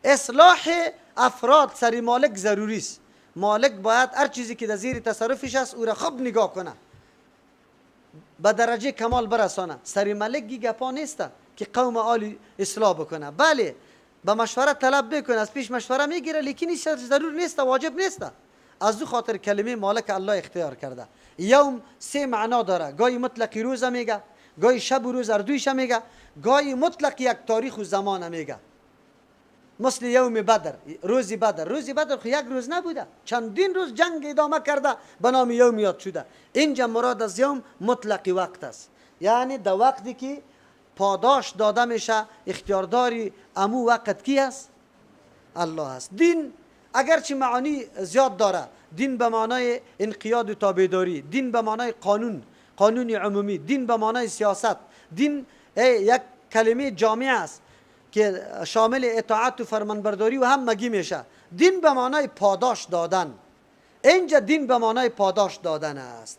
اصلاح افراد سر مالک ضروری است. مالک باید هر چیزی که در زیر تصرفش است او را خوب نگاه کنه، به درجه کمال برسانه. سر مالک گپا نیست که قوم عالی اصلاح بکنه، بله به مشوره طلب بکنه، از پیش مشوره میگیره، لیکن این ضرور نیست، واجب نیست. از دو خاطر کلمه مالک الله اختیار کرده. یوم سه معنا داره، گاهی مطلق روز میگه، گاهی شب و روز اردویش میگه، گاهی مطلق یک تاریخ و زمان میگه. مثل یوم بدر، روز بدر. روز بدر خو یک روز نبوده، چندین روز جنگ ادامه کرده به نام یوم یاد شده. اینجا مراد از یوم مطلق وقت است، یعنی در وقتی که پاداش داده میشه اختیارداری امو وقت کی است؟ الله است. دین اگرچه معانی زیاد داره، دین به معنای انقیاد و تابعداری، دین به معنای قانون، قانون عمومی، دین به معنای سیاست، دین یک کلمه جامع است که شامل اطاعت و فرمانبرداری و هم مگی میشه. دین به معنای پاداش دادن، اینجا دین به معنای پاداش دادن است.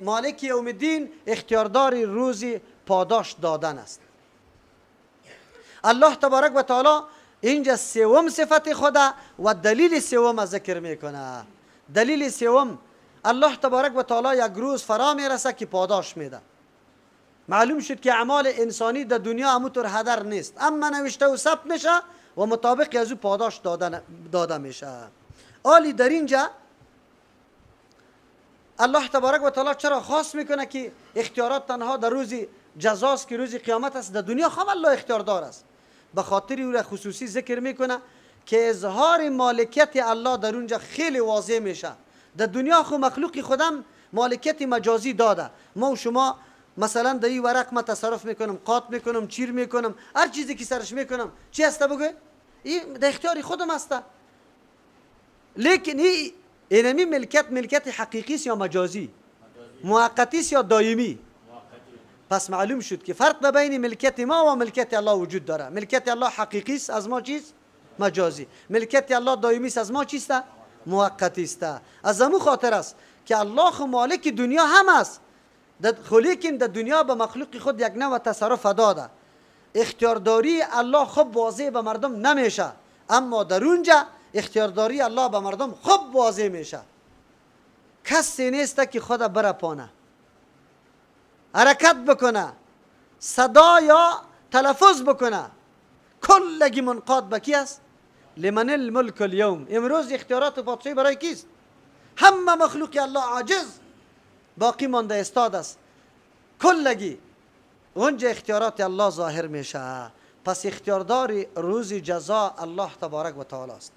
مالک یوم الدین اختیاردار روز پاداش دادن است. الله تبارک و تعالی اینجا سوم صفت خدا و دلیل سوم ذکر میکنه. دلیل سوم، الله تبارک و تعالی یک روز فرا میرسه که پاداش میده. معلوم شد که اعمال انسانی در دنیا همونطور هدر نیست، اما نوشته و ثبت میشه و مطابق از او پاداش داده میشه. آلی در اینجا الله تبارک و تعالی چرا خاص میکنه که اختیارات تنها در روز جزاست که روز قیامت است، در دنیا خام الله اختیار دار است. به خاطر او را خصوصی ذکر میکنه که اظهار مالکیت الله در اونجا خیلی واضح میشه. در دنیا خو مخلوق خودم مالکیت مجازی داده، ما و شما مثلا در این ورق ما تصرف میکنم، قات میکنم، چیر میکنم، هر چیزی که سرش میکنم چی هست بگو؟ این در اختیار خودم هست. لیکن اینمی ملکیت، ملکیت حقیقی است یا مجازی؟ موقتی است یا دائمی؟ پس معلوم شد که فرق بین ملکیت ما و ملکیت الله وجود داره. ملکیت الله حقیقی است، از ما چیست؟ مجازی. ملکیت الله دائمی است، از ما چیست؟ موقتی است. از امو خاطر است که الله مالک دنیا هم است، لیکن در دنیا به مخلوق خود یک نوع تصرف داده. اختیارداری الله خوب واضح به مردم نمیشه، اما در اونجا اختیارداری الله به مردم خوب واضح میشه. کسی نیست که خود برپانه، حرکت بکنه، صدا یا تلفظ بکنه، کلگی منقاد به کی است؟ لمن الملک اليوم. امروز اختیارات پادشاهی برای کیست؟ همه مخلوق الله عاجز باقی مانده استاد است، کلگی اونجا اختیارات الله ظاهر میشه. پس اختیاردار روز جزا الله تبارک و تعالی است.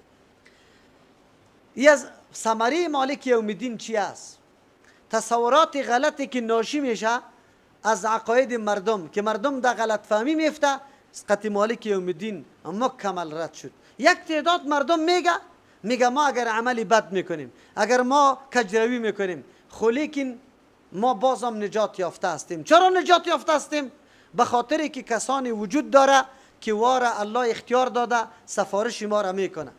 ای از ثمره مالک یوم الدین چی است؟ تصورات غلطی که ناشی میشه از عقاید مردم که مردم در غلط فهمی میفته، قطع مالک یوم الدین مکمل رد شد. یک تعداد مردم میگه ما اگر عملی بد میکنیم، اگر ما کجروی میکنیم، خو لیکن ما بازم نجات یافته هستیم. چرا نجات یافته هستیم؟ به خاطر که کسانی وجود داره که واره الله اختیار داده، سفارش ما را میکنه،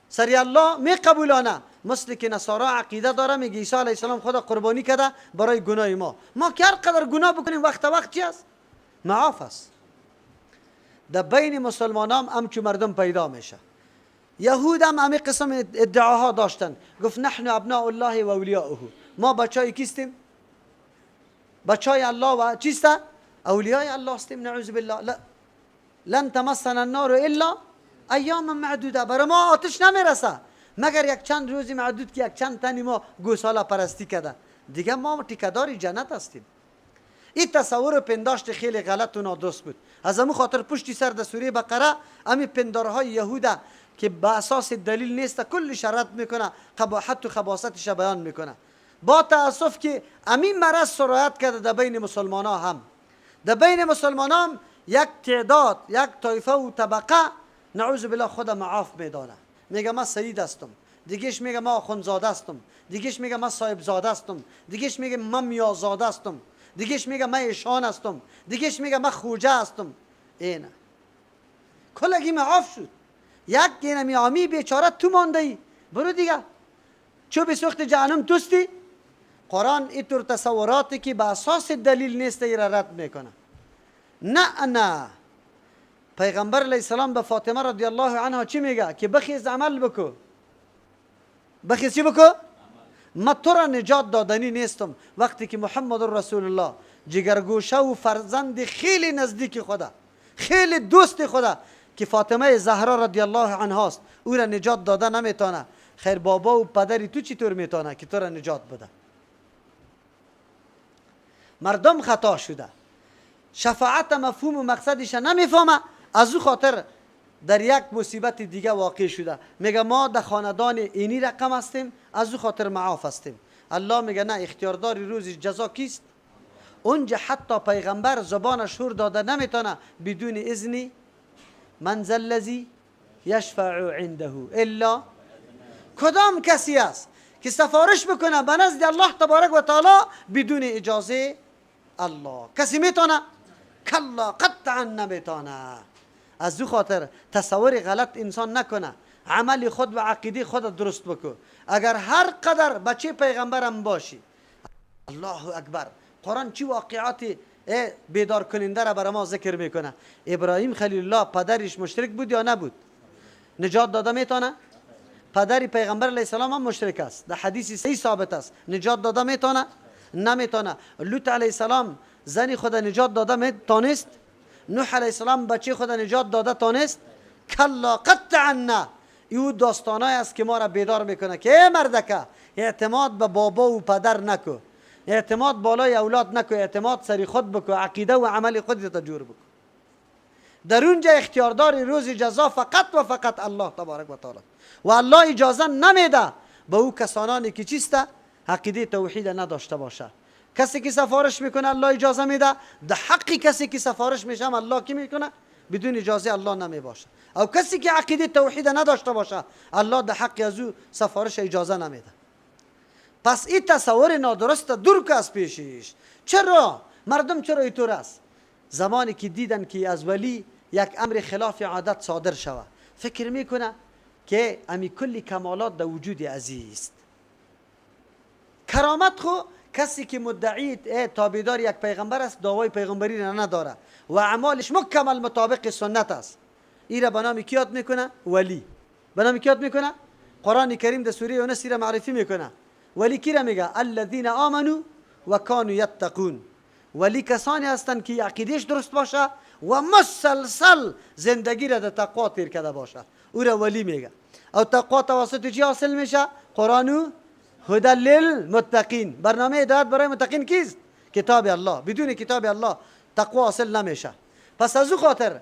سری الله میقبولانه. مثل که نصارا عقیده داره، میگه عیسی علیه السلام خدا قربانی کرده برای گناه ما. ما که هر قدر گناه بکنیم وقت وقت چی است؟ معاف است. در بین مسلمانان هم همچو مردم پیدا میشه. یهود هم همه قسم ادعاها داشتن، گفت نحن ابناء الله و اولیاءه، ما بچای کیستیم؟ بچای الله و چیست؟ اولیای الله هستیم. نعوذ بالله. لن تمسنا النار الا ایام معدوده، برای ما آتش نمیرسه مگر یک چند روزی معدود که یک چند تنی ما گوساله پرستی کرده، دیگه ما تیکه‌دار جنت هستیم. این تصور و پنداشت خیلی غلط و نادرست بود. از امو خاطر پشتی سر در سوره بقره امی پندارهای یهوده که به اساس دلیل نیست کلش رد میکنه، قباحت و خباثتش بیان میکنه. با تاسف که امی مرض سرایت کرده در بین مسلمان ها هم. در بین مسلمان هم یک تعداد، یک طایفه و طبقه نعوذ بالله خود معاف میدانه، میگه من سید هستم، دیگهش میگه من آخوندزاده هستم، دیگهش میگه من صاحب زاده هستم، دیگهش میگه من میازاده هستم، دیگهش میگه من ایشان هستم، دیگهش میگه من خوجه هستم. اینه کلگی معاف شد. یک اینمی عامی بیچاره تو مانده ای، برو دیگه چوب سوخت جهنم توستی، قرآن اینطور تصوراتی که به اساس دلیل نیست ای را رد میکنه. نه نه، پیغمبر علیه السلام به فاطمه رضی الله عنها چی میگه؟ که بخیز عمل بکو. بخیز چی بکو؟ ما تو را نجات دادنی نیستم. وقتی که محمد رسول الله جگرگوشه و فرزند خیلی نزدیک خدا، خیلی دوست خدا که فاطمه زهرا رضی الله عنها است، او را نجات داده نمیتونه. خیر بابا و پدری تو چطور میتونه که تو را نجات بده؟ مردم خطا شده، شفاعت مفهوم و مقصدش نمیفهمه، از او خاطر در یک مصیبت دیگه واقع شده. میگه ما در خاندان اینی رقم هستیم، از او خاطر معاف هستیم. الله میگه نه، اختیاردار روز جزا کیست؟ اونجا حتی پیغمبر زبانش هور داده نمیتونه بدون اذن من ذا الذی یشفع عنده الا. کدام کسی است که سفارش بکنه به نزد الله تبارک و تعالی بدون اجازه الله؟ کسی میتونه؟ کلا، قطعا نمیتونه. از او خاطر تصور غلط انسان نکنه، عمل خود و عقیده خود درست بکن. اگر هر قدر بچه پیغمبرم باشی، الله اکبر، قرآن چی واقعات بیدار کننده را برای ما ذکر میکنه. ابراهیم خلیل الله پدرش مشرک بود یا نبود؟ نجات داده میتونه؟ پدر پیغمبر علیه السلام هم مشرک است، در حدیث صحیح ثابت است. نجات داده میتونه؟ نمیتونه. لوط علیه السلام زنی خود نجات داده میتونست؟ نوح علیه السلام بچه خود نجات داده تانست؟ کلا، قطعا نه. ایو داستانای است که ما را بیدار میکنه که ای مردکه، اعتماد به بابا و پدر نکو، اعتماد بالای اولاد نکو، اعتماد سری خود بکو، عقیده و عمل خودت جور بکو. در اونجا اختیاردار روز جزا فقط و فقط الله تبارک و تعالی، و الله اجازه نمیده به او کسانانی که چیسته عقیده توحید نداشته باشه. کسی که سفارش میکنه الله اجازه میده، در حق کسی که سفارش میشه الله کی میکنه؟ بدون اجازه الله نمی باشه. او کسی که عقیده توحید نداشته باشه الله در حق از او سفارش اجازه نمیده. پس این تصور نادرست دور که از پیشش. چرا مردم چرا اینطور است؟ زمانی که دیدن که از ولی یک امر خلاف عادت صادر شوه، فکر میکنه که امی کلی کمالات در وجود عزیز. کرامت خو کسی که مدعی تابعدار یک پیغمبر است دعوای پیغمبری را نداره و اعمالش مکمل مطابق سنت است، ای را به نام کی یاد میکنه؟ ولی. به نام کی یاد میکنه؟ قرآن کریم در سوره یونس را معرفی میکنه. ولی کی را میگه؟ الذین آمنوا و کانوا یتقون. ولی کسانی هستند که عقیدهش درست باشه و مسلسل زندگی را در تقوا تیر کرده باشه، او را ولی میگه. او تقوا توسط چی حاصل میشه؟ قرآن و هدی للمتقین. برنامه هدایت برای متقین کیست؟ کتاب الله. بدون کتاب الله تقوا حاصل نمیشه. پس از او خاطر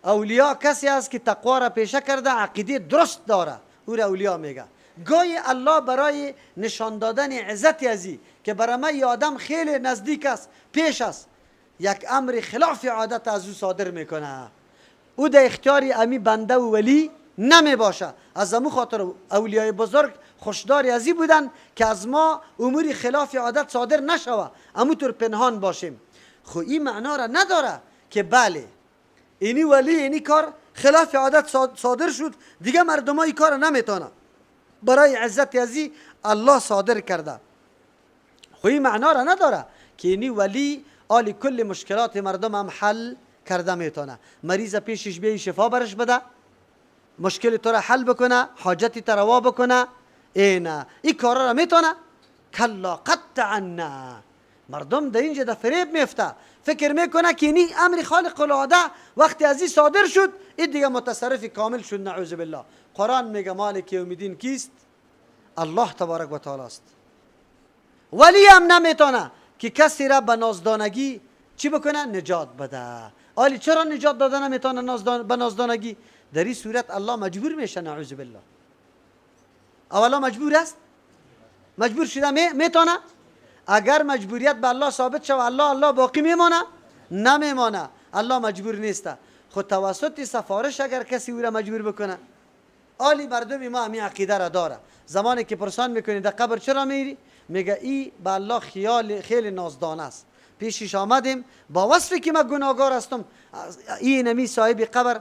اولیا کسی است که تقوا را پیشه کرده، عقیده درست داره، او را اولیا میگه. گاهی الله برای نشان دادن عزت ازی که برای من آدم خیلی نزدیک است، پیش است، یک امر خلاف عادت از او صادر میکنه. او در اختیار امی بنده و ولی نمی باشه. از امو خاطر اولیای بزرگ خوشدار ازی بودن که از ما امور خلاف عادت صادر نشوه، امو طور پنهان باشیم. خو این معنا را نداره که بله اینی ولی اینی کار خلاف عادت صادر شد، دیگه مردم های کار نمیتونه. برای عزت ازی الله صادر کرده. خو این معنا را نداره که اینی ولی آلی کل مشکلات مردم هم حل کرده میتونه. مریض پیشش بیای شفا برش بده، مشکل تو را حل بکنه، حاجتی تو روا بکنه، اینا این کارا را میتونه؟ کلا، قطعا نه. مردم در اینجا در فریب میفته، فکر میکنه که این امر خالق العاده وقتی از این صادر شد این دیگه متصرف کامل شد، نعوذ بالله. قرآن میگه مالک یوم الدین کیست؟ الله تبارک و تعالی است. ولی هم نمیتونه که کسی را به نازدانگی چی بکنه؟ نجات بده. آلی چرا نجات داده نمیتونه به نازدانگی؟ در این صورت الله مجبور میشه، نعوذ بالله. اولا مجبور است؟ مجبور شده میتونه؟ اگر مجبوریت به الله ثابت شود، الله باقی میمانه؟ نمیمانه. الله مجبور نیست. خود توسط سفارش اگر کسی او را مجبور بکنه، آلی مردم ما همین عقیده را داره. زمانی که پرسان میکنی در قبر چرا میری؟ میگه ای به الله خیال خیلی نازدانه است، پیشش آمدیم با وصفی که من گناهگار هستم، این نمی صاحب قبر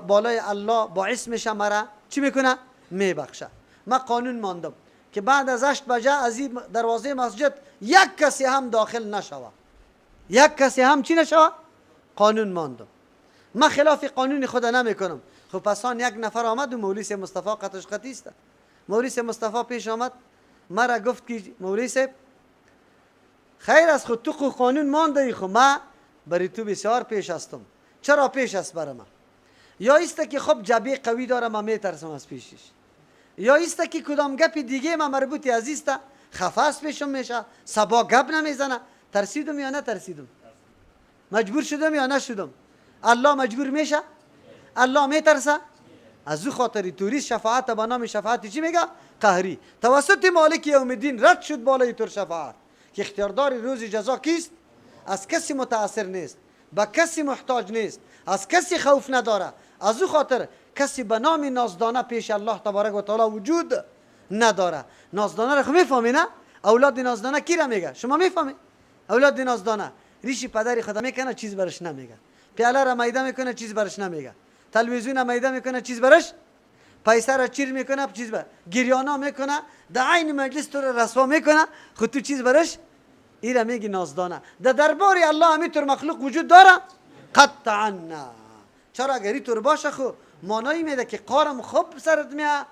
بالای الله باعث میشه مرا چی میکنه؟ میبخشه. من قانون ماندم که بعد از 8 بجه از این دروازه مسجد یک کسی هم داخل نشوه. یک کسی هم چی نشوه؟ قانون ماندم. من خلاف قانون خدا نمیکنم. خب پس آن یک نفر آمد و مولوی مصطفی قطش قطی است. مولوی مصطفی پیش آمد مرا گفت که مولوی صاحب خیر از خود تو قانون مانده ای، خب من برای تو بسیار پیش هستم. چرا پیش است برای من؟ یا ایست که خب جبه قوی داره من میترسم از پیشش، یا ایست که کدام گپ دیگه من مربوطی از ایست خفه است پیشم میشه، سبا گپ نمیزنه. ترسیدم یا نترسیدم؟ مجبور شدم یا نشدم؟ الله مجبور میشه؟ الله میترسه؟ از او خاطری توریست شفاعت به نام شفاعت چی میگه؟ قهری. توسط مالک یوم الدین رد شد بالای تور شفاعت که اختیاردار روز جزا کیست؟ از کسی متاثر نیست، به کسی محتاج نیست، از کسی خوف نداره. از او خاطر کسی به نام نازدانه پیش الله تبارک و تعالی وجود نداره. نازدانه را خو میفهمی نه؟ اولاد نازدانه کی را میگه؟ شما میفهمی؟ اولاد نازدانه ریشی پدری خدا میکنه چیز برش نمیگه، پیاله را میده میکنه چیز برش نمیگه، تلویزیون میده میکنه چیز برش، پیسه را چیر میکنه چیز بر، گریانا میکنه، در عین مجلس تو را رسوا میکنه، خود تو چیز برش. ایرا میگی نازدانه. در دربار الله همینطور مخلوق وجود داره؟ قطعا نه. چرا اگر اینطور باشه خو معنایی میده که قارم خوب سرت میاد،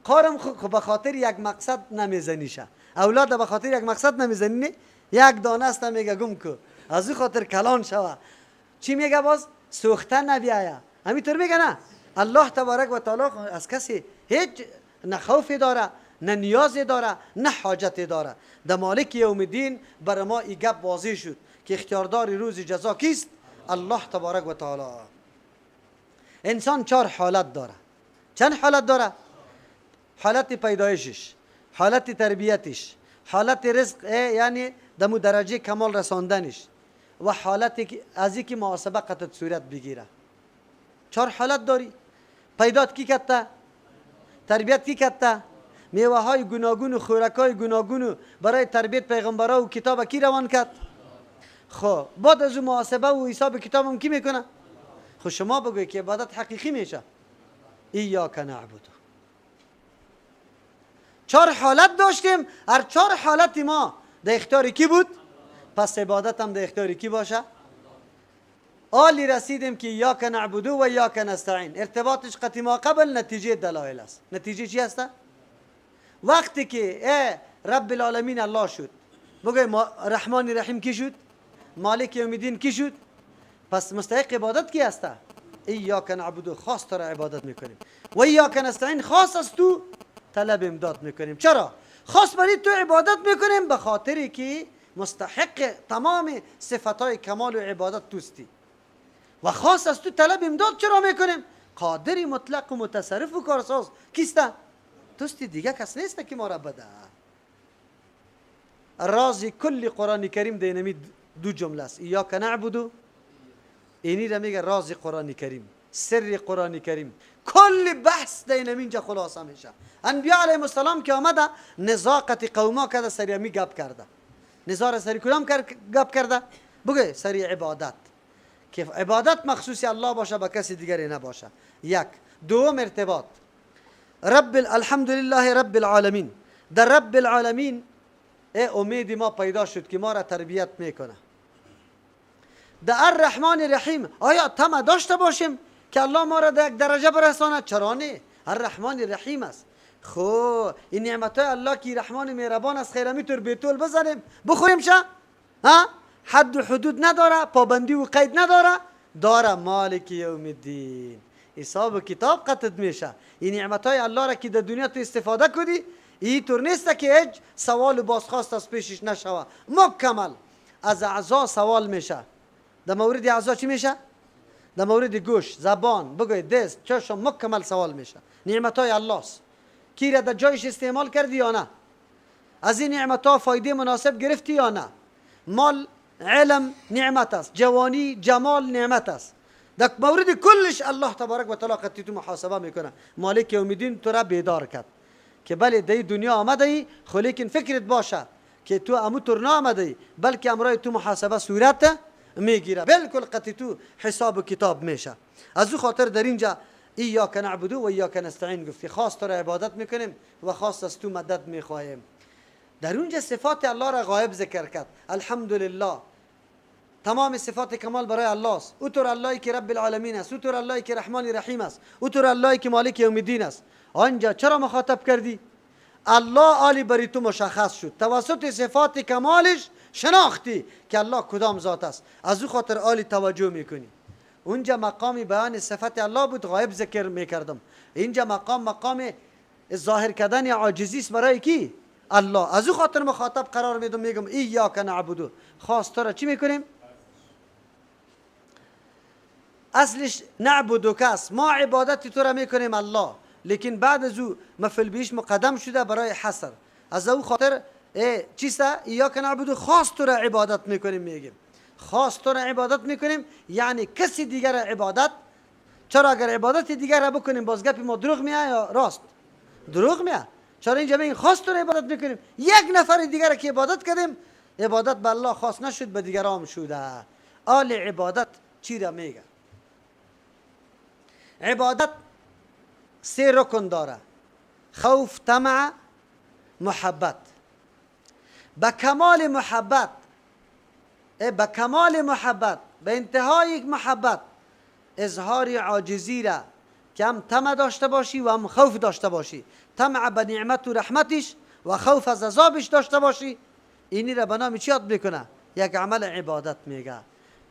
قارم خوب به خاطر یک مقصد نمیزنیشه. اولاد به خاطر یک مقصد نمیزنی، نه؟ یک دانه است میگه گم کو، از او خاطر کلان شوه. چی میگه باز؟ سوخته نبیایه. همینطور میگه نه؟ الله تبارک و تعالی از کسی هیچ نه خوفی داره، نه نیازی داره، نه حاجتی داره. در مالک یوم الدین بر ما این گپ واضح شد که اختیاردار روز جزا کیست؟ الله تبارک و تعالی. انسان چهار حالت داره. چند حالت داره؟ حالت پیدایشش، حالت تربیتش، حالت رزق یعنی دمو درجه کمال رساندنش، و حالت از اینکه محاسبه قطع صورت بگیره. چهار حالت داری. پیدات کی کته؟ تربیت کی کته؟ میوه های گوناگون و خوراک های گوناگون برای تربیت پیغمبرا و کتاب کی روان کرد؟ خب بعد از محاسبه و حساب کتابم کی میکنه؟ خب شما بگوی که عبادت حقیقی میشه. ایاک نعبد. چهار حالت داشتیم، هر چهار حالت ما در اختیار کی بود؟ پس عبادت هم در اختیار کی باشه؟ آلی رسیدیم که ایاک نعبد و ایاک نستعین. ارتباطش قطعی ما قبل نتیجه دلایل است. نتیجه چی است؟ وقتی که ای رب العالمین الله شد، بگوی رحمان رحیم کی شد؟ مالک یوم الدین کی شد؟ پس مستحق عبادت کی است؟ ایاک نعبد، خاص تو را عبادت میکنیم، و ایاک نستعین، خاص از تو طلب امداد میکنیم. چرا؟ خاص برای تو عبادت میکنیم به خاطری که مستحق تمام صفتهای کمال و عبادت توستی، و خاص از تو طلب امداد چرا میکنیم؟ قادری مطلق و متصرف و کارساز کیست؟ توستی، دیگه کس نیست که ما را بده. راز کل قرآن کریم دینمی دو جمله است، ایاک نعبد، اینی را میگه راز قرآن کریم، سر قرآن کریم. کل بحث دینمی اینجا خلاصه میشه. انبیاء علیهم السلام که آمده نزاقت قوما کرده، سری امی گپ کرده. نزار سری کدام گپ کرده؟ بگه سری عبادت، که عبادت مخصوص الله باشه با کسی دیگری نباشه. یک. دوم ارتباط رب الحمدلله رب العالمین. در رب العالمین امید ما پیدا شد که ما را تربیت میکنه. در الرحمن الرحیم آیا طمع داشته باشیم که الله ما را در یک درجه برساند؟ چرا نه؟ الرحمن الرحیم است. خب این نعمت های الله که رحمان مهربان است، خیر میتور بیتول بزنیم بخوریم شه؟ ها؟ حد و حدود نداره، پابندی و قید نداره، داره. مالک یوم الدین، حساب و کتاب قطع میشه. این نعمت های الله را که در دنیا تو استفاده کنی، این طور نیست که هیچ سوال و بازخواست از پیشش نشوه. مکمل از اعضا سوال میشه. در مورد اعضا چی میشه؟ در مورد گوش، زبان، بگوی دست، چشم، مکمل سوال میشه. نعمت های الله است، کی را در جایش استعمال کردی یا نه؟ از این نعمت ها فایده مناسب گرفتی یا نه؟ مال، علم نعمت است، جوانی، جمال نعمت است. در مورد کلش الله تبارک و تعالی قطعی تو محاسبه میکنه. مالک یوم الدین تو را بیدار کرد که بله در دنیا آمده ای، خو لیکن فکرت باشه که تو امو تر نامده ای، بلکه امرای تو محاسبه صورت میگیره، بالکل قطعی تو حساب و کتاب میشه. از او خاطر در اینجا ایاک نعبد و ایاک نستعین گفتی، خاص تو را عبادت میکنیم و خاص از تو مدد میخواهیم. در اونجا صفات الله را غایب ذکر کرد. الحمدلله تمام صفات کمال برای الله است. او طور اللهی که رب العالمین است، او طور اللهی که رحمان رحیم است، او طور اللهی که مالک یوم الدین است. آنجا چرا مخاطب کردی؟ الله عالی بری تو مشخص شد، توسط صفات کمالش شناختی که الله کدام ذات است، از او خاطر عالی توجه میکنی. اونجا مقام بیان صفت الله بود، غایب ذکر میکردم. اینجا مقام ظاهر کردن عاجزی است برای کی؟ الله. از او خاطر مخاطب قرار میدم، میگم ایاک نعبدو، خاص تو را چی میکنیم؟ اصلش نعبدو کس، ما عبادت تو را میکنیم الله، لیکن بعد از او مفعول بهش مقدم شده برای حصر. از او خاطر چیسته؟ ایاک نعبدو، خاص تو را عبادت میکنیم، میگیم خاص تو را عبادت میکنیم، یعنی کسی دیگر را عبادت. چرا اگر عبادت دیگر را بکنیم باز گپ ما دروغ میه یا راست؟ دروغ میه. چرا اینجا میگیم خاص تو را عبادت میکنیم؟ یک نفر دیگر را که عبادت کردیم، عبادت به الله خاص نشد، به دیگران شده. آل عبادت چی را میگه؟ عبادت سه رکن داره: خوف، طمع، محبت. به کمال محبت، به کمال محبت، به انتهای محبت، اظهار عاجزی را که هم طمع داشته باشی و هم خوف داشته باشی، طمع به نعمت و رحمتش و خوف از عذابش داشته باشی، اینی را به نام چی یاد میکنه؟ یک عمل عبادت میگه.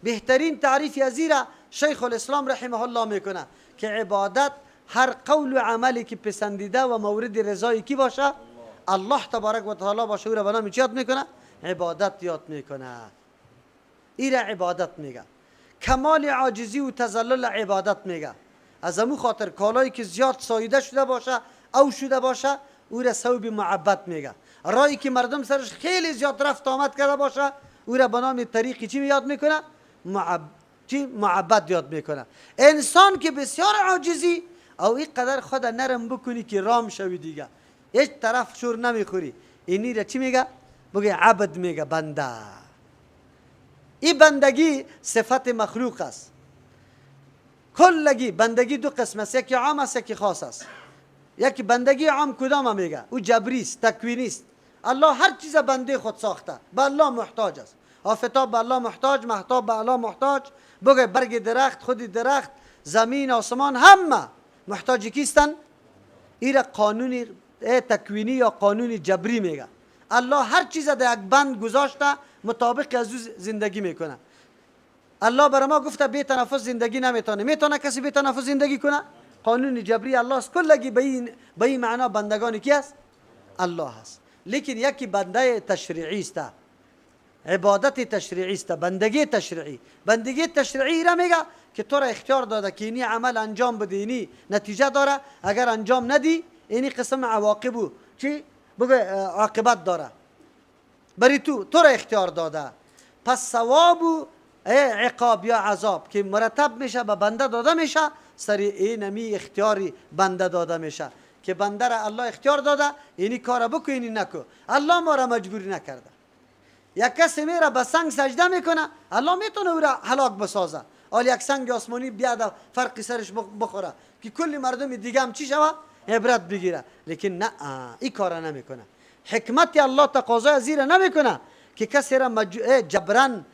بهترین تعریف از را شیخ الاسلام رحمه الله میکنه که عبادت هر قول و عملی که پسندیده و مورد رضای کی باشه؟ الله تبارک و تعالی باشه، او را به نام چی یاد میکنه؟ عبادت یاد میکنه. این را عبادت میگه. کمال عاجزی و تذلل عبادت میگه. از امو خاطر کالایی که زیاد ساییده شده باشه او شده باشه، او را ثوب معبد میگه. رایی که مردم سرش خیلی زیاد رفت آمد کرده باشه، او را به نام طریقی چی یاد میکنه؟ معبد یاد میکنه. انسان که بسیار عاجزی او اینقدر خود نرم بکنی که رام شوی دیگه، هیچ طرف شور نمیخوری، اینی را چی میگه؟ بگه عبد میگه، بنده. این بندگی صفت مخلوق است. کلگی بندگی دو قسم است، یکی عام است یکی خاص است. یکی بندگی عام کدام میگه؟ او جبری است، تکوینی است. الله هر چیز بنده خود ساخته، به الله محتاج است. آفتاب به الله محتاج، مهتاب به الله محتاج، بگه برگ درخت، خود درخت، زمین، آسمان، همه محتاج کیستن؟ ایره قانون تکوینی یا قانون جبری میگه. الله هر چیز در یک بند گذاشته، مطابق از او زندگی میکنه. الله برای ما گفته بی تنفس زندگی نمیتونه. میتونه کسی بی تنفس زندگی کنه؟ قانون جبری الله است. کلگی به این معنا بندگان کی است؟ الله است. لیکن یکی بنده تشریعی است، عبادت تشریعی است، بندگی تشریعی. بندگی تشریعی را میگه که تو را اختیار داده که اینی عمل انجام بده، اینی نتیجه داره، اگر انجام ندی اینی قسم عواقب چی بگه عاقبت داره برای تو، تو را اختیار داده. پس ثواب و عقاب یا عذاب که مرتب میشه به بنده داده میشه، سر اینمی اختیاری بنده داده میشه که بنده را الله اختیار داده اینی کار بکن اینی نکن. الله ما را مجبوری نکرده. یک کسی میره به سنگ سجده میکنه، الله میتونه او را هلاک بسازه، حالا یک سنگ آسمانی بیاد فرقی سرش بخوره که کل مردم دیگه هم چی شوه؟ عبرت بگیره. لیکن نه، این کار نمیکنه. حکمت الله تقاضای از این نمیکنه که کسی را جبران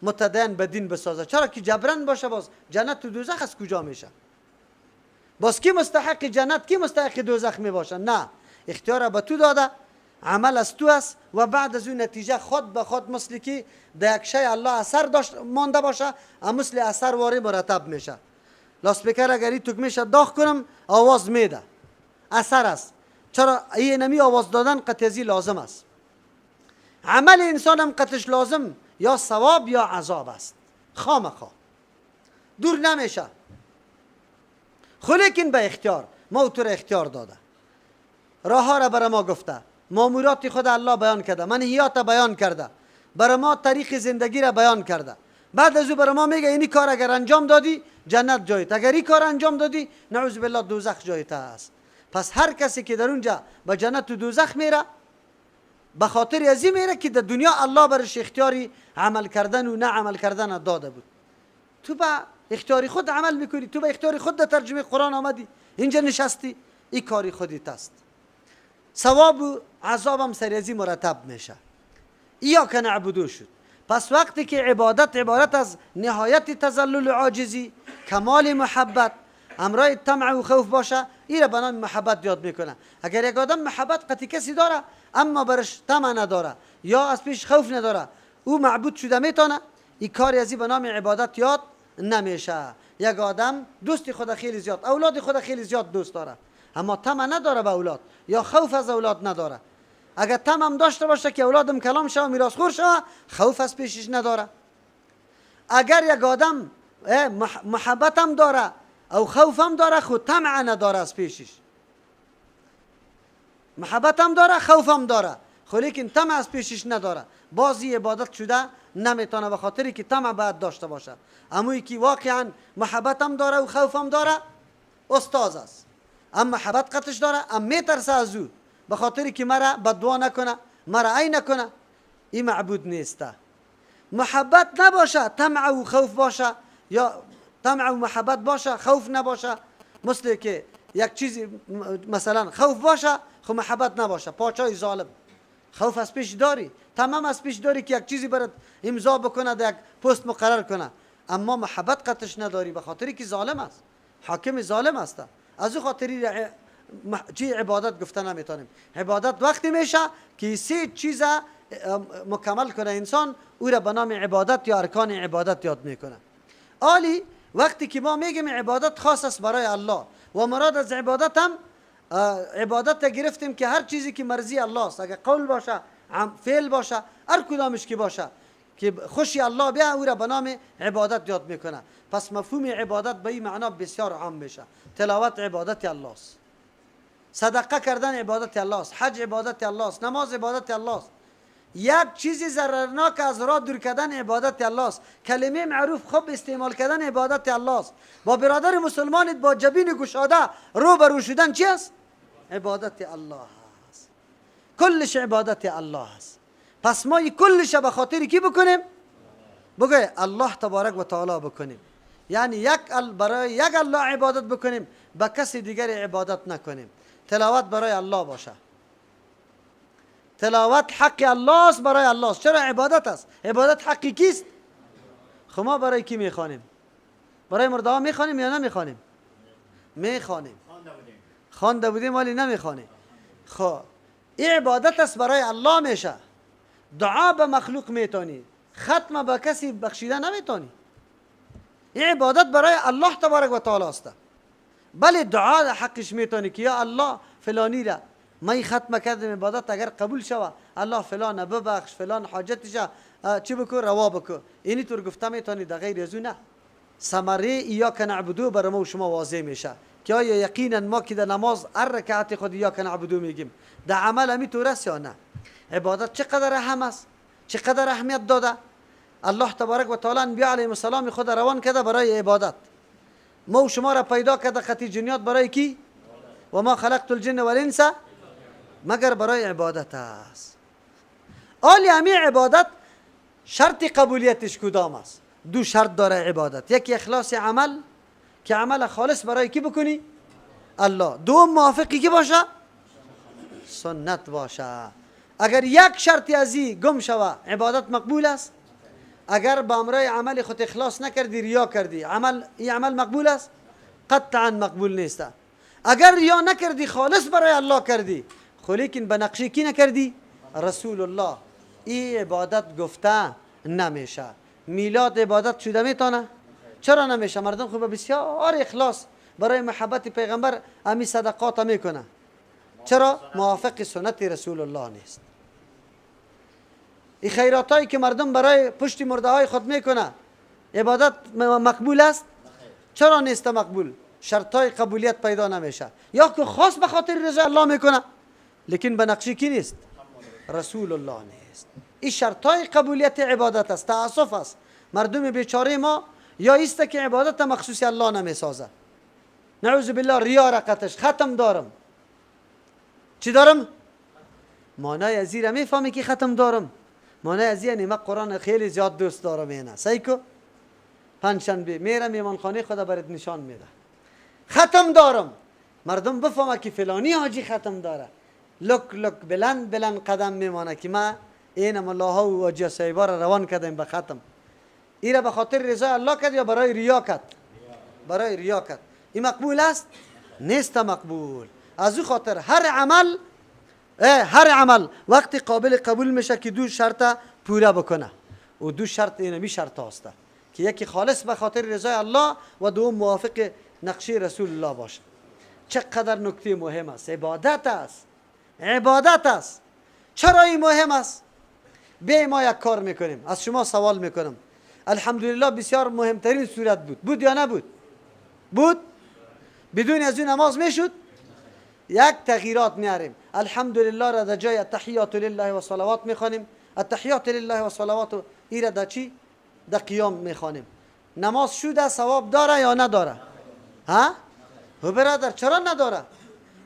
متدین به دین بسازه. چرا که جبران باشه باز جنت و دوزخ از کجا میشه؟ باز کی مستحق جنت کی مستحق دوزخ میباشه؟ نه، اختیار به تو داده، عمل از تو است و بعد از اون نتیجه خود به خود مثل که در یک شی الله اثر داشت مانده باشه، مثل اثر واری مرتب میشه. لاسپیکر اگر این تکمیشه داغ کنم آواز میده، اثر است. چرا این نمی آواز دادن قطعی لازم است. عمل انسان هم قطعش لازم یا ثواب یا عذاب است، خامخا دور نمیشه. خلیکن به اختیار ما تو را اختیار داده، راه ها را برای ما گفته، مامورات خود الله بیان کرده، منهیات بیان کرده، برای ما طریق زندگی را بیان کرده. بعد از او برای ما میگه اینی کار اگر انجام دادی جنت جایت، اگر این کار انجام دادی نعوذ بالله دوزخ جایت است. پس هر کسی که در اونجا به جنت و دوزخ میره به خاطر از این میره که در دنیا الله برش اختیاری عمل کردن و نه عمل کردن داده بود. تو به اختیاری خود عمل میکنی، تو به اختیار خود در ترجمه قرآن آمدی اینجا نشستی، این کاری خودت است. ثواب و عذاب هم سریزی مرتب میشه. ایاک نعبدو شد. پس وقتی که عبادت عبارت از نهایت تذلل و عاجزی، کمال محبت، امرای طمع و خوف باشه، این را به نام محبت یاد میکنه. اگر یک آدم محبت قطعی کسی داره اما برش طمع نداره یا از پیش خوف نداره، او معبود شده میتونه، این کاری از این به نام عبادت یاد نمیشه. یک آدم دوست خود خیلی زیاد، اولاد خود خیلی زیاد دوست داره، اما طمع نداره به اولاد یا خوف از اولاد نداره. اگر طمع هم داشته باشه که اولادم کلام شوه، میراث خور شوه، خوف از پیشش نداره. اگر یک آدم محبت هم داره او خوف هم داره، خود طمع نداره از پیشش، محبت هم داره خوف هم داره، خو لیکن طمع از پیشش نداره، بازی عبادت شده نمیتونه، به خاطری که طمع باید داشته باشه. اموی که واقعا محبت هم داره و خوف هم داره استاذ است، اما محبت قطش داره، ام میترسه از او، به خاطری که مرا بدعا نکنه، مرا ای نکنه، این معبود نیسته. محبت نباشه طمع و خوف باشه، یا طمع و محبت باشه خوف نباشه، مثل که یک چیزی مثلا خوف باشه خو محبت نباشه، پاچای ظالم خوف از پیش داری، تمام از پیش داری که یک چیزی برات امضا بکنه، یک پست مقرر کنه، اما محبت قطش نداری به خاطری که ظالم است، حاکم ظالم است. از او خاطری چی عبادت گفته نمیتونیم. عبادت وقتی میشه که سه چیز مکمل کنه انسان، او را به نام عبادت یا ارکان عبادت یاد میکنه. آلی وقتی که ما میگیم عبادت خاص است برای الله و مراد از عبادت هم عبادت گرفتیم که هر چیزی که مرضی الله است، اگر قول باشه، فعل باشه، هر کدامش که باشه که خوشی الله بیا، او را به نام عبادت یاد میکنه. پس مفهوم عبادت به این معنا بسیار عام میشه. تلاوت عبادت الله است، صدقه کردن عبادت الله است، حج عبادت الله است، نماز عبادت الله است، یک چیزی ضررناک از راه دور کردن عبادت الله است، کلمه معروف خوب استعمال کردن عبادت الله است، با برادر مسلمانت با جبین گشاده رو به رو شدن چی است؟ عبادت الله است. کلش عبادت الله است. پس ما کلش به خاطر کی بکنیم؟ بگه الله تبارک و تعالی بکنیم. یعنی یک برای یک الله عبادت بکنیم، به کسی دیگر عبادت نکنیم. تلاوت برای الله باشه. تلاوت حق الله است، برای الله است. چرا عبادت است؟ عبادت حق کیست؟ خب ما برای کی میخوانیم؟ برای مرده ها میخوانیم یا نمیخوانیم؟ میخوانیم. خوانده بودیم ولی نمیخوانیم. خب این عبادت است، برای الله میشه. دعا به مخلوق میتونی، ختم به کسی بخشیده نمیتونی. این عبادت برای الله تبارک و تعالی است. بله دعا حقش میتونی که یا الله فلانی را ما ختم کردم عبادت اگر قبول شوه الله فلان ببخش، فلان حاجتش چی بکو روا بکو، اینی طور گفته میتونی، در غیر از نه. ثمره ایاک نعبدو برای ما و شما واضح میشه که آیا یقینا ما که در نماز هر رکعت خود ایاک نعبدو میگیم در عمل همی طور است یا نه؟ عبادت چقدر اهم است، چقدر اهمیت داده. الله تبارک و تعالی انبیاء علیهم السلام خود روان کرده برای عبادت، ما و شما را پیدا کرده قطعی جنیات برای کی؟ و ما خلقت الجن والانس مگر برای عبادت است. آلی همی عبادت شرط قبولیتش کدام است؟ دو شرط داره عبادت، یکی اخلاص عمل که عمل خالص برای کی بکنی؟ الله. دوم موافقی کی باشه؟ سنت باشه. اگر یک شرطی از این گم شوه عبادت مقبول است؟ اگر با امرای عمل خود اخلاص نکردی، ریا کردی، عمل این عمل مقبول است؟ قطعا مقبول نیست. اگر ریا نکردی خالص برای الله کردی، خو لیکن به نقشه کی نکردی؟ رسول الله. این عبادت گفته نمیشه. میلاد عبادت شده میتونه؟ چرا نمیشه؟ مردم خوب بسیار اخلاص برای محبت پیغمبر امی صدقات میکنه، چرا؟ موافق سنت رسول الله نیست. این خیرات هایی که مردم برای پشت مرده های خود میکنه عبادت مقبول است؟ چرا نیست مقبول؟ شرط های قبولیت پیدا نمیشه. یا که خاص به خاطر رضا الله میکنه لیکن به نقشه کی نیست؟ رسول الله نیست. این شرط های قبولیت عبادت است. تاسف است مردم بیچاره ما یا ایست که عبادت مخصوص الله نمیسازه، نعوذ بالله ریا رقتش ختم دارم. چی دارم؟ معنای از این میفهمی که ختم دارم؟ معنای از یعنی من قرآن خیلی زیاد دوست دارم. اینا صحیح کو پنجشنبه میرم ایمانخانه خدا برات نشان میده ختم دارم، مردم بفهمه که فلانی حاجی ختم داره. لک لک بلند بلند قدم میمانه که ما این ملاها و حاجی صاحبا را روان کردیم به ختم. ای را به خاطر رضای الله کرد یا برای ریا کرد؟ برای ریا کرد. این مقبول است؟ نیست مقبول. از او خاطر هر عمل، هر عمل وقتی قابل قبول میشه که دو شرط پوره بکنه، و دو شرط اینمی شرط هسته که یکی خالص به خاطر رضای الله و دوم موافق نقشه رسول الله باشه. چقدر نکته مهم است. عبادت است، عبادت است. چرا این مهم است؟ به ما یک کار میکنیم، از شما سوال میکنم. الحمدلله بسیار مهمترین صورت بود، بود یا نبود؟ بود. بدون از این نماز میشد؟ یک تغییرات میاریم. الحمدلله را در جای التحیات لله و صلوات میخوانیم، التحیات لله و صلوات ای را در چی؟ در قیام میخوانیم. نماز شده ثواب داره یا نداره؟ ها؟ هو برادر چرا نداره؟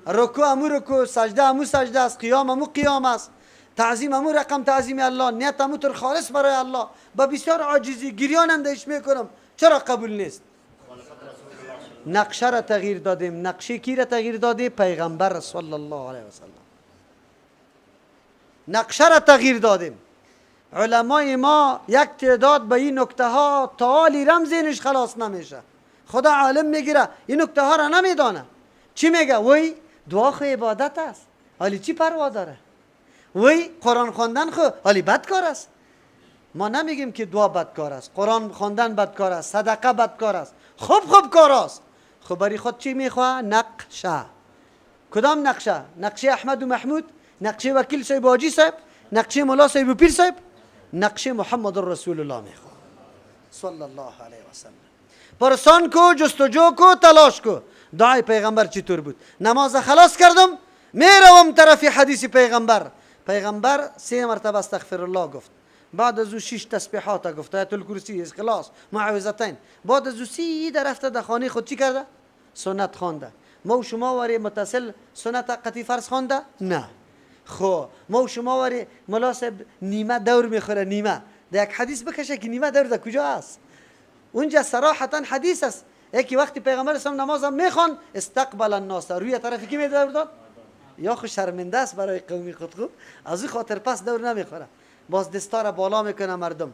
رکوع امو رکوع، سجده امو سجده است، قیام امو قیام است، تعظیم امو رقم تعظیم الله، نیت امو تر خالص برای الله، با بسیار عاجزی گریان هم دهش میکنم، چرا قبول نیست؟ نقشه را تغییر دادیم. نقشه کی را تغییر دادیم؟ پیغمبر صلی الله علیه و سلم. نقشه را تغییر دادیم. علمای ما یک تعداد به این نکته ها تعالی رمزینش خلاص نمیشه. خدا عالم میگیره این نکته ها را نمیدانه. چی میگه؟ وی دعا خو عبادت است، حالی چی پروا داره؟ وی قرآن خواندن خو حالی بدکار است. ما نمیگیم که دعا بدکار است، قرآن خواندن بدکار است، صدقه بدکار است، خوب خوب کار است. خب برای خود چی میخواه؟ نقشه. کدام نقشه؟ نقشه احمد و محمود، نقشه وکیل صاحب و حاجی صاحب، نقشه ملا صاحب و پیر صاحب، نقشه محمد رسول الله میخواه صلی الله علیه و سلم. پرسان کو، جستجو کو، تلاش کو. دعای پیغمبر چطور بود؟ نماز خلاص کردم میروم طرف حدیث پیغمبر. پیغمبر 3 مرتبه استغفر الله گفت، بعد از او 6 تسبیحات گفت، آیت الکرسی، اخلاص، معوذتین. بعد از او 30 رفته در خانه خود چی کرده؟ سنت خوانده. ما و شما وری متصل سنت قطعی فرض خوانده؟ نه. خب ما و شما وری ملا نیمه دور میخوره، نیمه در یک حدیث بکشه که نیمه دور در کجا است؟ اونجا صراحتا حدیث است. یکی وقتی پیغمبر اسلام نماز میخوان استقبل الناس، روی طرف کی می دور داد؟ یا خو شرمنده است برای قومی خود، خوب از او خاطر پس دور نمیخوره، باز دستار بالا میکنه مردم.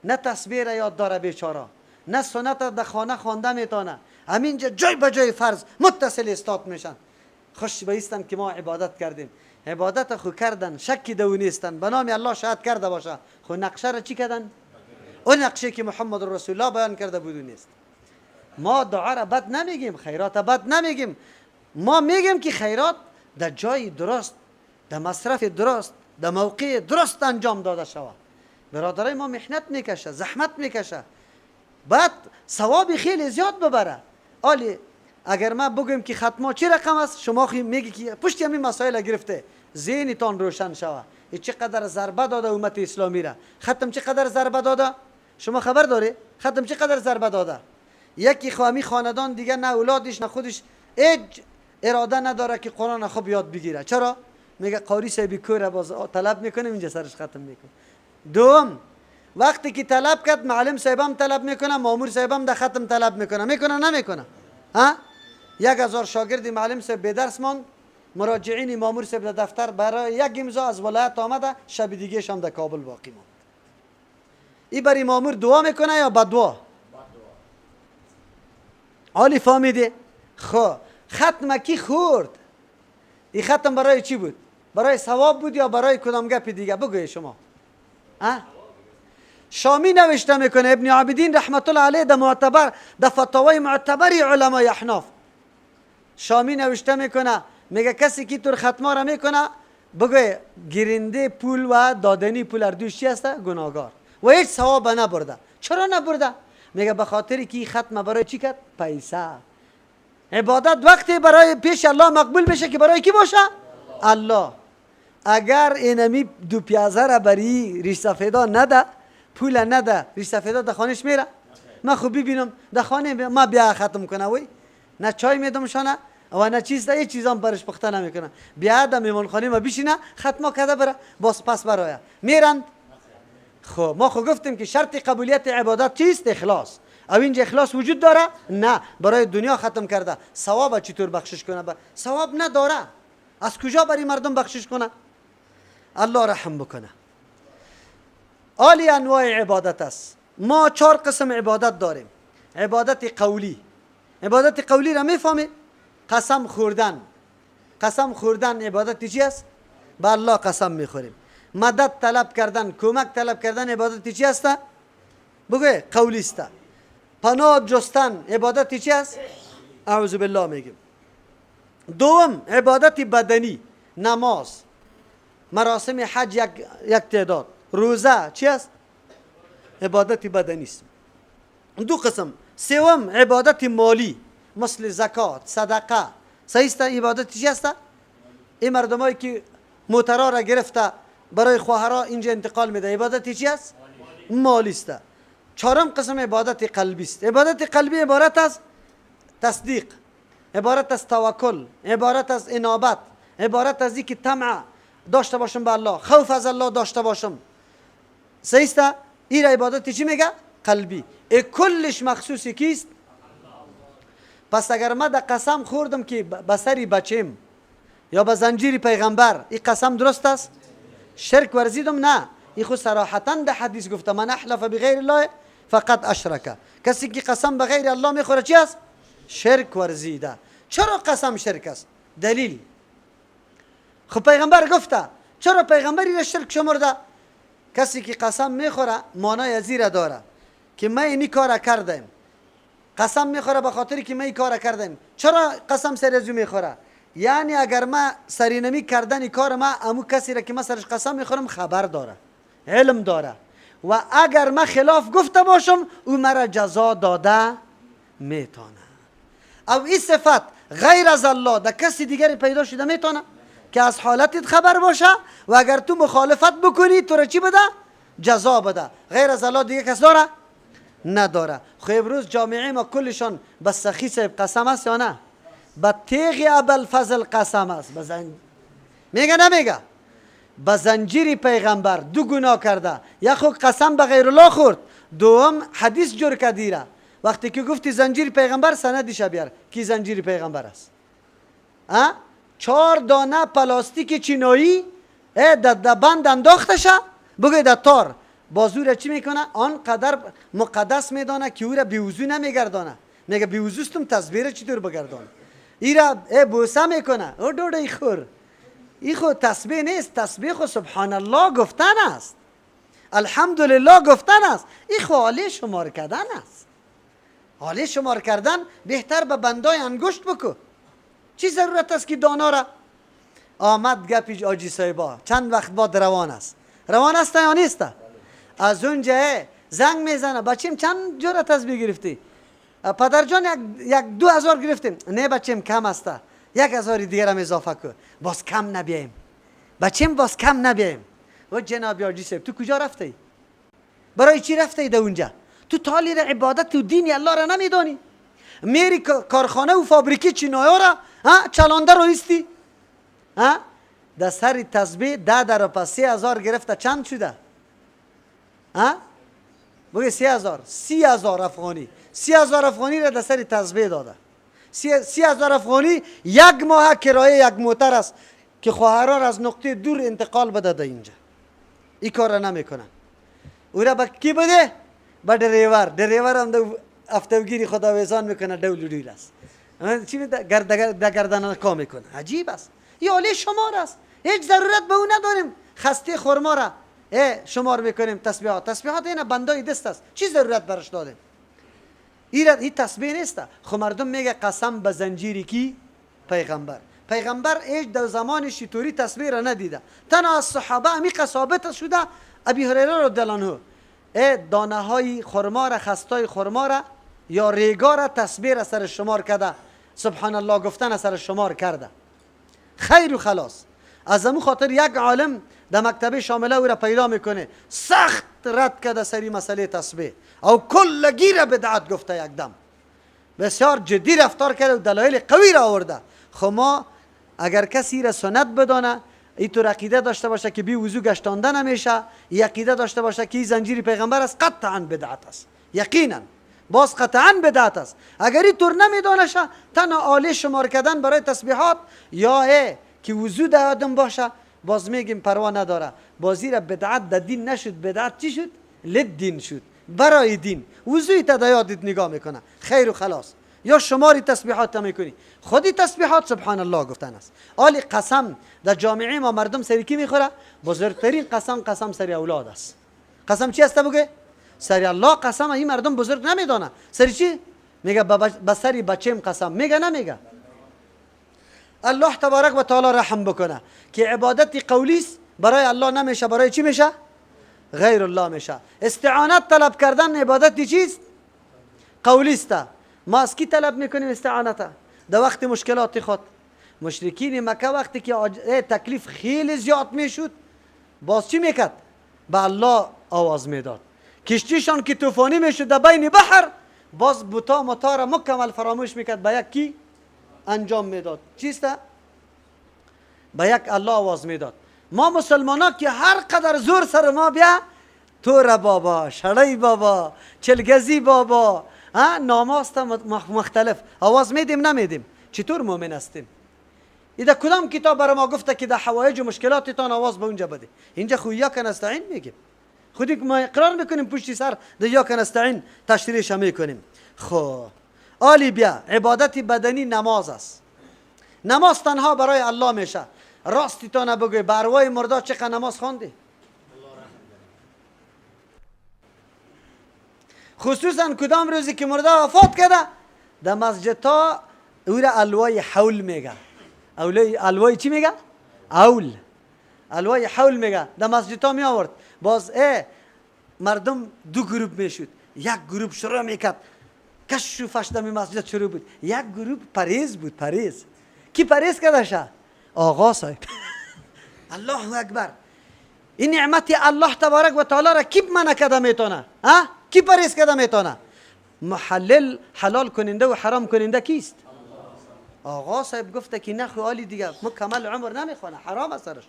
نه تسبیح را یاد داره بیچاره، نه سنت در خانه خوانده میتونه، همینجا جای به جای فرض متصل استاد میشن. خوش بیستن که ما عبادت کردیم. عبادت خو کردن، شکی دو نیستن، به نام الله شهادت کرده باشه، خو نقشه را چی کردن؟ اون نقشه که محمد رسول الله بیان کرده بود نیست. ما دعا را بد نمیگیم، خیرات بد نمیگیم، ما میگیم که خیرات در جای درست، در مصرف درست، در موقع درست انجام داده شود. برادرای ما محنت میکشه، زحمت میکشه، بعد ثواب خیلی زیاد ببره. آلی اگر ما بگویم که ختما چه رقم است، شما میگی که پشت همین مسائل گرفته، ذهنتان روشن شود. چقدر ضربه داده امت اسلامی را ختم، چقدر ضربه داده؟ شما خبر داری ختم چقدر ضربه داده؟ یکی خوامی خاندان دیگه نه اولادش نه خودش هیچ اراده نداره که قرآن خوب یاد بگیره. چرا؟ میگه قاری صاحب کور باز طلب میکنه اینجا سرش ختم میکنه. دوم وقتی که طلب کرد معلم صاحبم طلب میکنه، مامور صاحبم در ختم طلب میکنه. میکنه نمیکنه؟ ها؟ 1000 شاگرد معلم صاحب به درس ماند، مراجعین مامور صاحب در دفتر برای یک امضا از ولایت آمده، شب دیگه شام در کابل باقی ماند. ای برای مامور دعا میکنه یا بدعا؟ حالی فهمیده؟ خب ختم کی خورد؟ این ختم برای چی بود؟ برای ثواب بود یا برای کدام گپ دیگه؟ بگوی شما. ها؟ شامی نوشته میکنه ابن عابدین رحمت الله علیه در معتبر، در فتاوای معتبر علمای احناف، شامی نوشته میکنه میگه کسی که تور ختما را میکنه بگوی گیرنده پول و دادنی پول اردوش چی هسته؟ گناهگار و هیچ ثواب نبرده. چرا نبرده؟ میگه به خاطر که ختم برای چی کرد؟ پیسه. عبادت وقتی برای پیش الله مقبول بشه که برای کی باشه؟ الله. اگر اینمی دو پیازه را بری ریش سفیدا نده، پول نده، ریش سفیدا در خانهش میره؟ من خوب ببینم در خانه ما بیا ختم کنه، وی نه چای میدم شانه و نه چیز، هیچ چیزام برش پخته نمیکنه. بیا در میمانخانه ما بشینه ختما کرده بره باز پس برایه میرند. خب ما خو گفتیم که شرط قبولیت عبادت چیست؟ اخلاص. او اینجا اخلاص وجود داره؟ نه، برای دنیا ختم کرده. ثواب چطور بخشش کنه؟ ثواب نداره. از کجا برای مردم بخشش کنه؟ الله رحم بکنه. عالی انواع عبادت است. ما 4 قسم عبادت داریم. عبادت قولی. عبادت قولی را میفهمی؟ قسم خوردن. قسم خوردن عبادت چی است؟ به الله قسم میخوریم. مدد طلب کردن، کمک طلب کردن عبادت چی است؟ بگوی قولی است. پناه جستن عبادت چی است؟ اعوذ بالله میگیم. دوم عبادت بدنی، نماز، مراسم حج یک تعداد، روزه چی است؟ عبادت بدنی است. دو قسم. سوم عبادت مالی، مثل زکات، صدقه. صحیح است؟ عبادت چی است؟ این مردمایی که موترا را گرفته برای خواهرا اینجا انتقال میده، عبادت چی است؟ مالی است. چهارم قسم عبادت قلبی است. عبادت قلبی عبارت از تصدیق، عبارت از توکل، عبارت از انابت، عبارت از اینکه طمع داشته باشم به الله، خوف از الله داشته باشم. صحیح است؟ این عبادت چی میگه؟ قلبی. ای کلش مخصوص کیست؟ پس اگر ما در قسم خوردم که به سری بچیم یا به زنجیر پیغمبر، این قسم درست است؟ شرک ورزیدم؟ نه. این خود صراحتا در حدیث گفته من احلف بغیر الله فقط اشرک. کسی که قسم به غیر الله میخوره چی است؟ شرک ورزیده. چرا قسم شرک است؟ دلیل. خب پیغمبر گفته، چرا پیغمبر را شرک شمرده؟ کسی که قسم میخوره معنای ازی داره که من اینی کار کردم. قسم میخوره به خاطر که من این کار کردم. چرا قسم سر ازو میخوره؟ یعنی اگر ما سرینمی کردن کار ما، امو کسی را که ما سرش قسم میخورم خبر داره، علم داره، و اگر ما خلاف گفته باشم او مرا جزا داده میتونه. او این صفت غیر از الله در کسی دیگری پیدا شده میتونه که از حالتت خبر باشه و اگر تو مخالفت بکنی تو را چی بده؟ جزا بده. غیر از الله دیگه کس داره؟ نداره. خب امروز جامعه ما کلشان به سخی صاحب قسم است یا نه؟ به تیغ ابوالفضل قسم است. میگه نمیگه؟ به زنجیر پیغمبر دو گناه کرده، یا خود قسم به غیر الله خورد، دوم حدیث جور کدیره. وقتی که گفتی زنجیر پیغمبر سندش بیار کی زنجیر پیغمبر است؟ 4 دانه پلاستیک چینایی در بند انداخته شه، بگه در تار بازو را چی میکنه؟ آنقدر مقدس میدانه که او را بیوضو نمیگردانه. میگه بیوضوستم تسبیح را چطور بگردانه؟ ای را بوسه میکنه. او دوده ای خور، ای خو تسبیح نیست، تسبیح خو سبحان الله گفتن است، الحمدلله گفتن است، ای خو عالی شمار کردن است. عالی شمار کردن بهتر به بندای انگشت بکو. چی ضرورت است که دانا را؟ آمد گپی آجی صاحبا چند وقت بعد روان است. روان است یا نیست؟ از اونجا زنگ میزنه بچیم چند جور تسبیح گرفتی؟ پدر جان یک 2000 گرفتیم. نه بچیم کم است، 1000 دیگر هم اضافه کن، باز کم نبیایم بچیم، باز کم نبیایم. و جناب آجی صاحب تو کجا رفتی؟ برای چی رفتی در اونجا؟ تو تالی را عبادت و دین الله را نمیدانی، میری کارخانه و فابریکی چینایا را چلانده رو ایستی. در سر تسبیح 10 در پس 3000 گرفته، چند شده؟ بگه 3000، 30000 افغانی. 30000 افغانی را در سر تسبیح داده. 30000 افغانی یک ماه کرایه یک موتر است که خواهران از نقطه دور انتقال بده در اینجا. این کار را نمیکنن. او را به کی بده؟ به دریور. دریور هم در افتوگیری خداویزان میکنه، دول دیل است. چی میده؟ گردن کا میکنه. عجیب است. این عالی شمار است. هیچ ضرورت به او نداریم. خسته خرما را شمار میکنیم. تسبیحات، تسبیحات اینا بندای دست است. چی ضرورت برش دادیم؟ این تسبیح نیست. خب مردم میگه قسم به زنجیری کی؟ پیغمبر. پیغمبر هیچ در زمان شیطوری تسبیح را ندیده. تنها از صحابه عمیق ثابت شده. ابی هریره رضی الله عنه دانه های خرما را، خستای خرما را یا ریگا را تسبیح را سر شمار کرده، سبحان الله گفتن سر شمار کرده. خیر و خلاص. از امو خاطر یک عالم در مکتبه شامله او را پیدا میکنه، سخت رد کرده سری مسئله تسبیح او کلگی را بدعت گفته. یک دم بسیار جدی رفتار کرده و دلایل قوی را آورده. خب ما اگر کسی را سنت بدانه، ای تو عقیده داشته باشه که بی وضو گشتانده نمیشه، ای عقیده داشته باشه که این زنجیر پیغمبر است، قطعا بدعت است، یقینا باز قطعا بدعت است. اگر این طور نمیدانشه، تنها آله شمار کردن برای تسبیحات یا که وضو در آدم باشه باز میگیم پروا نداره. بازی را بدعت در دین نشد، بدعت چی شد؟ لدین شد، برای دین. وضوی تا در یادت نگاه میکنه، خیر و خلاص. یا شماری تسبیحات میکنی، خودی تسبیحات سبحان الله گفتن است. آلی قسم در جامعه ما مردم سری کی میخوره؟ بزرگترین قسم قسم سری اولاد است. قسم چی است بگه؟ سری الله قسم. این مردم بزرگ نمیدانه سری چی؟ میگه به سری بچیم قسم. میگه نمیگه؟ الله تبارک و تعالی رحم بکنه که عبادت قولی است برای الله نمیشه، برای چی میشه؟ غیر الله میشه. استعانت طلب کردن عبادت چیست؟ قولی است. ما از کی طلب میکنیم استعانت؟ در وقت مشکلات خود. مشرکین مکه وقتی که تکلیف خیلی زیاد میشد باز چی میکرد؟ به الله آواز میداد. کشتیشان که طوفانی میشد در بین بحر باز بوتا متا را مکمل فراموش میکرد، به یک کی انجام میداد؟ چیست؟ به یک الله آواز میداد. ما مسلمان ها که هر قدر زور سر ما بیا، تور بابا، شړی بابا، چلگزی بابا، ناماست مختلف آواز میدیم نمیدیم. چطور مؤمن هستیم؟ ایده کدام کتاب برای ما گفته که در حوایج و مشکلاتتان آواز به اونجا بده؟ اینجا خو ایاک نستعین میگیم، خودی ما اقرار میکنیم پشتی سر در ایاک نستعین تشریحش میکنیم. خب آلی بیا عبادت بدنی نماز است. نماز تنها برای الله میشه. راستی تا نبگوی بروای مردا چقدر نماز خواندی؟ خصوصا کدام روزی که مرده وفات کرده در مسجد ها او را الوای حول میگه. الوای چی میگه؟ اول. الوای حول میگه. در مسجد ها می آورد. باز مردم دو گروپ میشد. یک گروپ شروع میکرد کش و فش در مسجد شروع بود. یک گروپ پریز بود. پریز کی پریز کرده شه؟ آقا صاحب. الله اکبر. این نعمت الله تبارک و تعالی را کی منع کرده میتونه؟ ها؟ کی پریز کرده میتونه؟ محلل حلال کننده و حرام کننده کیست؟ آقا صاحب گفته که نه خوالی دیگه مکمل عمر نمیخوانه، حرام است سرش،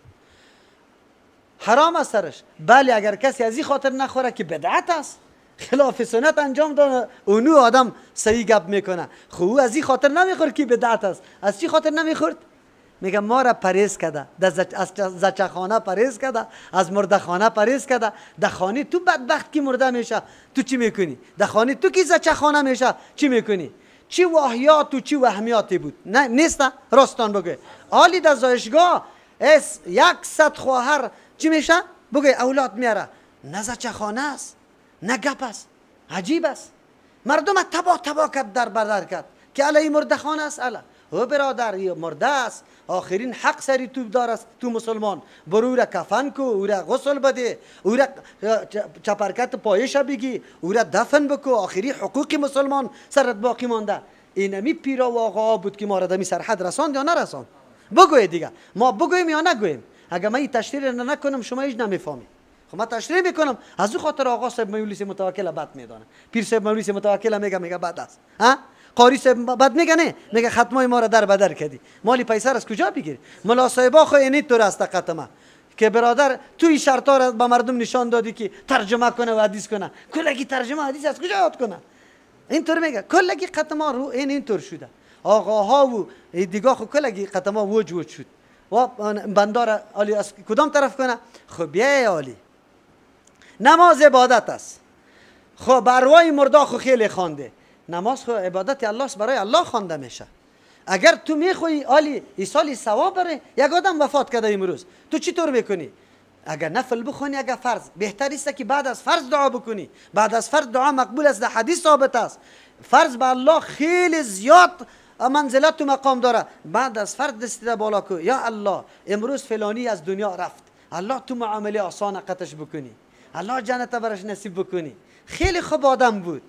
حرام است سرش. بله اگر کسی از این خاطر نخوره که بدعت است، خلاف سنت انجام داده، اونو آدم صحیح گپ میکنه. خو او از این خاطر نمیخوره که بدعت است. از چی خاطر نمیخورد؟ میگه ما را پریز کرده، از زچخانه پریز کرده، از مردخانه پریز کرده. در خانه تو بدبخت کی مرده میشه تو چی میکنی؟ در خانه تو کی زچخانه میشه چی میکنی؟ چی واهیات و چی وهمیاتی بود؟ نه نیست. راستان بگه آلی در زایشگاه اس 100 خواهر چی میشه؟ بگه اولاد میاره. نه زچخانه است نه گپ است. عجیب است. مردم تبا تبا کرد، در بردر کرد که علی مردخانه است. علی او برادر مرده است، آخرین حق سری تو دار است، تو مسلمان برو او را کفن کو، او را غسل بده، او را چپرکت پایش بگی، او را دفن بکو، آخری حقوق مسلمان سرت باقی مانده. اینمی پیرا و آقا بود که ما را دمی سرحد رساند یا نرساند؟ بگوی دیگه، ما بگوییم یا نگوییم؟ اگه من این تشریح را نکنم شما هیچ نمیفهمی. خب من تشریح میکنم. از او خاطر آقا صاحب مولوی متوکل بد میدانه، پیر صاحب مولوی متوکل میگه بد است. ها قاری صاحب بد میگه؟ نه، میگه ختمای ما را در بدر کردی، مالی پیسه از کجا بگیری؟ ملا صاحبا خو اینی طور است قطمه که برادر تو این شرطا را به مردم نشان دادی که ترجمه کنه و حدیث کنه، کلگی ترجمه حدیث از کجا یاد کنه؟ اینطور میگه کلگی قطمه رو اینطور شده. آقاها و دیگه خو کلگی قطمه وج وج شد و بندار عالی از کدام طرف کنه؟ خب بیای عالی نماز عبادت است. خب بروای مردا خو خیلی خوانده. نماز خو عبادت الله است، برای الله خوانده میشه. اگر تو میخوای عالی ایصال ثواب بره، یک آدم وفات کرده امروز، تو چطور میکنی؟ اگر نفل بخونی، اگر فرض، بهتر است که بعد از فرض دعا بکنی. بعد از فرض دعا مقبول است، در حدیث ثابت است. فرض به الله خیلی زیاد منزلت و مقام داره. بعد از فرض دست بالا کو، یا الله امروز فلانی از دنیا رفت، الله تو معامله آسان قطش بکنی، الله جنت برش نصیب بکنی، خیلی خوب آدم بود،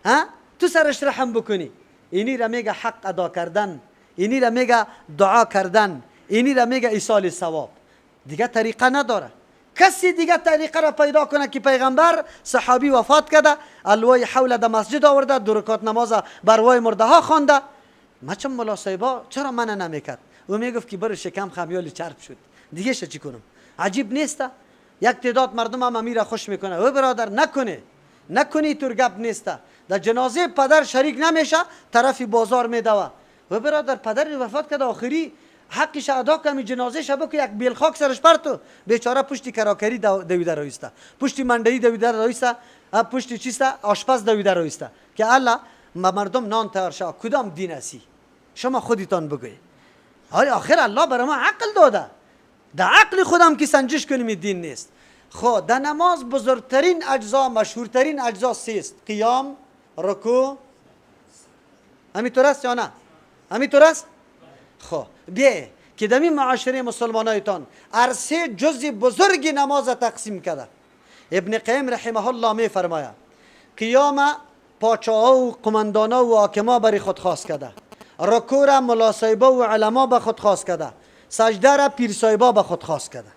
ها تو سرش رحم بکنی. اینی را میگه حق ادا کردن، اینی را میگه دعا کردن، اینی را میگه ایصال ثواب. دیگه طریقه نداره. کسی دیگه طریقه را پیدا کنه که پیغمبر صحابی وفات کرده، الوای حول در مسجد آورده، دو رکعت نماز بر مرده ها خوانده. ما چون ملا صاحبا چرا منع نمیکرد؟ او میگفت که برو شکم خمیال چرب شد، دیگه چی کنم؟ عجیب نیست؟ یک تعداد مردم هم امیر خوش میکنه. او برادر نکنه، نکنی تور گپ نیست. در جنازه پدر شریک نمیشه، طرفی بازار میدوه. و برادر پدر وفات کرده، آخری حقش ادا کمی جنازه شبه که یک بیل خاک سرش پرتو بیچاره پشتی کراکری دویده رویسته، پشتی مندهی دویده رویسته، پشتی چیسته آشپز دویده رویسته که الله مردم نان تیار شد. کدام دین هستی؟ شما خودتان بگوی. حالا آخر الله برای ما عقل داده، در عقل خودم که سنجش کنیم دین نیست. خب در نماز بزرگترین اجزا، مشهورترین اجزا سه است: قیام، رکوع. همینطور است یا نه؟ همینطور است؟ خب بیه که دمی معاشره مسلمانایتان عرصه جزء بزرگ نماز تقسیم کرده. ابن قیم رحمه الله می فرماید قیام پاچاها و قماندانا و حاکما برای خود خاص کرده، رکوع را ملا صاحبا و علما به خود خاص کرده، سجده را پیر صاحبا به خود خاص کرده.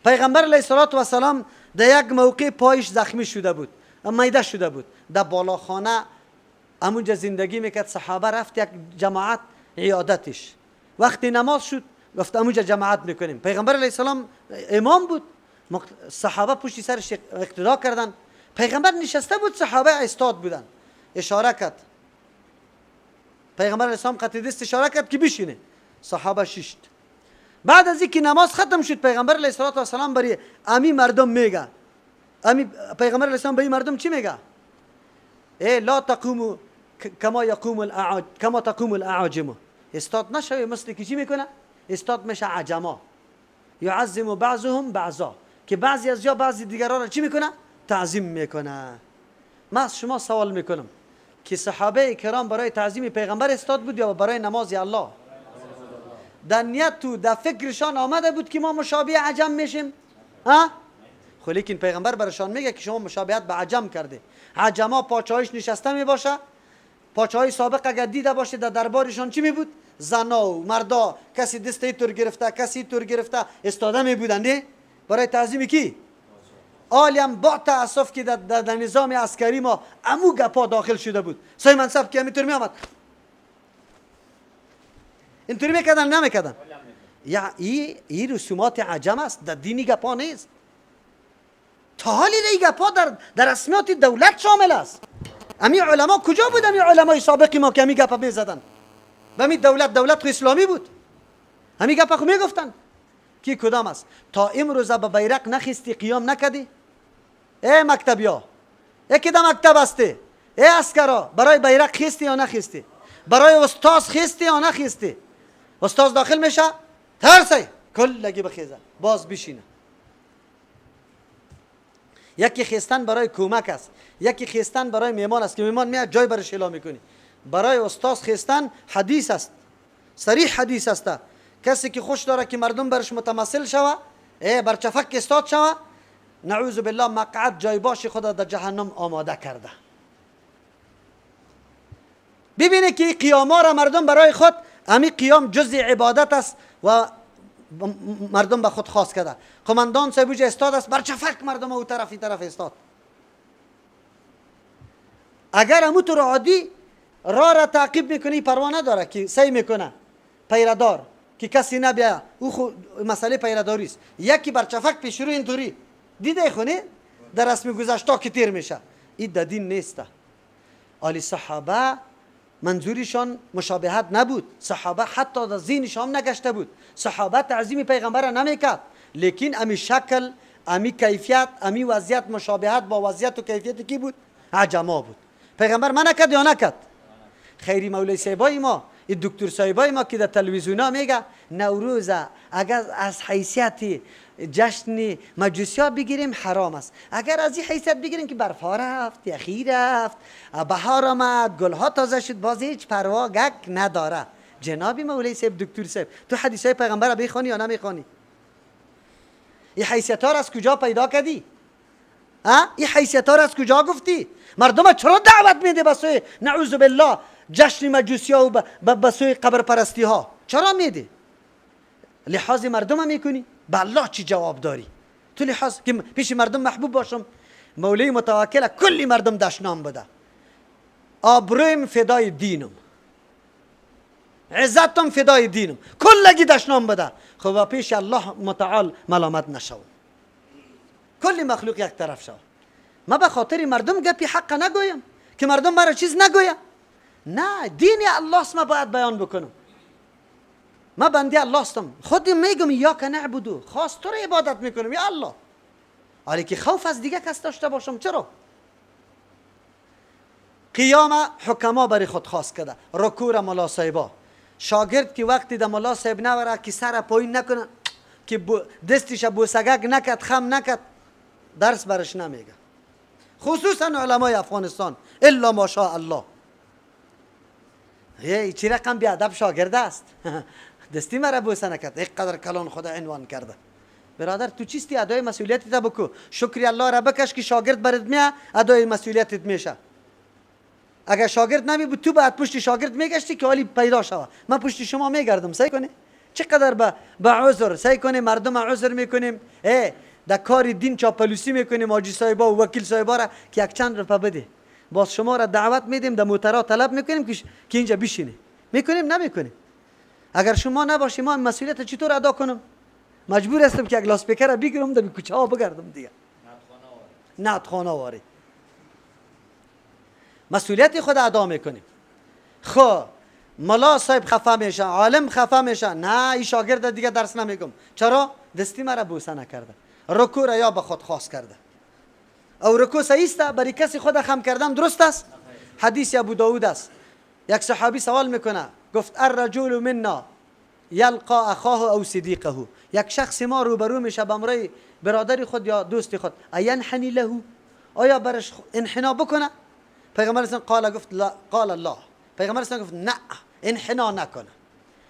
پیغمبر علیه الصلاة والسلام در یک موقع پایش زخمی شده بود، میده شده بود، در بالاخانه همونجا زندگی میکرد. صحابه رفت یک جماعت عیادتش، وقتی نماز شد گفت همونجا جماعت میکنیم. پیغمبر علیه السلام امام بود، صحابه پشت سرش اقتدا کردن. پیغمبر نشسته بود، صحابه استاد بودن. اشاره کرد پیغمبر علیه السلام، قطع دست اشاره کرد که بشینه. صحابه ششت. بعد از اینکه نماز ختم شد پیغمبر علیه السلام برای امی مردم میگه، امی پیغمبر علیه السلام به مردم چی میگه؟ ای لا تقوموا کما یقوم الاعاج کما تقوم الاعاجم. استاد نشوی مثل که چی میکنه؟ استاد میشه عجما. یعظم بعضهم بعضا، که بعضی از یا بعضی دیگران را چی میکنه؟ تعظیم میکنه. من از شما سوال میکنم که صحابه کرام برای تعظیم پیغمبر استاد بود یا برای نماز الله؟ در نیت و در فکرشان آمده بود که ما مشابه عجم میشیم؟ ها؟ خب لیکن پیغمبر برشان میگه که شما مشابهت به عجم کرده. عجما پاچایش نشسته میباشه، پاچای سابق اگر دیده باشه در دربارشان چی می بود؟ زنا و مردا، کسی دست تور گرفته، کسی تور گرفته، استاده می بودند برای تعظیم کی؟ عالیم با تاسف که در نظام عسکری ما امو گپا داخل شده بود. سای منصب که همینطور می آمد اینطوری میکردن نمیکردن. یا ای رسومات عجم است، در دینی گپا نیست. تا حالی ای گپا در رسمیات دولت شامل است. امی علما کجا بود؟ امی علمای سابقی ما که امی گپا میزدن به امی دولت، دولت خو اسلامی بود، امی گپا خو میگفتن کی کدام است؟ تا امروز به بیرق نخستی قیام نکدی؟ ای مکتبیا، ای که در مکتب هستی، ای عسکرا، برای بیرق خستی یا نخستی؟ برای استاد خستی یا نخستی؟ استاد داخل میشه ترسی کلگی بخیزه باز بشینه. یکی خستن برای کمک است، یکی خستن برای میمان است که میمان میاد جای برش اعلام میکنی. برای استاد خستن حدیث است، صریح حدیث است. کسی که خوش داره که مردم برش متمثل شوه، ای برچفک استاد شوه، نعوذ بالله مقعد جای باش خدا در جهنم آماده کرده. ببینه که قیاما را مردم برای خود، امی قیام جزء عبادت است و مردم به خود خاص کرده. قماندان صاحب استاد است، برچفک مردم او طرف این طرف استاد. اگر امو تو عادی را را تعقیب میکنی پروا نداره که سعی میکنه پیردار که کسی نبیا، او خو مسئله پیرداری است. یکی برچفک پیش رو اینطوری دیده خونه در رسم گذشته که تیر میشه، این در دین نیست. آلی صحابه منظورشان مشابهت نبود، صحابه حتی در ذهنشان هم نگشته بود. صحابه تعظیم پیغمبر را نمیکرد، لیکن امی شکل، امی کیفیت، امی وضعیت مشابهت با وضعیت و کیفیت کی بود؟ عجما بود. پیغمبر منع کرد یا نکرد؟ خیری مولوی صاحبای ما، این دکتر صاحبای ما که در تلویزیون میگه نوروز اگر از حیثیت جشن مجوسی بگیریم حرام است، اگر از این حیثیت بگیریم که برفا رفت، یخی رفت، بهار آمد، گلها تازه شد، باز هیچ پروا گک نداره. جناب مولوی صاحب، دکتر صاحب، تو حدیث های پیغمبر را بخوانی یا نمیخوانی؟ این حیثیت ها را از کجا پیدا کردی؟ این حیثیت ها را از کجا گفتی؟ مردم چرا دعوت میده به سوی نعوذ بالله جشن مجوسی ها و به سوی قبر پرستی ها؟ چرا میده؟ لحاظ مردم هم میکنی؟ به الله چی جواب داری؟ تو لحاظ که پیش مردم محبوب باشم، مولوی متوکل کلی مردم دشنام بده، آبرویم فدای دینم، عزتم فدای دینم، کلگی دشنام بده، خب پیش الله متعال ملامت نشو، کلی مخلوق یک طرف شو. ما به خاطر مردم گپی حق نگویم که مردم مرا چیز نگویم. نه، دین الله است، ما باید بیان بکنم. ما بنده الله هستم، خود میگم ایاک نعبدو، خاص تو رو عبادت میکنم یا الله. حالی که خوف از دیگه کس داشته باشم چرا؟ قیام حکما برای خود خاص کرده، رکوع را ملا صاحبا، شاگرد که وقتی در ملا صاحب نوره که سر پایین نکنه، که دستش بوسگک نکد، خم نکد، درس برش نمیگه. خصوصا علمای افغانستان الا ماشاء الله. یه چی رقم بی ادب شاگرد است. دستی مرا بوسه نکرد، اینقدر کلان خدا عنوان کرده. برادر تو چیستی؟ ادای مسئولیتت بکو، شکری الله را بکش که شاگرد برات میاد، ادای مسئولیتت میشه. اگر شاگرد نمی بود تو بعد پشت شاگرد میگشتی که حالی پیدا شوه. من پشت شما میگردم. سعی کنی چقدر به عذر سعی کنی، مردم عذر میکنیم، در کار دین چاپلوسی میکنیم، حاجی صاحبا و وکیل صاحبا را که یک چند روپه بده، باز شما را دعوت میدیم، در موترا طلب میکنیم که اینجا بشینی. میکنیم نمیکنیم؟ اگر شما نباشی ما مسئولیت چطور ادا کنم؟ مجبور هستم که یک لاسپیکر را بگیرم در کوچه ها بگردم دیگه. نعت واری مسئولیت خود ادا میکنیم. خب ملا صاحب خفه میشه، عالم خفه میشه، نه این شاگرد دیگه درس نمیگم. چرا؟ دستی مرا بوسه نکرده، رکوع را یا به خود خاص کرده. او رکوع صحیح است، برای کسی خود خم کردن درست است. حدیث ابو داود است، یک صحابی سوال میکنه، گفت الرجل منا یلقا اخاه او صدیقه، یک شخص ما روبرو میشه به امرای برادر خود یا دوست خود، اینحنی له، آیا برش انحنا بکنه؟ پیغمبر اسلام قال، گفت لا، قال الله. پیغمبر اسلام گفت نه، انحنا نکنه،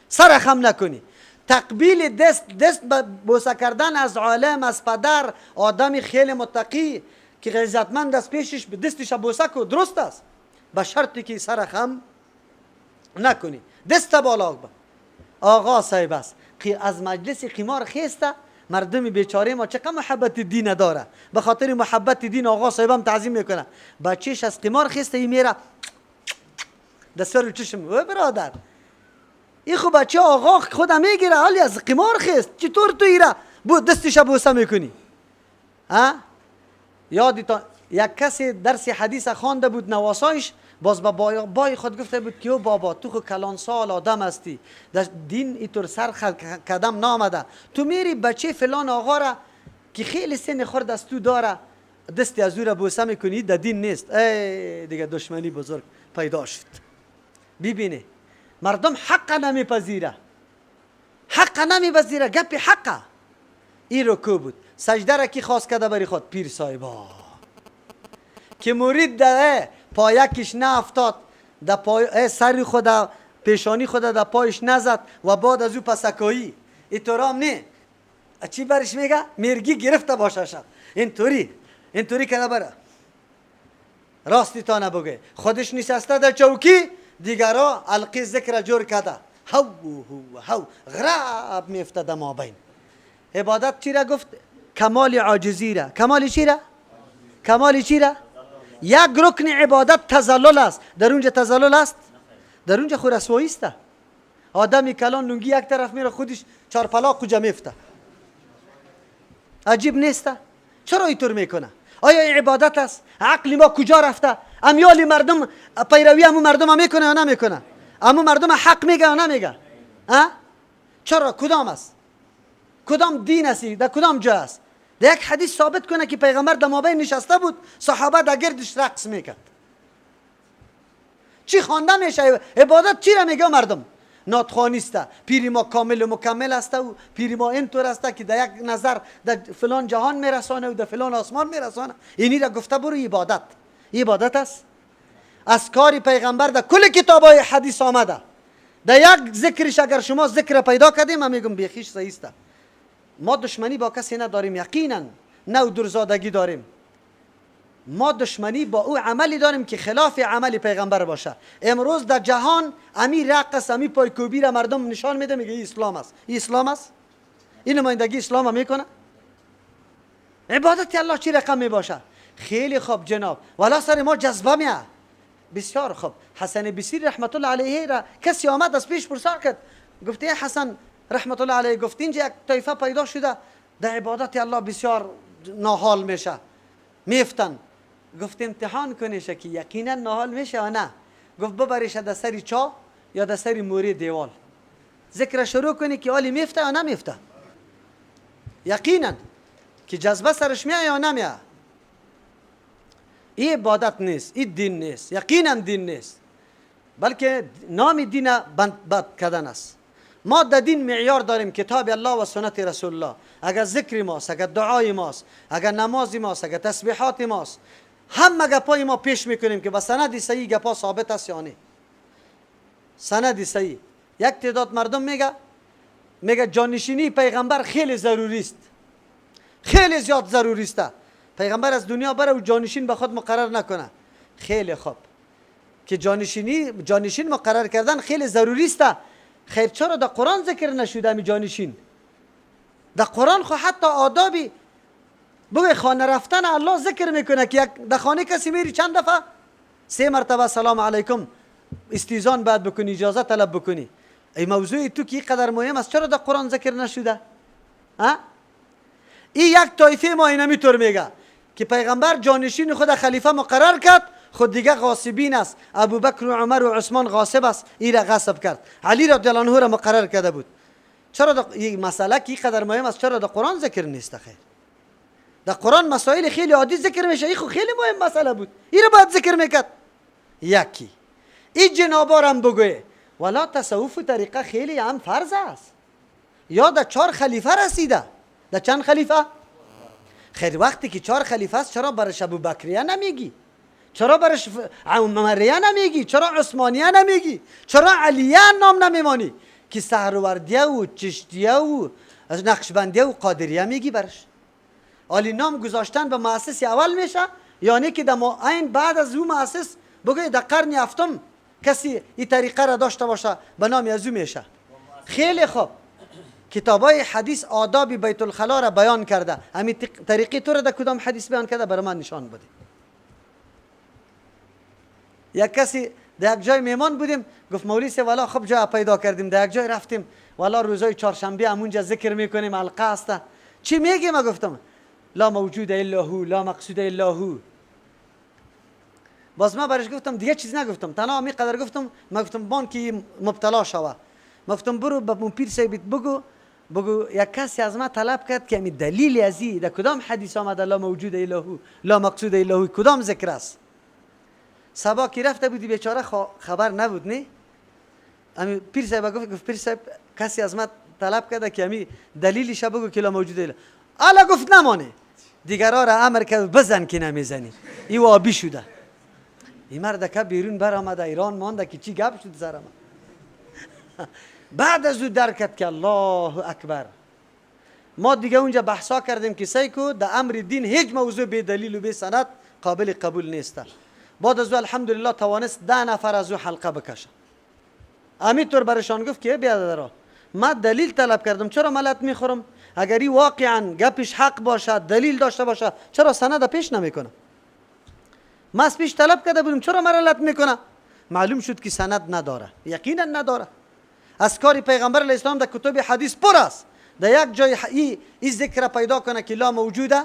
سر خم نکنی. تقبیل دست، دست بوسه کردن از عالم، از پدر، آدمی خیلی متقی که عزتمند است، پیشش دستش بوسه کو، درست است، به شرطی که سر خم نکنی، دست بالا با. آقا صاحب است از مجلس قمار خیسته، مردم بیچاره ما چقدر محبت دین داره، به خاطر محبت دین آقا صاحبم تعظیم میکنه. بچهش از قمار خیسته، ای میره دستور چشم، او برادر این خو بچه آقا خودم میگیره، حالی از قمار خیست، چطور تو ایره بو دستش بوسه میکنی؟ ها؟ یادی تا یک کسی درس حدیث خوانده بود، نواسایش باز به بای خود گفته بود که او بابا تو خو کلان سال آدم هستی، در دین اینطور سر کدم نامده، تو میری بچه فلان آقا را که خیلی سن خورد از تو داره دستی از او را بوسه میکنی، در دین نیست. ای دیگه دشمنی بزرگ پیدا شد. ببینه مردم حق نمیپذیره، حق نمیپذیره، گپ حقه. این رکوع بود. سجده را کی خواست کرده برای خود؟ پیر صاحبا که مرید ده پایکش نه افتاد، در پای سر خود پیشانی خود در پایش نزد و بعد از او پسکایی اینطورام نه، چی برش میگه؟ مرگی گرفته باشه شد، اینطوری اینطوری کرده بره راستی تا نبگه، خودش نشسته در چوکی، دیگرا القی ذکر جور کرده، هو هو هو غراب میفته در مابین. عبادت چی را گفت؟ کمال عاجزی را. کمال چی را؟ کمال چی را؟ یک رکن عبادت تذلل است. در اونجا تذلل است؟ در اونجا خو رسوایی است. آدمی کلان لنگی یک طرف میره، خودش چارپلا کجا میفته. عجیب نیست؟ چرا اینطور میکنه؟ آیا این عبادت است؟ عقل ما کجا رفته؟ امیال مردم پیروی امو مردم هم میکنه یا نمیکنه؟ امو مردم حق میگه یا نمیگه؟ چرا؟ کدام است؟ کدام دین است؟ در کدام جا است؟ در یک حدیث ثابت کنه که پیغمبر در مابین نشسته بود، صحابه در گردش رقص میکرد. چی خوانده میشه؟ عبادت چی را میگه مردم؟ ناتخوانی است. پیری ما کامل و مکمل است و پیری ما اینطور است که در یک نظر در فلان جهان میرسانه و در فلان آسمان میرسانه. اینی را گفته برو عبادت. عبادت است. از کار پیغمبر در کل کتابای حدیث آمده. در یک ذکرش اگر شما ذکر پیدا کردیم، من میگم بیخیش صحیح است. ما دشمنی با کسی نداریم، یقینا نه درزادگی داریم. ما دشمنی با او عملی داریم که خلاف عمل پیغمبر باشه. امروز در جهان امی رقص، امی پایکوبی را مردم نشان میده، میگه این اسلام است. این اسلام است؟ این نمایندگی اسلام میکنه؟ عبادت الله چی رقم میباشه؟ خیلی خوب جناب، والا سر ما جذبه میه. بسیار خوب. حسن بصری رحمت الله علیه را کسی آمد از پیش پرسان کرد، گفته حسن رحمت الله علیه، گفت اینجا یک طایفه پیدا شده در عبادت الله بسیار ناحال میشه، میفتن. گفت امتحان کنیشه که یقینا ناحال میشه یا نه. گفت ببریش در سری چا یا در سری موری دیوال، ذکر شروع کنی که آلی میفته یا نمیفته؟ یقینا که جذبه سرش میاد یا نمیاد. این عبادت نیست، این دین نیست، یقینا دین نیست، بلکه نام دین بد کردن است. ما در دین معیار داریم، کتاب الله و سنت رسول الله. اگر ذکر ماست، اگر دعای ماست، اگر نماز ماست، اگر تسبیحات ماست، هم گپای ما پیش میکنیم که با سند صحیح گپا ثابت است یا نه. سند صحیح. یک تعداد مردم میگه جانشینی پیغمبر خیلی ضروری است، خیلی زیاد ضروری است. پیغمبر از دنیا بره و جانشین به خود مقرر نکنه. خیلی خوب که جانشین مقرر کردن خیلی ضروری است. خیر چرا در قرآن ذکر نشده می جانشین؟ در قرآن خو حتی آدابی بگوی خانه رفتن الله ذکر میکنه که یک در خانه کسی میری چند دفعه؟ 3 مرتبه سلام علیکم، استیزان باید بکنی، اجازه طلب بکنی. ای موضوع تو که قدر مهم است چرا در قرآن ذکر نشده؟ ها؟ این یک طایفه ما اینمی طور میگه که پیغمبر جانشین خود خلیفه مقرر کرد، خود دیگه غاصبین است. ابوبکر و عمر و عثمان غاصب است، این را غصب کرد. علی رضی الله عنه را مقرر کرده بود. چرا این مسئله که قدر مهم است چرا در قرآن ذکر نیست؟ خیر در قرآن مسائل خیلی عادی ذکر میشه، این خو خیلی مهم مسئله بود، این را باید ذکر میکرد. یکی این جنابارم بگوی ولا تصوف و طریقه خیلی هم فرض است. یا در 4 خلیفه رسیده، در چند خلیفه؟ خیر وقتی که 4 خلیفه است چرا برش ابوبکریه نمیگی؟ چرا برش عمریه نمیگی؟ چرا عثمانیه نمیگی؟ چرا علیه نام نمیمانی که سهروردیه و چشتیه و نقشبندیه و قادریه میگی برش؟ عالی نام گذاشتن به مؤسس اول میشه، یعنی که در عین بعد از او مؤسس بگوی در قرن هفتم کسی این طریقه را داشته باشه به نام از او میشه. خیلی خوب کتابای حدیث آداب بیت الخلا را بیان کرده. همین طریقی تو را در کدام حدیث بیان کرده برای من نشان بده. یک کسی در یک جای میمان بودیم، گفت مولوی صاحب والا خب جای پیدا کردیم، در یک جای رفتیم والا روزای چهارشنبه همونجا ذکر میکنیم، حلقه است. چی میگی؟ ما گفتم لا موجود الا هو لا مقصود الا هو. باز ما برش گفتم دیگه چیز نگفتم، تنها می قدر گفتم، ما گفتم بان که مبتلا شوه، ما گفتم برو به پیر صاحب بگو یک کسی از ما طلب کرد که می دلیل ازی در کدام حدیث آمده لا موجود الا هو لا مقصود الا هو کدام ذکر است. صبا که رفته بودی بیچاره خبر نبود نه. امی پیر صاحب گفت پیر صاحب کسی از ما طلب کرده که امی دلیلش بگو که لا موجود الا. الا گفت نمانه، دیگرا را امر کرد بزن که نمیزنی. ای آبی شده. این مرد که بیرون برآمده ایران مانده که چی گپ شد سر ما. بعد از او درک کرد که الله اکبر. ما دیگه اونجا بحثا کردیم که سیکو در امر دین هیچ موضوع بی دلیل و بی سند قابل قبول نیست. بعد از او الحمدلله توانست 10 نفر از او حلقه بکشه. امیطور برشان گفت که بیادرا ما دلیل طلب کردم، چرا ملت میخورم؟ اگر این واقعا گپش حق باشه دلیل داشته باشه چرا سند پیش نمیکنه؟ ما از پیش طلب کرده بودم چرا مرا لط میکنه؟ معلوم شد که سند نداره، یقینا نداره. از کار پیغمبر علیه السلام در کتب حدیث پر است. در یک جای ای ذکر پیدا کنه که لا موجوده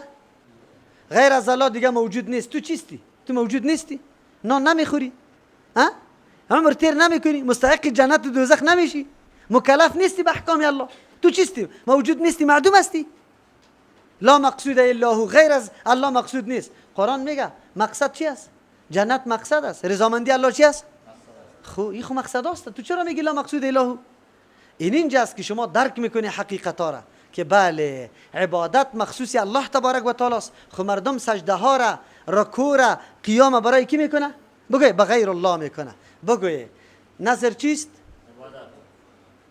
غیر از الله دیگه موجود نیست. تو چیستی؟ تو موجود نیستی، نان نمیخوری، ها؟ عمر تیر نمیکنی، مستحق جنت و دوزخ نمیشی، مکلف نیستی به احکام الله. تو چیستی؟ موجود نیستی، معدوم هستی. لا مقصود الا هو، غیر از الله مقصود نیست. قرآن میگه مقصد چی است؟ جنت مقصد است، رضامندی الله چی است؟ خو این خو مقصد است. تو چرا میگی لا مقصود الا هو؟ این اینجاست که شما درک میکنی حقیقت را که بله عبادت مخصوص الله تبارک و تعالی است. خو مردم سجده ها را، رکوع را، قیام برای کی میکنه؟ بگوی به غیر الله میکنه. بگوی نظر چیست؟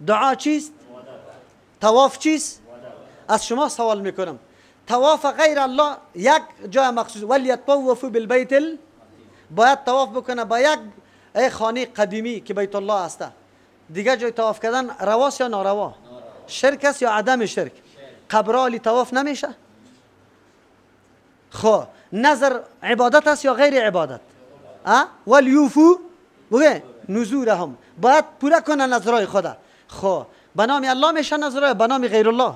دعا چیست؟ طواف چیست؟ از شما سوال میکنم طواف غیر الله یک جای مخصوص ولیطوفوا بالبیت باید طواف بکنه با یک خانه قدیمی که بیت الله است. دیگه جای طواف کردن رواست یا ناروا؟ شرک است یا عدم شرک؟ قبرالی طواف نمیشه؟ خب نظر عبادت است یا غیر عبادت؟ ولیوفو بگه نذورهم، باید پورا کنه نظرای خدا. خب به نام الله میشه نظرای، به نام غیر الله.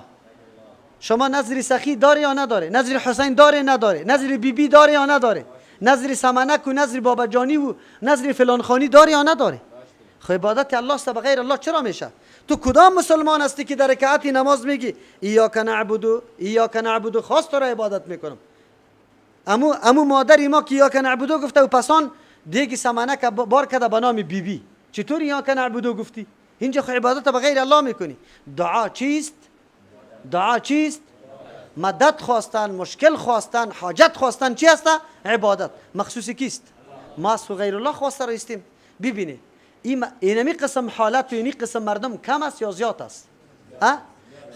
شما نظر سخی داره یا نداره؟ نظر حسین داره نداره؟ نظر بیبی داره یا نداره؟ نظر سمنک و نظر بابا جانی و نظر فلان خانی داری یا نداری؟ خب عبادت الله است، به غیر الله چرا میشه؟ تو کدام مسلمان هستی که در رکعت نماز میگی ایاک نعبد ایاک نعبد، خاص تو را عبادت میکنم؟ امو مادری ما که ایاک نعبد گفته و پسان دیگه سمنک بار کرده به نام بیبی بی. چطور ایاک نعبد گفتی؟ اینجا خو عبادت به غیر الله میکنی. دعا چیست؟ دعا چیست؟ مدد خواستن، مشکل خواستن، حاجت خواستن چی است؟ عبادت. مخصوص کیست؟ ما از غیر الله خواسته را استیم. ببینید اینمی قسم حالت و اینی قسم مردم کم است یا زیاد است؟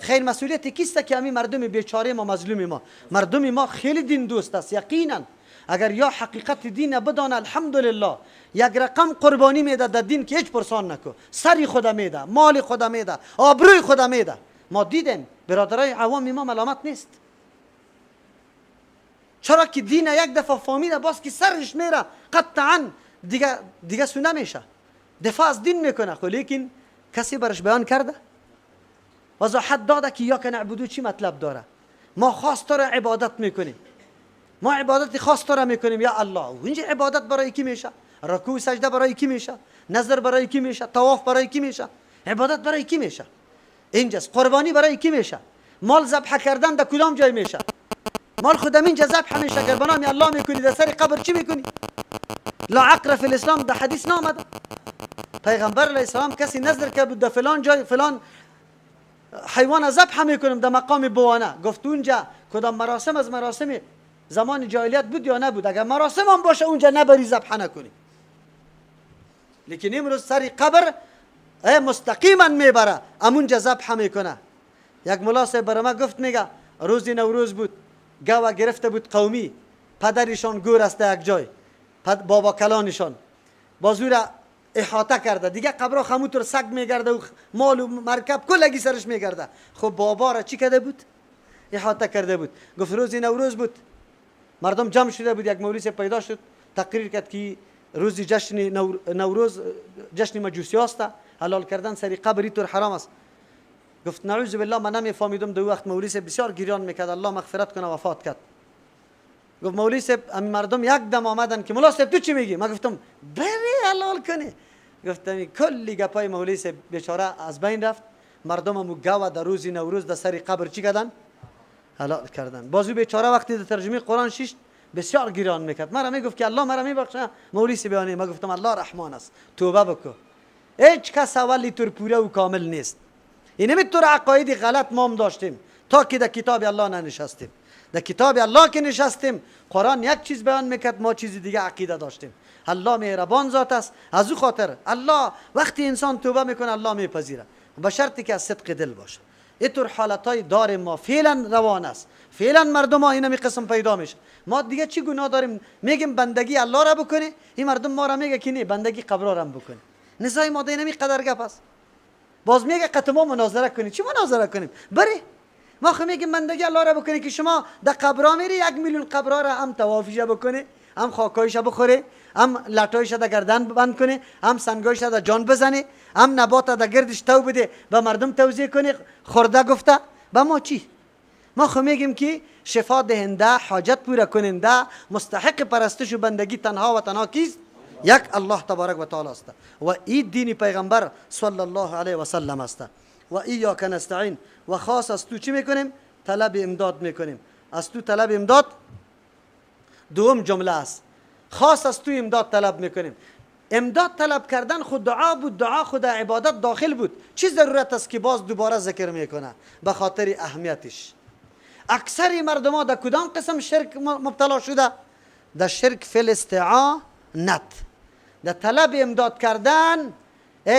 خیر مسئولیت کیست که همین مردم بیچاره ما، مظلوم ما، مردم ما خیلی دین دوست است یقینا. اگر یا حقیقت دین بدان الحمدلله یک رقم قربانی میده در دین که هیچ پرسان نکو، سری خدا میده، مال خدا میده، آبروی خدا میده. ما دیدیم برادرای عوام ما ملامت نیست، چرا که دین یک دفعه فهمیده باز که سرش میره قطعا دیگه سو نمیشه، دفاع از دین میکنه. خب لیکن کسی برش بیان کرده وضاحت داده که ایاک نعبدو چی مطلب داره؟ ما خاص تو را عبادت میکنیم، ما عبادت خاص تو را میکنیم یا الله. اینجا عبادت برای کی میشه؟ رکوع سجده برای کی میشه؟ نظر برای کی میشه؟ طواف برای کی میشه؟ عبادت برای کی میشه؟ اینجاست قربانی برای کی میشه؟ مال ذبح کردن در کدام جای میشه؟ مال خودم اینجا ذبح میشه. اگر به نام الله میکنی در سر قبر چی میکنی؟ لا عقر فی الاسلام در حدیث نامده. پیغمبر علیه السلام کسی نظر کرد بود در فلان جای فلان حیوان ذبح میکنم در مقام بوانه، گفت اونجا کدام مراسم از مراسم زمان جاهلیت بود یا نبود؟ اگر مراسم هم باشه اونجا نبری ذبح نکنی. لیکن امروز سر قبر مستقیما میبره امونجا ذبح میکنه. یک ملا صاحب برای ما گفت، میگه روز نوروز بود، گاوه گرفته بود قومی، پدرشان گور است یک جای، بابا کلانشان بازور احاطه کرده دیگه، قبرها خموتر سگ میگرده و مال و مرکب کلگی سرش میگرده. خب بابا را چی کرده بود؟ احاطه کرده بود. گفت روز نوروز بود، مردم جمع شده بود، یک مولوی پیدا شد تقریر کرد که روز جشن نوروز جشن مجوسی است، حلال کردن سری قبری طور حرام است. گفت نعوذ بالله من نمیفهمیدم. دو وقت مولوی بسیار گریان میکرد، الله مغفرت کنه وفات کرد. گفت مولوی صاحب مردم یک دم آمدن که ملا صاحب تو چی میگی؟ من گفتم بری حلال کنی. گفتم کلی گپای مولوی صاحب بیچاره از بین رفت. مردم همو گاوه در روز نوروز در سر قبر چی کردن؟ حلال کردن. بازو بیچاره وقتی در ترجمه قرآن شیشت بسیار گریان میکرد، مرا میگفت که الله مرا میبخشه مولوی صاحب بیانه. من گفتم الله رحمان است، توبه بکو. هیچ کس اولی تور پوره و کامل نیست. اینمی طور عقاید غلط ما هم داشتیم تا که در کتاب الله ننشستیم. در کتاب الله که نشستیم قرآن یک چیز بیان میکرد، ما چیز دیگه عقیده داشتیم. الله مهربان ذات است، از او خاطر الله وقتی انسان توبه میکنه الله میپذیره، به شرطی که از صدق دل باشه. اینطور حالتهای دار ما فعلا روان است، فعلا مردم ها اینمی قسم پیدا میشه. ما دیگه چی گناه داریم؟ میگیم بندگی الله را بکنه، این مردم ما را میگه که نه بندگی قبر را بکنه. نزای ما اینمی قدر گپ است. باز میگه قط ما مناظره کنیم. چی مناظره کنیم؟ بری ما خو میگیم بندگی الله را بکنی که شما در قبرا میری 1 میلیون قبرا را هم طوافش بکنی، هم خاکایش بخوری، هم لټایش در گردن بند کنی، هم سنگایش در جان بزنی، هم نبات در گردش تو بده به مردم توزیع کنی، خورده گفته. به ما چی؟ ما خو میگیم که شفا دهنده، حاجت پوره کننده، مستحق پرستش و بندگی تنها و تنها کیست؟ یک الله تبارک و تعالی است و این دین پیغمبر صلی الله علیه و سلم است. و ایاک نستعین، و خاص از تو چی میکنیم؟ طلب امداد میکنیم. از تو طلب امداد دوم جمله است. خاص از تو امداد طلب میکنیم. امداد طلب کردن خود دعا بود، دعا خود عبادت داخل بود. چی ضرورت است که باز دوباره ذکر میکنه؟ به خاطر اهمیتش. اکثر مردم ها در کدام قسم شرک مبتلا شده؟ در شرک فی الاستعانت، در طلب امداد کردن.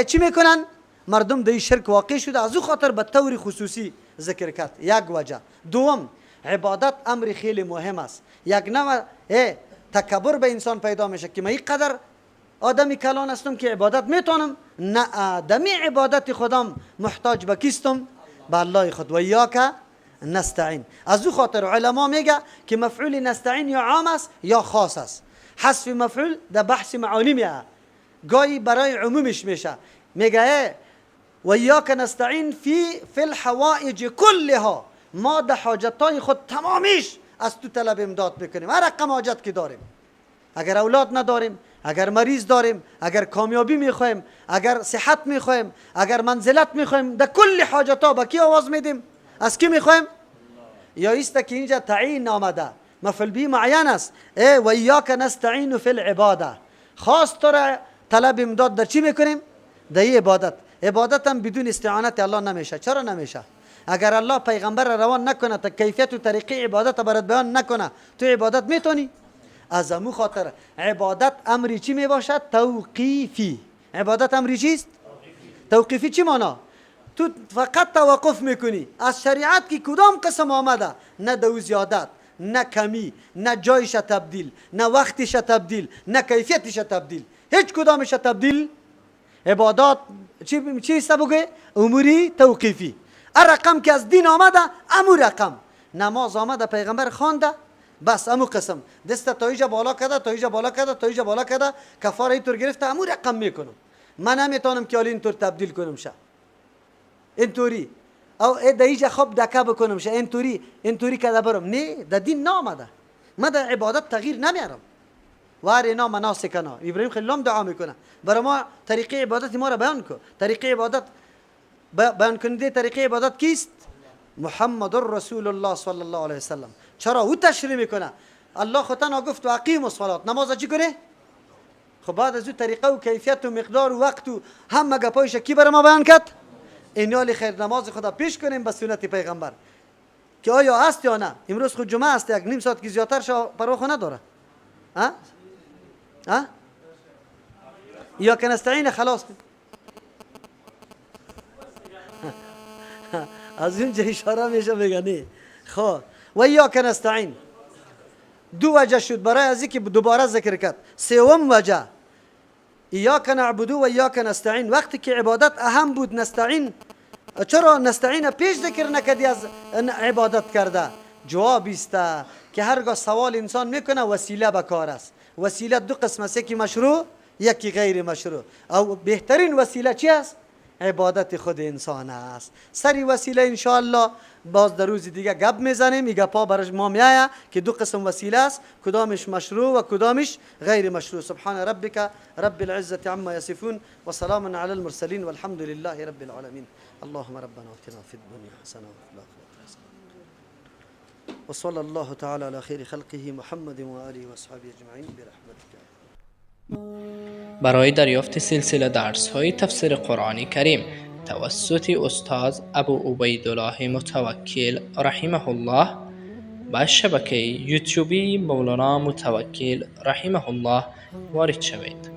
چی میکنن؟ مردم در شرک واقع شده، از او خاطر به طور خصوصی ذکر کرد. یک وجه. دوم، عبادت امر خیلی مهم است. یک نوع تکبر به انسان پیدا میشه که من اینقدر آدمی کلان هستم که عبادت میتونم، نه آدمی عبادت خودم محتاج به کیستم؟ به الله خود. و ایاک نستعین. از او خاطر علما میگه که مفعول نستعین یا عام است یا خاص است. حذف مفعول در بحث معانی میه، گاهی برای عمومش میشه. میگه و ایاک نستعین فی الحوائج کلها، ما در حاجتهای خود تمامیش از تو طلب امداد میکنیم، هر رقم حاجت که داریم. اگر اولاد نداریم، اگر مریض داریم، اگر کامیابی میخوایم، اگر صحت میخوایم، اگر منزلت میخوایم، در کل حاجت ها با کی آواز میدیم؟ از کی میخوایم؟ یا ایست که اینجا تعیین آمده، مفعول به معین است. ای و ایاک نستعین فی العباده، خاص تو را طلب امداد در چی میکنیم؟ در عبادت. عبادت هم بدون استعانت الله نمیشه. چرا نمیشه؟ اگر الله پیغمبر را روان نکنه تا کیفیت و طریقه عبادت برات بیان نکنه، تو عبادت میتونی؟ از امو خاطر عبادت امری چی میباشد؟ توقیفی. عبادت امری چیست؟ توقیفی. چی مانا؟ تو فقط توقف میکنی از شریعت که کدام قسم آمده، نه دو زیادت، نه کمی، نه جایش تبدیل، نه وقتش تبدیل، نه کیفیتش تبدیل، هیچ کدامش تبدیل. عبادات چی است بگه؟ اموری توقیفی. هر رقم که از دین آمده امو رقم. نماز آمده پیغمبر خوانده، بس امو قسم دست تا اینجا بالا کرده، تا اینجا بالا کرده، تا اینجا بالا کرده، کفاره اینطور گرفته، امو رقم میکنم. من نمیتونم که حالی اینطور تبدیل کنم شه اینطوری، او در اینجا خواب دکه بکنم شه اینطوری اینطوری کده برم. نه، در دین نامده. من در عبادت تغییر نمیارم. وارنا مناسکنا، ابراهیم خلیل هم دعا میکنه برای ما طریقه عبادت ما را بیان کن. طریقه عبادت بیان کننده طریقه عبادت کیست؟ محمد رسول الله صلی الله علیه وسلم. چرا او تشریح میکنه؟ الله خو تنها گفت و اقیم الصلاه، نماز چی کنه؟ خب بعد از او طریقه و کیفیت و مقدار و وقت و هم گپایش کی برای ما بیان کرد؟ اینالی خیر نماز خدا پیش کنیم به سنت پیغمبر که آیا هست یا نه. امروز خود جمعه است، یک نیم ساعت که زیادتر شو پروا خو نداره. ها ها ایاک نستعین خلاص. از اونجا اشاره میشه میگه نه. خب و ایاک نستعین دو وجه شد برای از اینکه دوباره ذکر کرد. سوم وجه ایاک نعبد و ایاک نستعین. وقتی که عبادت اهم بود نستعین، چرا نستعین پیش ذکر نکردی از عبادت کرده؟ جواب است که هرگاه سوال انسان میکنه وسیله به کار است. وسیله دو قسم است، یکی مشروع یکی غیر مشروع. او بهترین وسیله چی است؟ عبادت خود انسان است. سری وسیله انشاءالله باز در روز دیگه گپ میزنیم. این گپا برش ما میایه که دو قسم وسیله است، کدامش مشروع و کدامش غیر مشروع. سبحان ربک رب العزة عما یصفون و سلام علی المرسلین والحمد لله رب العالمین. اللهم ربنا آتنا فی الدنیا حسنه وفي الآخرة حسنه وصلى الله تعالى على خير خلقه محمد وآله وأصحابه أجمعين برحمتك. برای دریافت سلسله درس های تفسیر قرآن کریم توسط استاد ابو عبیدالله متوکل رحمه الله به شبکه یوتیوبی مولانا متوکل رحمه الله وارد شوید.